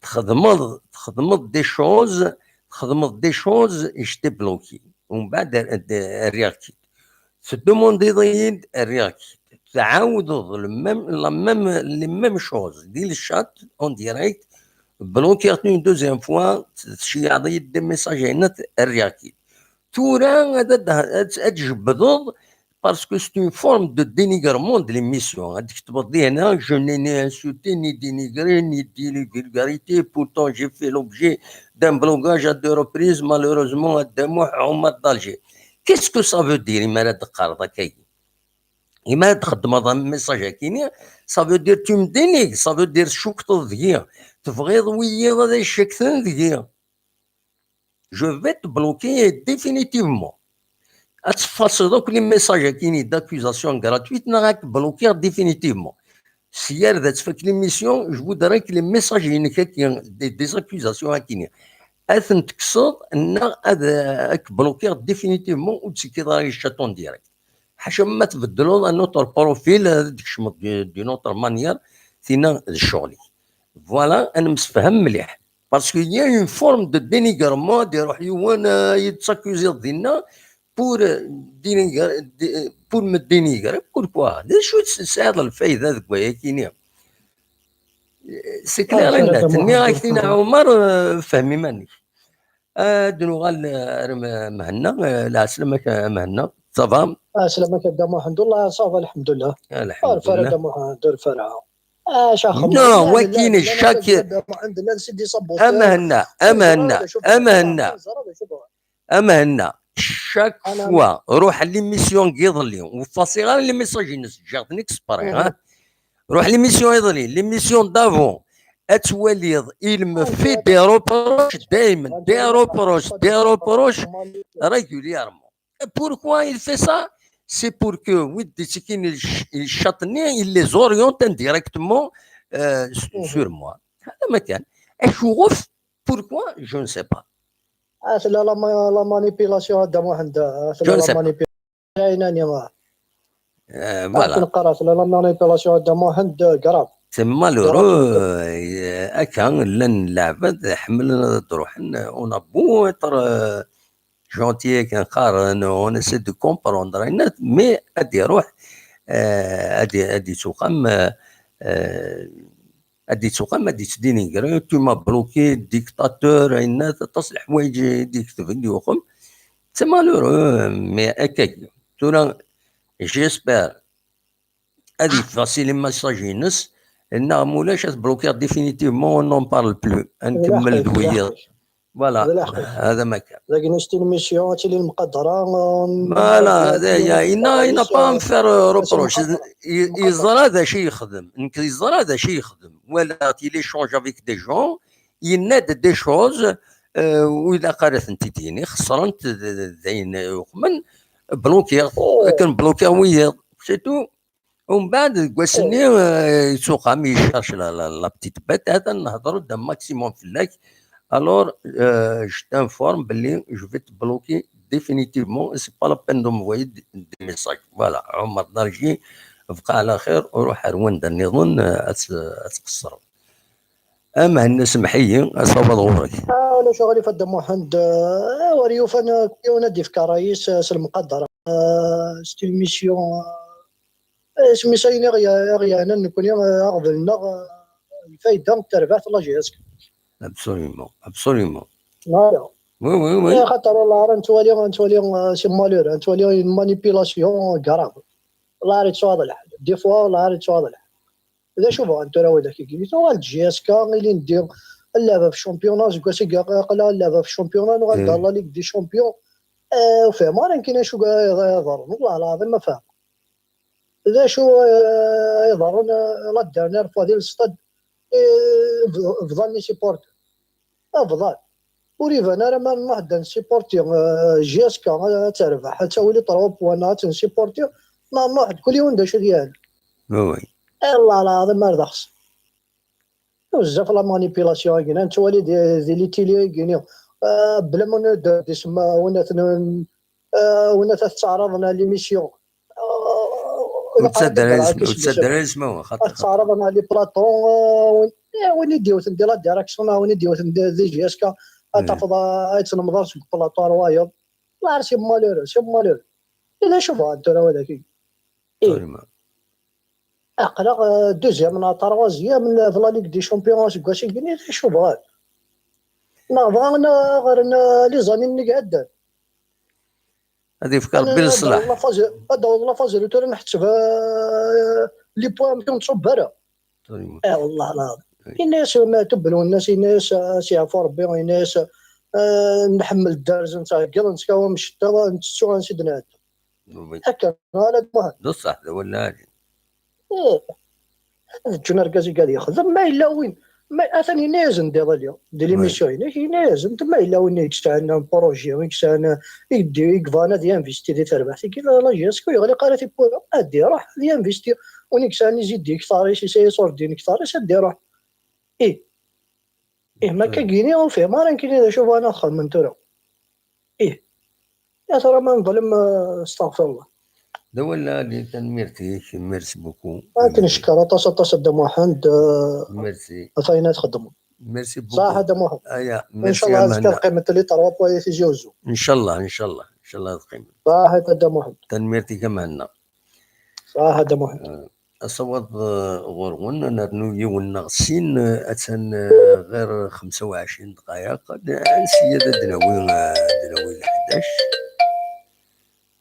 txedmeḍ, txedmeḍ des choses, txedmeḍ des choses, et je t'ai bloqué. Umbeɛd, r-, r-, rriɣ-k-id. Teddumundiḍ-iyi-d, rriɣ-k-id. Tɛawdeḍ le même, la même, les mêmes choses. Di le chat, en direct, bloquer une deuxième fois, tceyyaɛeḍ-iyi-d des messages, rriɣ-k-id. Tura ad, ad, ad, ad tjebbdeḍ, parce que c'est une forme de dénigrement de l'émission. Ad tketbeḍ dinna, "Je n'ai ni insulté, ni dénigré, ni dit les vulgarités, pourtant j'ai fait l'objet d'un blocage à deux reprises, malheureusement, à Dda Muḥ, Ɛumar d'Alger." Qu'est-ce que ça veut dire, imi ara d-teqqareḍ akkagi? Ima ad txeddmeḍ am message akini, ça veut dire tu me dénigres, ça veut dire tcukteḍ deg-i. Tebɣiḍ wiyiḍ ad ccakten deg-i. Je vais te bloquer définitivement. Ad teffaseḍ akk les messages akini d'accusation gratuite neɣ ad k-bloquer définitivement. Si yar d ad tfak l'émission, je voudrais que les messages inek akini, des, des accusations akini, ad ten-tekkseḍ neɣ ad, ad k-bloquer définitivement, ur d-tekkiḍ ara i chat en direct. Ḥaca ma tbeddleḍ un autre profil, ad d-tkecmeḍ d'une autre manière, tinna d ccɣel-ik. Voilà, ad nemsefham mliḥ. Parce qu'il y a une forme de dénigrement, ad iruḥ yiwen, euh, ad yi-d-takkuziḍ dinna, pour, euh, dénigrer, dé-, pour me dénigrer. Pourquoi? D acu tesɛiḍ lfayda deg wayakini? C'est clair et net. Nniɣ-ak-t-in a Ɛumar, euh, fhem iman-ik. Ad nuɣal, euh, ar M-, Mhenna, euh, lɛeslama-k a Mhenna. Ça va? Ɛeslama-k a Dda Muḥend. Wallah, ça va, lḥemdullah. Ur fara Dda Muḥend, ur fara. Acu axemmem? Non, wagi n ccak. Dda Muḥend, llan si des saboteurs. A Mhenna, a Mhenna, a Mhenna. A Mhenna, chaque fois, ruḥ l'émission n yiḍelli, ur fasiɣ ara les messages-ines, ǧǧiɣ-ten exprès, hein. Ruḥ l'émission iḍelli, l'émission d'avant, ad twaliḍ, il me fait des reproches, daymen, des reproches, des reproches, régulièrement. Et pourquoi il fait ça? C'est pour que, oui, des tickets, il ch-, il châtenait, il les oriente indirectement, euh, su-, sur moi. هذا ما كان. أشوف، pourquoi? Je ne sais pas. Ah, c'est la, la ma-, la manipulation, Dda Muḥend, ah, c'est la manipulation. Voilà. C'est la manipulation, Dda Muḥend, grave. C'est malheureux, euh, akka, llan lɛebad ḥemmlen ad ruḥen, on a beau être, euh, gentil, akken qqaren, on essaie de comprendre, mais ad iruḥ, euh, ad i-, ad ittuqam, euh, euh, ad ittuqam, ad ittdinigri, tu m'as bloqué, dictateur, ayen-a, aṭas n leḥwayeǧ i d-yekteb-d yuxem. C'est malheureux, mais akkagi. Tura, j'espère ad yeffeɣ si les messages-ines, neɣ mulac ad bloquer définitivement, on n'en parle plus. Ad nkemmel d wiyiḍ. Voilà, هذا ما كان. Dagi c'est une mission, ad tili lmuqadara. Voilà, il n'a pas à me faire, euh, reproche. Yeẓra d acu yexdem. Nekk yeẓra d acu yexdem. Wala il échange avec des gens, yenna-d des choses, euh, ur ilaq ara tent-id-yini, xesrent d, d, d ayen uxmen, bloquer, akken bloquer wiyiḍ, c'est tout. Umbeɛd deg wass-nni, euh, yettuqam, il cherche la, la, la petite bête, atan nehder-d un maximum fell-ak. Alors, euh, je t'informe belli je vais te bloquer définitivement, c'est pas la peine de m'envoyer des, des messages. Voilà, Omar Darji, bqa ɛla xir, ruḥ ar wanda nniḍen, euh, ad t-, ad tqeṣṣreḍ. A Mhenna, semmeḥ-iyi, ad taweḍ ɣur-k. Ah, ulac aɣilif a Dda Muḥend, ah, wer yufan, ah, yiwen ad d-yefk ṛṛay-is, ah, s lemqadra. Ah, c'est une mission, ah, asmi s ayen i ɣ-, i ɣ-yeɛnan nekkni, ah, aɣbel-nneɣ, ah, lfayda n terbaɛt n la J S K. Absolument, absolument. Voilà. Oui, oui, oui. Eh, xaṭer wallah ara nettwali, nettwali, ah, c'est malheureux, nettwali une manipulation grave. Wallah ara yettwaḍ lḥal. Des fois, wallah ara yettwaḍ lḥal. D acu bɣan tura widak-agi? Tuɣal-d J S K, ilindi, llɛaba f championnat, seg wass-agi aql-aɣ llɛaba f championnat, nuɣal-d ɣer la Ligue des Champions. Eh, ur fhimeɣ ara nekkini acu i iḍerrun, wallah lɛaḍim ma fehmeɣ. D acu, eh, iḍerrun, eh, la dernière fois di lestad, eh, bḍ-, bḍan les supporters. Bḍan. Ur iban ara ma nruḥ-d ad nsupporti, eh, J S K, eh, ad terbeḥ, ad tawi les trois points, neɣ ad tt-nsupporti, ma nruḥ d kul yiwen d acu i t-yeɛnan. Oui, oui. Eh, wallah lɛaḍim ar d axṣim. Bezzaf la manipulation-agi, nettwali di, di les télé-agi, eh, bla ma d-isem, eh, win ad ten-, eh, win ad tettɛaraḍen à l'émission. Eh, ur ttadder ara isem-, ur ttadder ara isem-, ad tettɛaraḍen à les plateaux, eh, win, eh, win i d-yewten di la direction, eh, win i d-yewten di, di J S K, ad tafeḍ, eh, ad yettnemḍar seg plateau ar wayeḍ. Wallah, c'est malheureux, c'est malheureux. I d acu bɣan tura widak-agi? Ih. Aql-aɣ, euh, deuxième neɣ troisième n la Ligue des Champions aseggas-agi, d acu bɣan? Neɣ bɣan ad ɣren, euh, les années-nni iɛeddan. Ad yefk Rebbi leṣlaḥ. Ad d-taweḍ la phase retour, ad nḥetteb, euh, les points, ur nettṣubb ara. Eh, wallah lɛaḍim. Yenna-yas Meɛtub Lwennas, yenna-yas, ah, ad s-yeɛfu Rebbi, yenna-yas, ah, nḥemmel dderz, nettheggiḍ, nettkawam ccetta, nettettu ansi d-nɛedda. Akken, ala d Muḥend. D ṣṣeḥ, d awal lɛali. Ih. Ad ǧǧun argaz i ad yexdem, ma yella win, ma atan yenna-yasen-d iḍelli, di l'émission-inek, yenna-yasen-d, ma yella win i yesɛan un projet, i yesɛan, i yeddi, i yebɣan ad yinvesti di terbaɛt-agi, la, la G S Q yeɣliq ara tiwwura, ad iruḥ, ad yinvesti. Win i yesɛan izidi ktar-is, yesɛa iṣurdiyen ktar-is, ad iruḥ. Ih. Ih, ma akka gini, ur fhimeɣ ara nekkini d acu bɣan ad xedmen tura. Ih. Ya tara ma neḍlem, eh, astaɣfirullah. D awal lɛali, tanemmirt-ik, merci beaucoup. Ad k-neckeṛ aṭas, aṭas, a Dda Muḥend, eh, Merci. Ɣef wayen ad txedmeḍ. Merci beaucoup. Ṣaḥ a Dda Muḥend. Aya, merci. Ncallah azekka ad qqiment les trois points i Tizi Uzzu. Ncallah, ncallah, ncallah ad qqiment. Ṣaḥ a Dda Muḥend. Tanemmirt-ik a Mhenna. Ṣaḥ a Dda Muḥend. Eh, asawaḍ, eh, ɣur-wen, ad nernu yiwen neɣ sin, eh, attan, eh, ɣer xemsa u ɛecrin dqayeq. Ad, ansi ad d-nawi, eh, ad d-nawi leḥdac.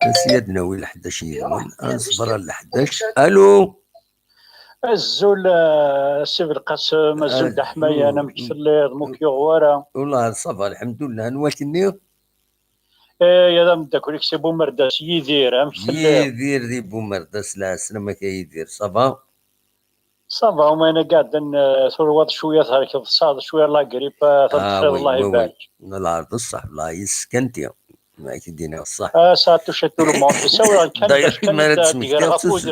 Ansi ad d-nawi leḥdac yid-wen. Ad nṣebber ar leḥdac. Alo? Azul, eh, Si Belqasem, azul Dda Ḥmayan, amek telliḍ? Muk yuɣ wara? Wellah, ça va, lḥemdullah. Anwa-k-nni? Eh, ya d ameddakel-ik si Bumerdas, Yidir, amek telliḍ? Yidir di Bumerdas, lɛeslama-k a Yidir, ça va? Ça va, umayen-agi ɛeddan, eh, turwaḍ cwiya, thelkeḍ, tesɛiḍ cwiya la grippe, eh, taḍṣiḍ, Allah ibarek. Lɛerḍ ṣṣeḥ, Allah yeskanti. Ma ak-d-iniɣ ṣṣeḥ. Ah, ça a touché tout le monde. Essaweɣ kan bac kan ad d-greɣ afud,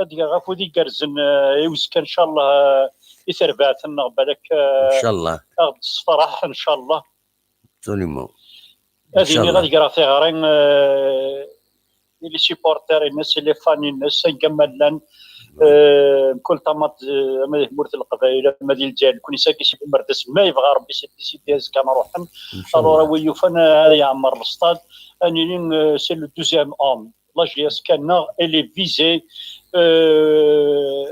ad d-greɣ afud igerrzen, eh, i uzekka, ncallah, eh, i terbaɛt-nneɣ, balak, eh, ncallah, ad ɣ-d-tessefraḥ, ncallah. Absolument. Ad iniɣ ad greɣ tiɣri, eh, i les supporters-ines, i les fans-ines, anga ma llan, eh, mkul tamaḍt, eh, ama di tmurt n Leqbayel, ama di Lezzayer, nekkni sagi si Bumerdas, ma yebɣa Rebbi, c'est décidé, azekka ad nruḥen. Alors, a wi yufan, eh, ad yeɛmer lestad, ad nini, eh, c'est le douzième homme. La G S K-nneɣ, elle est visée, eh,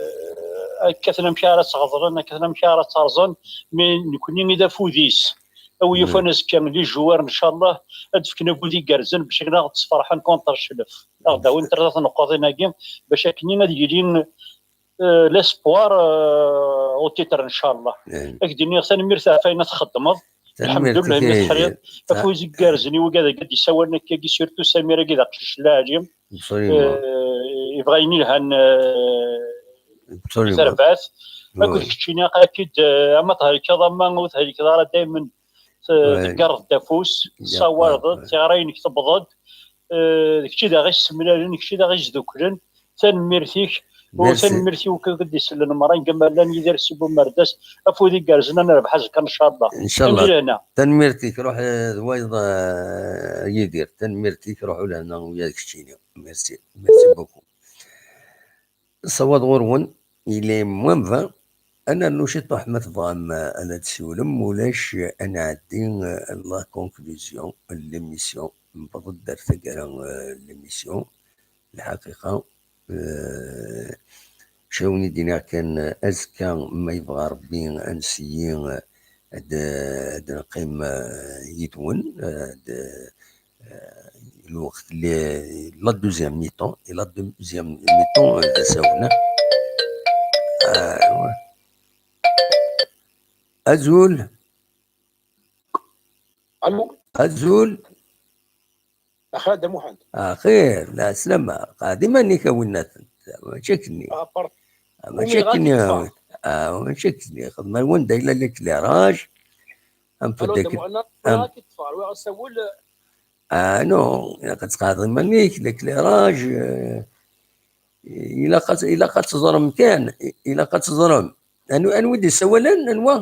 akka akken amek ara tt-ɣeḍlen, akka akken amek ara tt-rẓen, mais nekkni i d afud-is. A wi yufan azekka, les joueurs, ncallah, ad d-fken afud igerrzen bac akken ad ɣ-d-sferḥen contre cclef. Ad ɣ-d-awin tlata tneqquḍin-agi, bac akken ad yili, eh, l'espoir, eh, au titre, ncallah. Ad k-d-iniɣ tanemmirt ɣef wayen ad txeddmeḍ. Lḥemdullah, imi teḥriḍ. Afud igerrzen i wigad-agi d-isawalen akkagi, surtout Samir-agi d aqcic lɛali. Absolument. Eh, yebɣa ayen ilhan, eh, i terbaɛt. Akked keččini, aql-ak-id, eh, ama thelkeḍ, ama ur thelkeḍ ara, daymen t-, teggareḍ-d afus, tessawaleḍ-d, tiɣri-inek tewweḍ-d. Eh, d kečč i d aɣ-issemlalen, d kečč i d aɣ-isduklen. Tanemmirt-ik. U tanemmirt i wakk i d-isellen, merra anga ma llan, Yidir Si Bumerdas, afud igerrzen, ad nerbeḥ azekka, ncallah. Ncallah. Tanemmirt-ik, ruḥ, eh, d wayeḍ, eh, Yidir. Tanemmirt-ik, ruḥ ulehna uya d keččini. Merci. Merci beaucoup. Ṣṣawad ɣur-wen, il est moins vingt. Ad nernu ciṭuḥ ma tebɣam, eh, ad d-tsiwlem, ulac, eh, ad nɛeddi, eh, la conclusion n l'émission. Newweḍ-d ar taggara, eh, n l'émission. Lḥaqiqa, eh, cawen i d-iniɣ kan, eh, azekka, ma yebɣa Rebbi, ad nseyyi, eh, ad, ad neqqim, eh, yid-wen, eh, ad, eh, lweqt, la deuxième mi-temps, et la deuxième mi-temps, eh, d asawen, eh. Ah, ouais. Azul. Alo. Azul. Axa Dda Muḥend. Axir, lɛeslama. Qɛed iman-ik a winnaten. Mačči akkenni. Ah, pardon. Ah, mačči akkenni. Ah, mačči akkenni. Xdem ar wanda yella l'éclairage. Am alo, Dda Muḥend, am- ṛwiɣ asawal. Ah, non, ilaq ad tqeɛdeḍ iman-ik, l'éclairage, eh, ilaq ad, ilaq ad teẓrem kan, ilaq ad teẓrem. Anwa, anwa i d-yessawalen, anwa?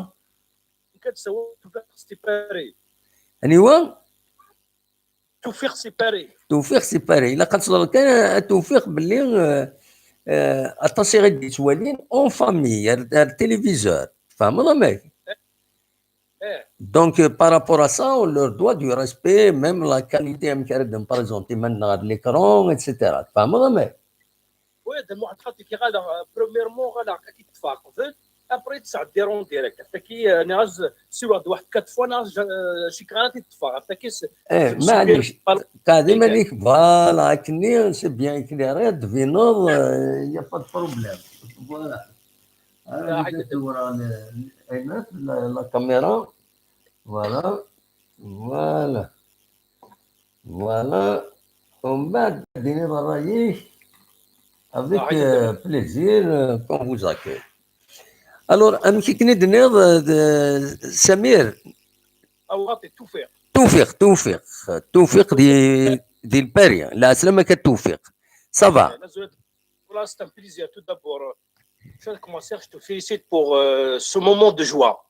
Nekk ad d-sawal Tufik Sipari. Aniwa? Tufik Sipari. Tufik Sipari. Ilaq ad teẓreḍ kan, a Tufik, belli, eh, eh, aṭas i ɣ-d-yettwalin en famille, ar, ar téléviseur. Tfehmeḍ amek? Eh. Donc, euh, par rapport à ça, on leur doit du respect, même la qualité, amek ara d-nprezenti iman-nneɣ ar l'écran, et cetera. Tfehmeḍ amek? Oui, Dda Muḥend, xaṭi ki ɣaleɣ, euh, premièrement, ɣaleɣ ad k-id-ṭṭfeɣ qbel, après ad tesɛeddiḍ en direct. Ɣef wagi, euh, nniɣ-as, siweɣ-d waḥed quatre fois, nniɣ-as, euh, cikkeɣ ara t-id-ṭṭfeɣ. Ɣef wagi, eh, maɛlic, qɛed iman-ik, voilà, akkenni, c'est bien éclairé, tbineḍ, euh, y a pas de problème. Voilà. Ah, la, la caméra. Voilà. Voilà. Voilà. Umbeɛd ad d-tiniḍ ṛṛay-ik avec, euh, plaisir, euh, qu'on vous accueille. Alors, amek i k-d-tenniḍ, euh, de Samir? Awati, Tewfiq. Tewfiq, Tewfiq. Tewfiq di, di Lpari. Lɛeslama-k a Tewfiq. Ça va? Voilà, c'est un plaisir tout d'abord. Cher commentaire, je te félicite pour, euh, ce moment de joie.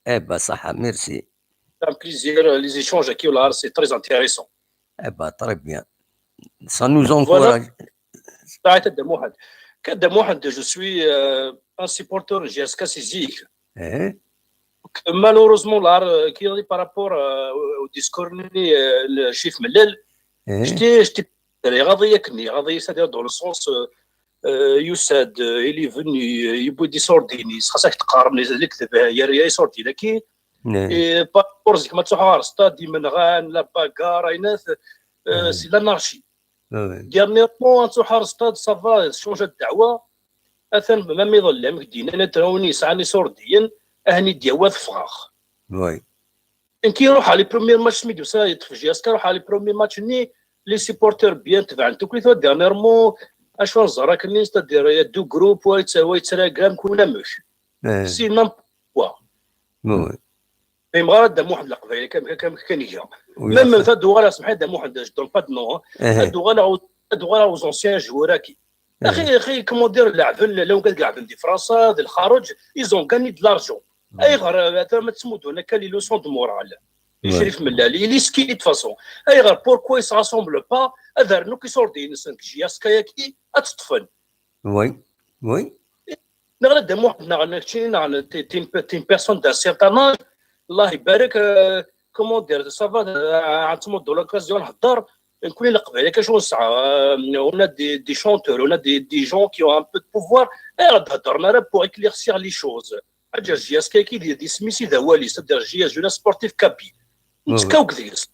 Eh ben, ça, merci. C'est un plaisir, euh, les échanges avec Yolar, c'est très intéressant. Eh ben, très bien. Ça nous encourage. Voilà. Saïd Mohamed. Kadda Mohamed, je suis, euh, un supporter de J S K si zik. Eh? Malheureusement, là, euh, qui par rapport, euh, au, au discours, euh, le chiffre Mellel, eh? J'étais, j'étais, c'est-à-dire, c'est-à-dire dans le sens, euh, euh, Youssad, euh, il est venu, euh, il boit des sordines, il sera ça que tu carnes, les électes, il y a des sordines qui, eh, et par rapport, c'est comme ça, stade, il mènera la bagarre, euh, c'est l'anarchie. Ah ouais. Dernièrement, un soir, stade, ça va changer de dawa. Attends, même il a l'air de dire, il est trop ni ça, ni sordine, un idiot, ouais, frère. Oui. Nekk iruḥ ɣer les premiers matchs mi d-yusa yeṭṭef J S K, iruḥ ɣer les premiers matchs-nni, les supporters bien tebɛen-t akk. Dernièrement, acu neẓra akken, c'est-à-dire, il y a deux groupes, wa yettraga, wa yettraga, mkul amek. Eh. C'est n'importe quoi. Oui. Fehmeɣ ara Dda Muḥend Leqbayel, kan, kan, kan iga. Oui, même ça. Même ta duɣal, semḥi Dda Muḥend, je donne pas de nom, hein. Eh. Ta duɣal, ta duɣal aux anciens joueurs-agi. Eh. Axi, axi, comment dire, leɛben, lawan kan leɛben di Fransa, di lxareǧ, ils ont gagné de l'argent. Ayɣer, euh, ata ma ttmuddun akka les leçons de morale? Ouais. Crif Mellal, il est skill de toute façon. Ayɣer, pourquoi ils se rassemblent pas, ad rren akk iṣurdiyen-nsen deg J S K-agi, ad tt-ṭṭfen? Oui, oui. Neɣ la Dda Muḥend, neɣ keččini, neɣ t'es, t'es une, t'es une personne d'un certain âge, Allah ibarek, euh, comment dire, ça va, euh, ad tmuddu l'occasion, nhedder, nekkni Leqbayel, acu nesɛa, euh, on a des, des chanteurs, on a des, des gens qui ont un peu de pouvoir, ayɣer ad heddren ara pour éclaircir les choses? Aǧer J S K-agi d, d isem-is i d awal-is, c'est-à-dire J S Jeunesse Sportive Kabylie. Nettkawk deg-s.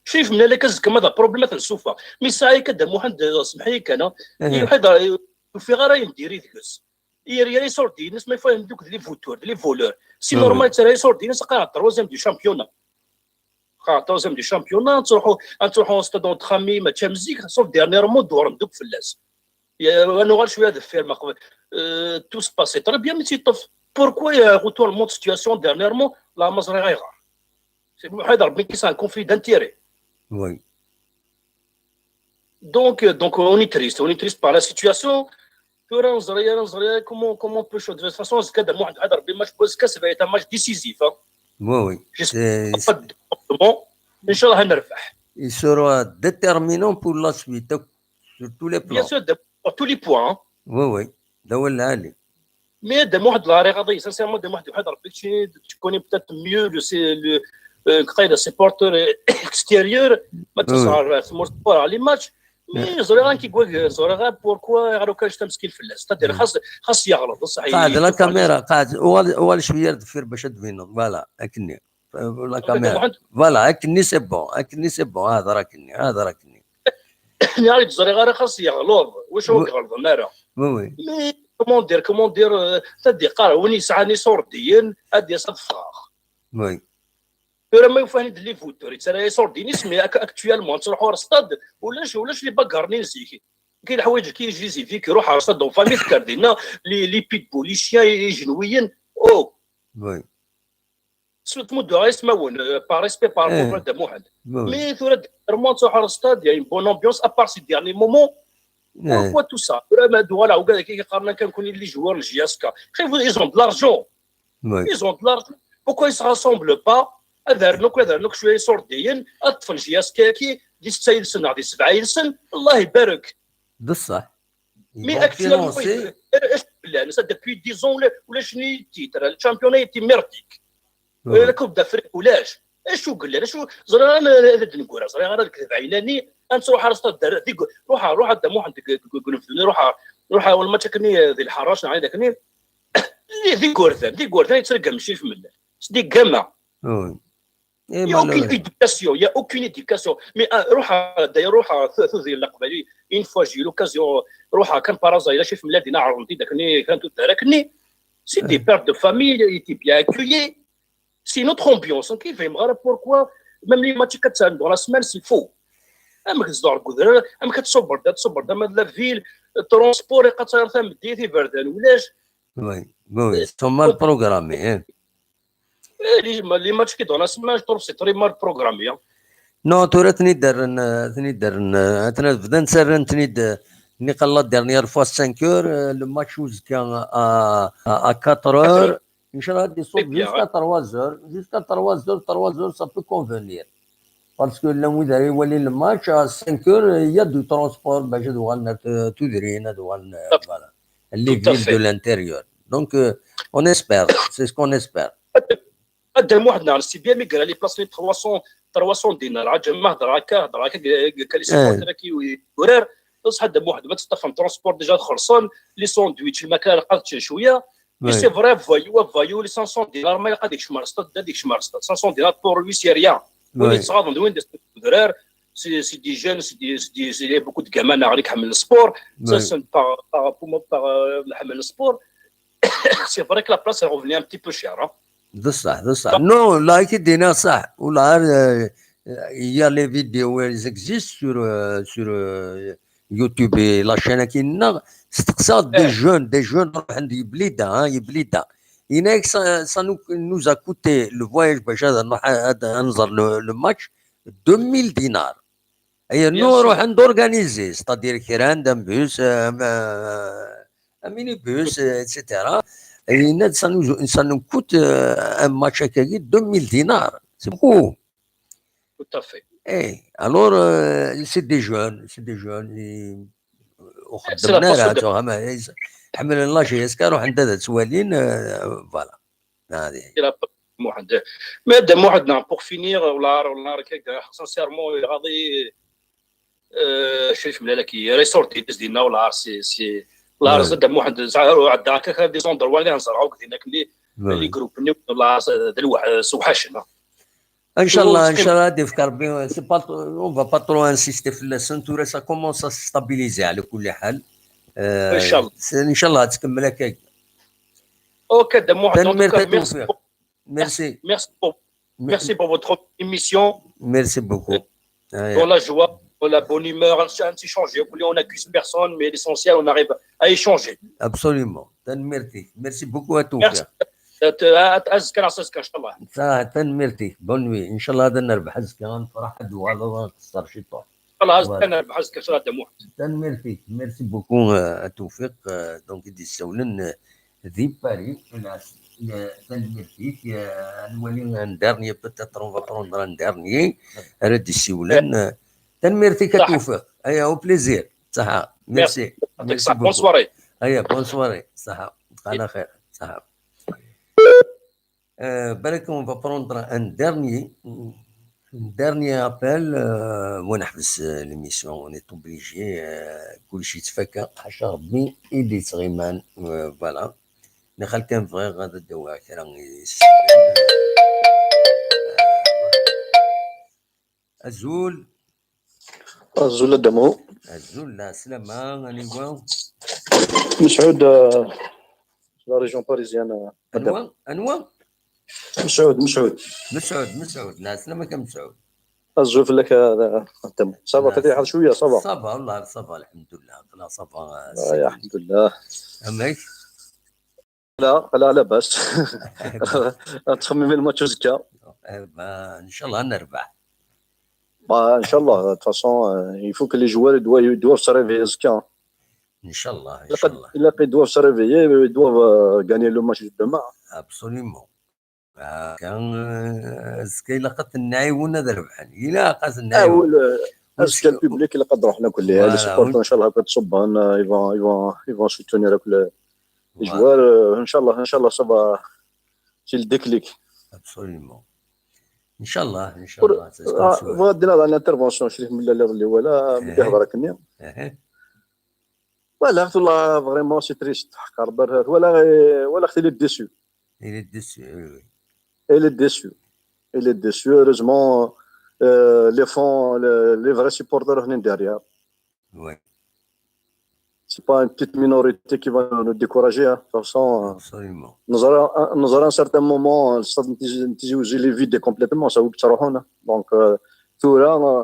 Crif Mellal akka, azekka ma d problème ad t-nsuffeɣ. Mi sɛa akka Dda Muḥend, semḥ-iyi kan, ah, yuḥid, ur ufiɣ ara ayen diri deg-s. Yerra iṣurdiyen-ines, ma yeffeɣ dukk d les vautours, d les voleurs. C'est normal, yettarra iṣurdiyen-ines, qqareɣ troisième du championnat. Qqareɣ troisième du championnat, ad truḥu, ad truḥu au stade entre amis, mačči am zik, sauf dernièrement, dewren-d akk fell-as. Ya, ad nuɣal cwiya deffir, ma qbel, euh, tout se passait très bien, mi tt-yeṭṭef. Pourquoi il y a un retournement de situation dernièrement? La ma ẓriɣ ayɣer. C'est, Mohamed Rabbi, c'est un conflit d'intérêt. Oui. Donc, euh, donc, on est triste, on est triste par la situation. Tura ur neẓri ara, ur neẓri ara comment, comment on peut changer. De toute façon, azekka Dda Muḥend Ḥed Rebbi, match n wazekka, ça va être un match décisif, hein. Oui, oui. J'espère pas de débordement. Inch'Allah, ad nerbeḥ. Il sera déterminant pour la suite, sur tous les plans. Bien sûr, de, sur tous les points, hein. Oui, oui. D awal lɛali. Mais Dda Muḥend, la règle, sincèrement, Dda Muḥend Ḥed Rebbi, tu, tu connais peut-être mieux le, le, euh, le supporter extérieur, ma tesɛa tmurt, les matchs. Mais ẓriɣ amek i yewwa, ẓriɣ pourquoi, ɣer ukan tamskil fell-as. C'est-à-dire, xas, xas yeɣleḍ, ṣaḥi. Qɛed la caméra, qɛed, uɣal, uɣal cwiya ar deffir bac ad d-tbineḍ. Voilà, akkenni. Euh, la caméra. Voilà, akkenni c'est bon, akkenni c'est bon, hḍer akkenni, hḍer akkenni. Ur ẓriɣ ara xas yeɣleḍ, wacu ur yeɣleḍen ara. Oui, oui. Mais, comment dire, comment dire, euh, ad d-iqqar, win yesɛan iṣurdiyen, ad d-yas ad ffɣeɣ. Oui. Tura ma yufan-id les vautours, yettarra iṣurdiyen-is, mais actuellement, ad truḥ ɣer stade, ulac, ulac les bagarres-nni n zik. Kay leḥwayeǧ ki yejri zik, iruḥ ɣer stade en famille, tekker dinna, les, les pitbulls, les chiens, ijenwiyen. Oh. Oui. Tmuddu ismawen, euh, par respect par rapport à Dda Muḥend. Mais tura, vraiment, ad truḥ ɣer stade, il y a une bonne ambiance, à part ces derniers moments. Pourquoi tout ça? Tura ma d-uɣaleɣ, ugad-agi iqqaren kan, nekkni les joueurs n J S K. Ils ont de l'argent. Ils ont de l'argent. Pourquoi ils se rassemblent pas? Ad rren akk, ad rren akk cwiya iṣurdiyen, ad ṭṭfen J S K-agi, di setta yid-sen neɣ di sebɛa yid-sen, Allah ibarek. D ṣṣeḥ. Mais actuellement, ça, depuis dix ans, ulac ni titre, le championnat était merdique. La Coupe d'Afrique, ulac. Acu yellan? Acu, ẓriɣ ara ad d-neggura, ẓriɣ ara lekdeb ɛinani, ad nruḥ ar stade, ruḥ, ruḥ a Dda Muḥend deg, deg, deg unebdu, ruḥ, ruḥ awal match akkenni, eh, di Lḥarac, neɣ ayen akkenni. Di, di igerdan, di igerdan yettreggam ccif mella. S di gama. Il y a aucune éducation, il y a aucune éducation. Mais, ah, ruḥ, d'ailleurs, ruḥ, tu, tu, di Leqbayel, une fois j'ai eu l'occasion, ruḥ, kan par hasard, ila ccif mella dina, ɛerḍen-t-id akkenni, kan tuddar akkenni. C'est des pères de famille, il était bien accueilli. C'est une autre ambiance. Hein, qui fait, voilà pourquoi, même les matchs quatre cinq dans la semaine, c'est faux. Amek tzedɣeḍ deg udrar, amek ad tṣubbeḍ, ad tṣubbeḍ ama d la ville, transport, iqaṭer tameddit, iberdan ulac. Oui, oui, oui, c'est mal programmé, hein. Eh, les, les matchs qui donnent ce match, je trouve c'est très mal programmé, hein. Non, tura ten-id-rren, ten-id-rren, atna bdan ttarran-ten-id, niqal la dernière fois cinq heures, euh, le match uzekka à, à, à quatre heures. Inchallah, ad iṣubb jusqu'à trois heures. Jusqu'à trois heures, trois heures, ça peut convenir. Parce que llan wid ara iwalin le match, à cinq heures, il y a du transport, ben, je dois aller, euh, tudrin, ad uɣalen, euh, voilà. Les villes de l'intérieur. Donc, euh, on espère, c'est ce qu'on espère. Dda Muḥend, neɣ c'est bien, mi gra les places ni trois cents, trois cents dinars. Ǧemma hedreɣ akka, hedreɣ akka, akka les supporters-agi yurar. Bṣeḥ Dda Muḥend, ma teṭṭafem transport déjà txellṣen, les sandwichs, lmakla ilaq ad ččen cwiya. Et c'est vrai, voyou, voyou, les cinq cents dinars, ma ilaq ad ikcem ar sṭad, ad ikcem ar sṭad. Cinq cents dinars pour lui, c'est rien. Win yettɣaḍen d win d udrar, c'est, c'est des jeunes, c'est des, c'est des, il y a beaucoup de gamins, neɣ i iḥemmlen le sport. Ça, c'est par, par, par, par, euh, le sport. C'est vrai que la place est revenue un petit peu chère, hein. D ṣṣeḥ, d ṣṣeḥ. Non, la, i k-id-iniɣ ṣṣeḥ. Ula, euh, il y a les vidéos, elles existent sur, euh, sur, euh, YouTube et la chaîne-agi-nneɣ. Steqsaɣ des jeunes, des jeunes ruḥen-d yeblida, hein, yeblida. Yenna-yak, ça, ça nous, nous a coûté le voyage, bac ad nruḥ ad, ad nẓer le, le match, deux mille dinars. Ayen ruḥen d'organiser, c'est-à-dire kra n un bus, euh, un, un minibus, euh, et cetera. Yenna-d, ça nous, ça nous coûte, euh, un match akkagi deux mille dinars. C'est beaucoup. Tout à fait. Eh, alors, euh, c'est des jeunes, c'est des jeunes. Ur xeddmen ara, ḥemmlen la J S K, ruḥen-d ad ttwalin, euh, voilà. Mais Dda Muḥend, neɣ, pour finir, wala, wala, sincèrement, iɣaḍ-iyi, euh, Crif Mlal-agi, ressorti dinna, wala, c'est, c'est, wala, Dda Muḥend, ɛeddaɣ akka des endroits li nẓerreɣ akk dinna, les groupes-nni, wala, d lweḥ-, sewḥacen. Inchallah, inchallah, ad yefk Rebbi, c'est pas, on va pas trop insister fell-asen, tura ça commence à se stabiliser, ɛla kulli ḥal. Euh, inchallah. Inchallah, ad tkemmel akka. Ok, Dda Muḥend, en tout cas, merci. Merci. Merci pour, merci pour votre émission. Merci beaucoup. Dans la joie, dans la bonne humeur, on n'accuse personne, mais l'essentiel, on arrive à échanger. Absolument. Tanemmirt-ik. Merci beaucoup à tous. Merci. Azekka neɣ azekka, inchallah. Tanemmirt-ik. Bonne nuit. Inchallah ad nerbeḥ azekka, ad nefreḥ, ad uɣaleḍ ad nqeṣṣer ciṭuḥ. Inchallah azekka ad nerbeḥ azekka, inchallah, Dda Muḥend. Tanemmirt-ik. Merci beaucoup, euh, à Tewfiq. Euh, donc, i d-yessawlen, euh, di Paris. Tanemmirt-ik. Euh, ad nwali un dernier, peut-être on va prendre un dernier. Ara d-yessiwlen. Euh, tanemmirt-ik a Tewfiq. Aya, au plaisir. Saha. Merci. Merci beaucoup. Bonne soirée. Aya, bonne soirée. Saha. Ala xir. Saha. Euh, balak, on va prendre un dernier, un dernier appel. Euh, wa neḥbes, euh, l'émission, on est obligé, euh, kulci yettfaka, ḥaca Rebbi i d-yettɣiman, euh, voilà. Nixal kan bɣiɣ ad d-awiɣ kra n yiseflen. Azul. Azul a Dda Mu. Azul, la slama, aniwa? Mesɛud, euh, la région parisienne. Euh, anwa? Anwa? Mesɛud, Mesɛud. Mesɛud, Mesɛud, la slama-k a Mesɛud. Azul fell-ak, euh, a Dda Mu. Ça va, fatiḥ cwiya, ça va. Ça va, والله, ça va, الحمد لله. Ça va, ça va. الحمد لله. Amek? لا، لا، لاباس. Ad txemmem i lmatch uzekka. Eh ben, inchallah ad nerbeḥ. Bah, inchallah, de toute façon, euh, il faut que les joueurs, ils doivent, ils doivent se réveiller azekka. Inchallah, inchallah. Ils doivent se réveiller, ils doivent, euh, gagner le match de demain. Absolument. Azekka, euh, azekka ilaq ad ten-nɛiwen ad rebḥen. Ilaq ad ten-nɛiwen. Azekka le public ilaq ad ruḥen akk, les supporters, inchallah, ad ṣubben, euh, ils vont, ils vont, ils vont soutenir les joueurs, euh, inchallah, inchallah, ça va, c'est le déclic. Absolument. Inchallah, inchallah. Bɣiɣ ad d-iniɣ l'intervention, Crif Mlal, iḍelli, wala mi d-ihḍer akkenni. Voilà, والله, vraiment, c'est triste. Wala, wala, il est déçu. Il est déçu, oui, oui. Il est déçu. Il est déçu. Heureusement, euh, les fans, les, les vrais supporters sont derrière. Oui. C'est pas une petite minorité qui va nous décourager, hein. De toute façon, euh, absolument. Nous aurons, nous aurons à un certain moment, euh, ça, nous, nous, nous, les vides complètement, ça vous. Donc, euh, tout là, euh,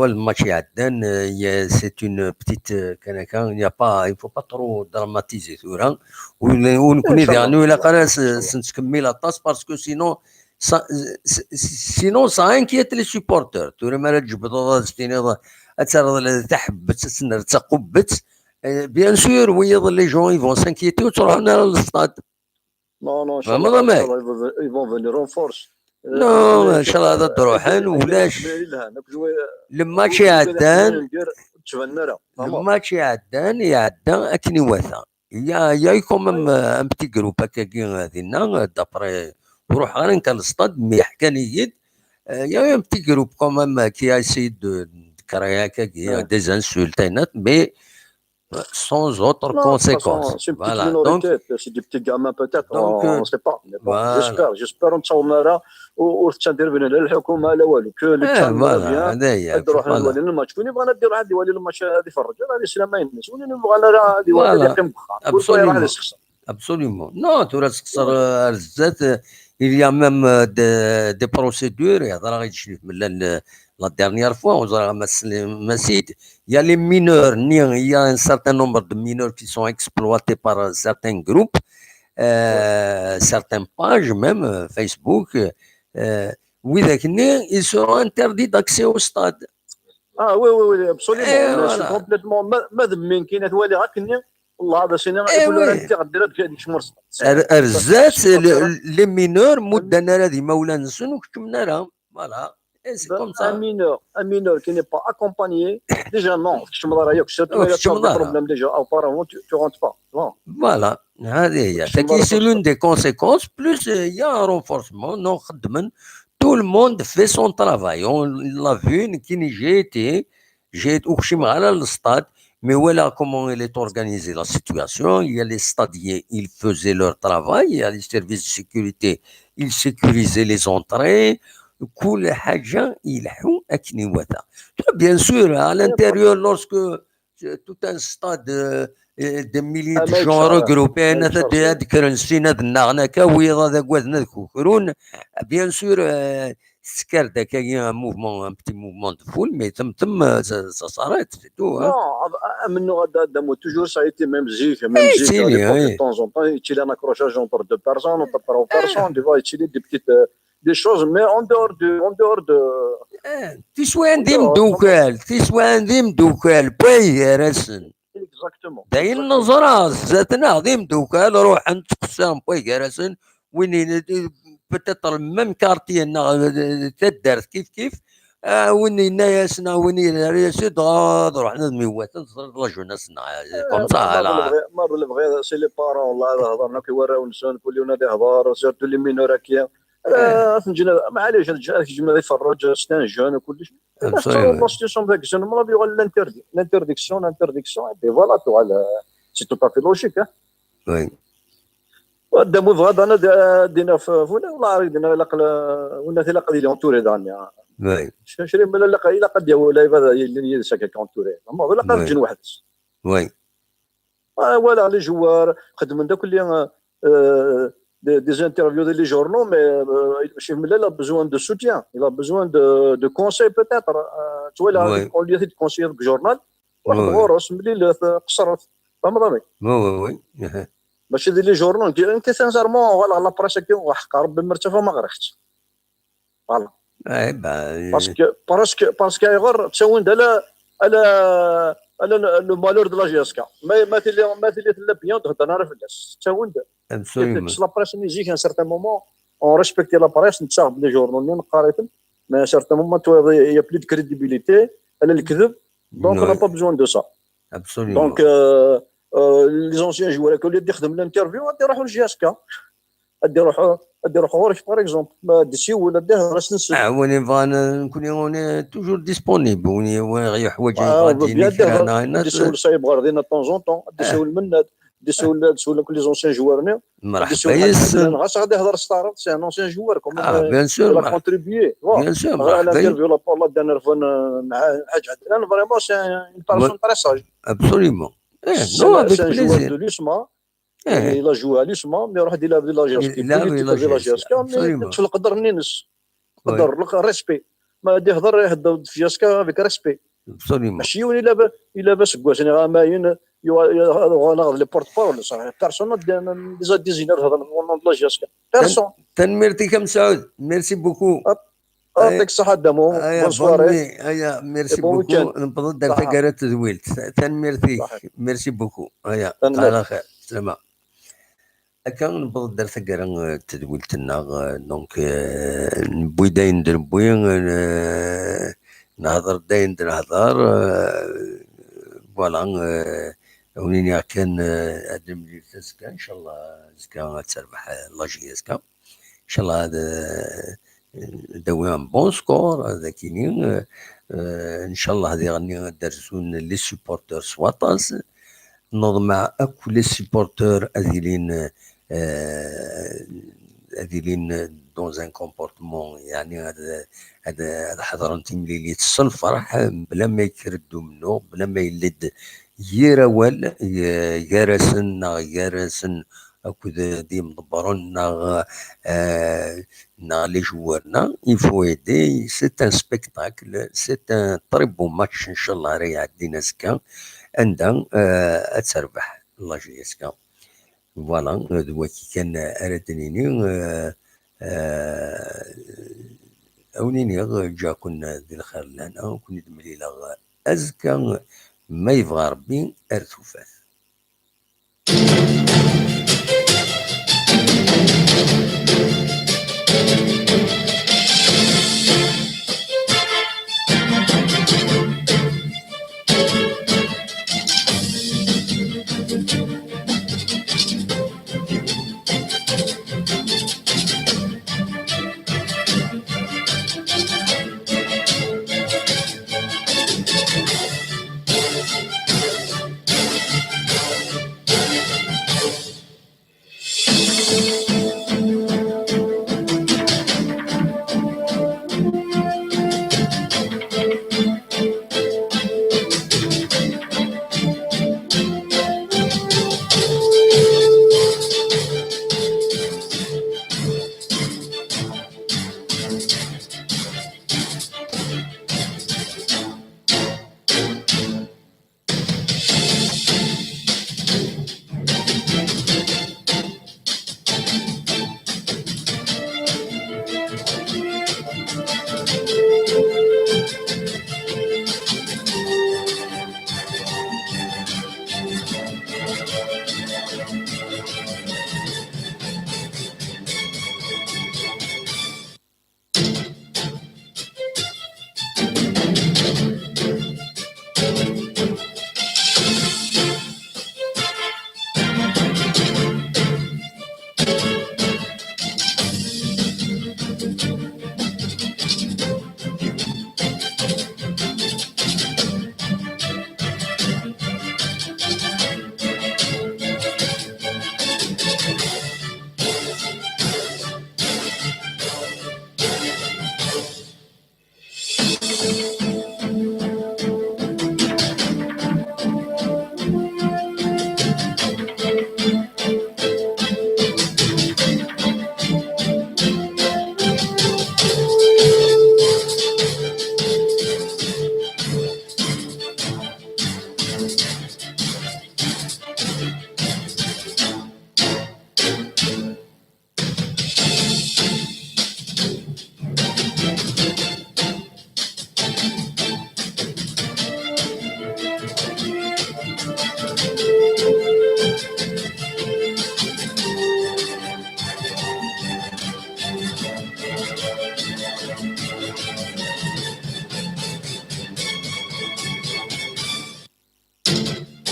fois le match iɛeddan, euh, il y a- c'est une petite, euh, kanaka, il n'y a pas, il faut pas trop dramatiser tura. U u nekkni diɣen ur ilaq ara s- s-nettkemmil aṭas, parce que sinon ça, s- sinon ça inquiète les supporters. Tura mi ara tjebdeḍ ad s-tiniḍ, ad terreḍ l- taḥebbet, ad s-nerr d taqubbet, euh, bien sûr wiyiḍ, les gens ils vont s'inquiéter, ur ttruḥun ara le stade. Non, non, Vraiment, mec. Ils vont, ils vont venir en force. Non, inchallah ad d-ruḥen, ulac. Le match iɛeddan, le match iɛeddan, iɛedda akken iwata. Il y a, il y a eu quand même euh, un petit groupe akkagi euh, dinna, euh, d'après, ur ruḥeɣ ara nekk le stade, mais ḥkan-iyi-d, euh, il y a eu un petit groupe quand même euh, qui a essayé de, de créer akkagi, euh, des insultes, et net, mais euh, sans autre Non, de toute façon, conséquence. c'est une petite Voilà. Donc, minorité, c'est des petits gamins peut-être, donc, on euh, ne sait pas. Mais bon, voilà. J'espère, j'espère ur nettaweḍ ara, ur ur tettader la الحكومة la walu, que les Eh, gens voilà, bien, هذا هي، ad d-ruḥen ad voilà. Walin الماتش. Win yebɣan ad iruḥ ad iwali الماتش ad iferreǧ, ad islama-ines. Win ur yebɣan ara ad iwali ad Voilà. yeqqim deg uxxam. Ur yebɣi ara ad Absolument. yesxeṣer. Absolument. Non, tura ad tesxeṣreḍ ar zdat, euh, il y a même euh, des, des procédures, et la, la dernière fois, on a il y a les mineurs, il y a un certain nombre de mineurs qui sont exploités par euh, certains groupes, euh, certaines pages, même euh, Facebook, euh, widak-nni, ils seront interdits d'accès au stade. Ah oui, oui, oui, absolument. Eh, Mais c'est voilà. Complètement. Ma, ma d mmi-nnek ad waliɣ akken-nni, والله هذا سيني Eh, يكون oui. interdit ad tkemmel. Ar- ar zdat, les, les mineurs, ur ddan ara d imawlan-nsen, ur keččmen ara. Voilà. Et c'est comme Un ça. Mineur, un mineur qui n'est pas accompagné, déjà non, tu me diras, surtout Oh, il y a tu me des diras. Problèmes déjà, auparavant, tu, tu rentres pas. Non. Voilà. هذه هي. Parce que C'est qui, c'est voilà, l'une des conséquences. Plus euh, il y a un renforcement, non, خدمن, tout le monde fait son travail. On l'a vu, كي j'ai été, j'ai été au Chimala, le stade, mais voilà comment elle est organisée, la situation. Il y a les stadiers, ils faisaient leur travail. Il y a les services de sécurité, ils sécurisaient les entrées. كل حاجة يلحو أكن يوثا. Bien sûr, à l'intérieur, lorsque euh, tout un stade euh, euh, des milliers de gens regroupés, ad kkren sin ad nnaɣen akka, wiyaḍ ad agaden ad kukrun. Bien sûr, euh, tesker-d akkagi un mouvement, un petit mouvement de foule, mais tem tem, euh, ça, ça s'arrête, c'est tout. Hein. Non, amennuɣ ad ad toujours ça a été même zik, même zik, à l'époque, de temps en temps, il y a un accrochage entre deux personnes, entre trois personnes, tu vois, il y a des petites euh, des choses, mais en dehors de, en dehors de. Eh, tiswan d imdukal, tiswan d imdukal, pway gar-asen. Exactement. D ayen neẓra, zdat-neɣ d imdukal, ruḥen ttqessaren pway gar-asen, win in- peut-être le même quartier neɣ eh, taddart kif kif, ah, win yenna-yas neɣ win yerra-yas-d, dɣa ad ruḥen ad myewwaten, teẓriḍ la jeunesse-nneɣ, eh, comme ça, Ma la. Lebɣi, ma d lebɣi, c'est les parents, la ad hedren akk i warraw-nsen, kul yiwen ad ihder, surtout les mineurs akya. Ah, ad ten-ǧǧen, maɛlic, ad ǧǧen, ad kecmen ad iferreǧ, c'est un jeune, kullec. Tettaweḍ la situation deg zen, mrav yuɣal l'interdit, l'interdiction, l'interdiction, et puis voilà, tuɣal, euh, c'est tout à fait logique, hein. Oui. Wadda mu bɣa dan ad d-iniɣ f ula wala ara d-iniɣ ilaq wala ilaq ad yili entouré dan. Oui. Cri mela ilaq ilaq ad yawi lɛibad yellin yid-s akka entouré. Ma ilaq ad ǧǧen weḥd-s. Oui. Ah, voilà, les joueurs, xedmen-d akk les, euh, des, des interviews dans les journaux, mais euh, Chimlal a besoin de soutien, il a besoin de, de conseils peut-être. Euh, tu vois, là, Oui. On lui a fait de conseiller le journal, Oui, واحد oui. غورس ملي قصرت. فهمت عليك؟ Oui, oui, oui. ماشي دي les journaux، انت انت sincèrement، voilà، la presse كي وحق ربي مرتفع ما غرقت. Voilà. Eh ben, Parce que parce que parce que يغر تساوند على على على le malheur de la J S K. ما ما تلي ما تلي تلا bien تهضر انا في الناس تساوند. absolument. La presse ني زيك un certain moment on respectait la presse، نتساغ بلي journaux ني نقاريتم، mais un certain moment tu vois, il y a plus de crédibilité، على الكذب. Donc on n'a Oui. Pas besoin de ça. Absolument. Donc euh, Euh, les anciens joueurs, ad d-ixdem l'interview, ad iruḥ ur J S K. Ad iruḥ, ad iruḥ ɣur-k, par exemple. Ma ad d-isiwel, ad d-ihder ass-nsen. Ah, win yebɣan, euh, nekkni, on est toujours disponible. Win, win yeḥwaǧ, ah, yebɣa ad d-yini kra, ad d-isiwel Saïb Ɣerdin de temps en temps, ad d-isiwel Mennad, ad d-isiwel, ad d-isiwel akk les anciens joueurs-nni. Merḥba yes-sen. Ɣas ad ihder s taɛrabt, c'est un ancien joueur, quand même, ah, bien sûr, il a contribué. Bien sûr, à l'interview, la, la dernière fois, euh, مع Hadj Adnan, vraiment, c'est une personne très sage. Absolument. Eh, c'est un joueur de l'USMA. Eh. Il a joué à l'USMA, mais il a joué à la J S K, il a joué à la J S K, mais absolument. Tfel qder-nni-ines. Qder, respect. Ma ad ihder, ihder-d f J S K avec respect. Absolument. Mačči yiwen ilaba, ilaba seg wass-nni amayen, yuɣal, yuɣal les porte-parole, ça. Personne n'a déjà désigné ad hedren au nom de la J S K. Personne. Tanemmirt-ik a Mesɛud. Merci beaucoup. Hop. Yɛṭik ṣṣeḥḥa a Damo. Bonne soirée. Aya, merci beaucoup. Newweḍ-d ar taggara n tedwilt. Tanemmirt-ik. Merci beaucoup. Aya, ala xir. Slama. Akka, newweḍ-d ar taggara n tedwilt-nneɣ, euh, donc, euh, newwi-d ayen d-newwi, euh, nehder-d ayen d-nehder, euh, voilà, euh, ad wen-iniɣ kan, euh, ad nemlil azekka, ncallah, azekka ad terbeḥ, euh, la J S K. Ncallah ad, euh, d-awi un bon score, ad ak-ini, euh, euh, ncallah diɣenni ad d-rzun les supporters s waṭas. Neḍmeɛ akk les supporters ad ilin, euh, ad ilin dans un comportement, yeɛni ad, ad, ad ḥeḍren timlilit s lferḥ, bla ma yekker-d umennuɣ, bla ma yelli-d yir awal, eh, gar-asen neɣ gar-asen akked d imḍebbren neɣ, eh, neɣ les joueurs-nneɣ, il faut aider, c'est un spectacle, c'est un très beau match, ncallah ara iɛeddin azekka, anda, eh, ad terbeḥ la J S K. Voilà, d waki kan ara d-nini, eh, eh, ad wen-iniɣ, ǧǧiɣ-ken di lxir lehna, ad ken-id-mlileɣ azekka, ma yebɣa Rebbi, ar tufat.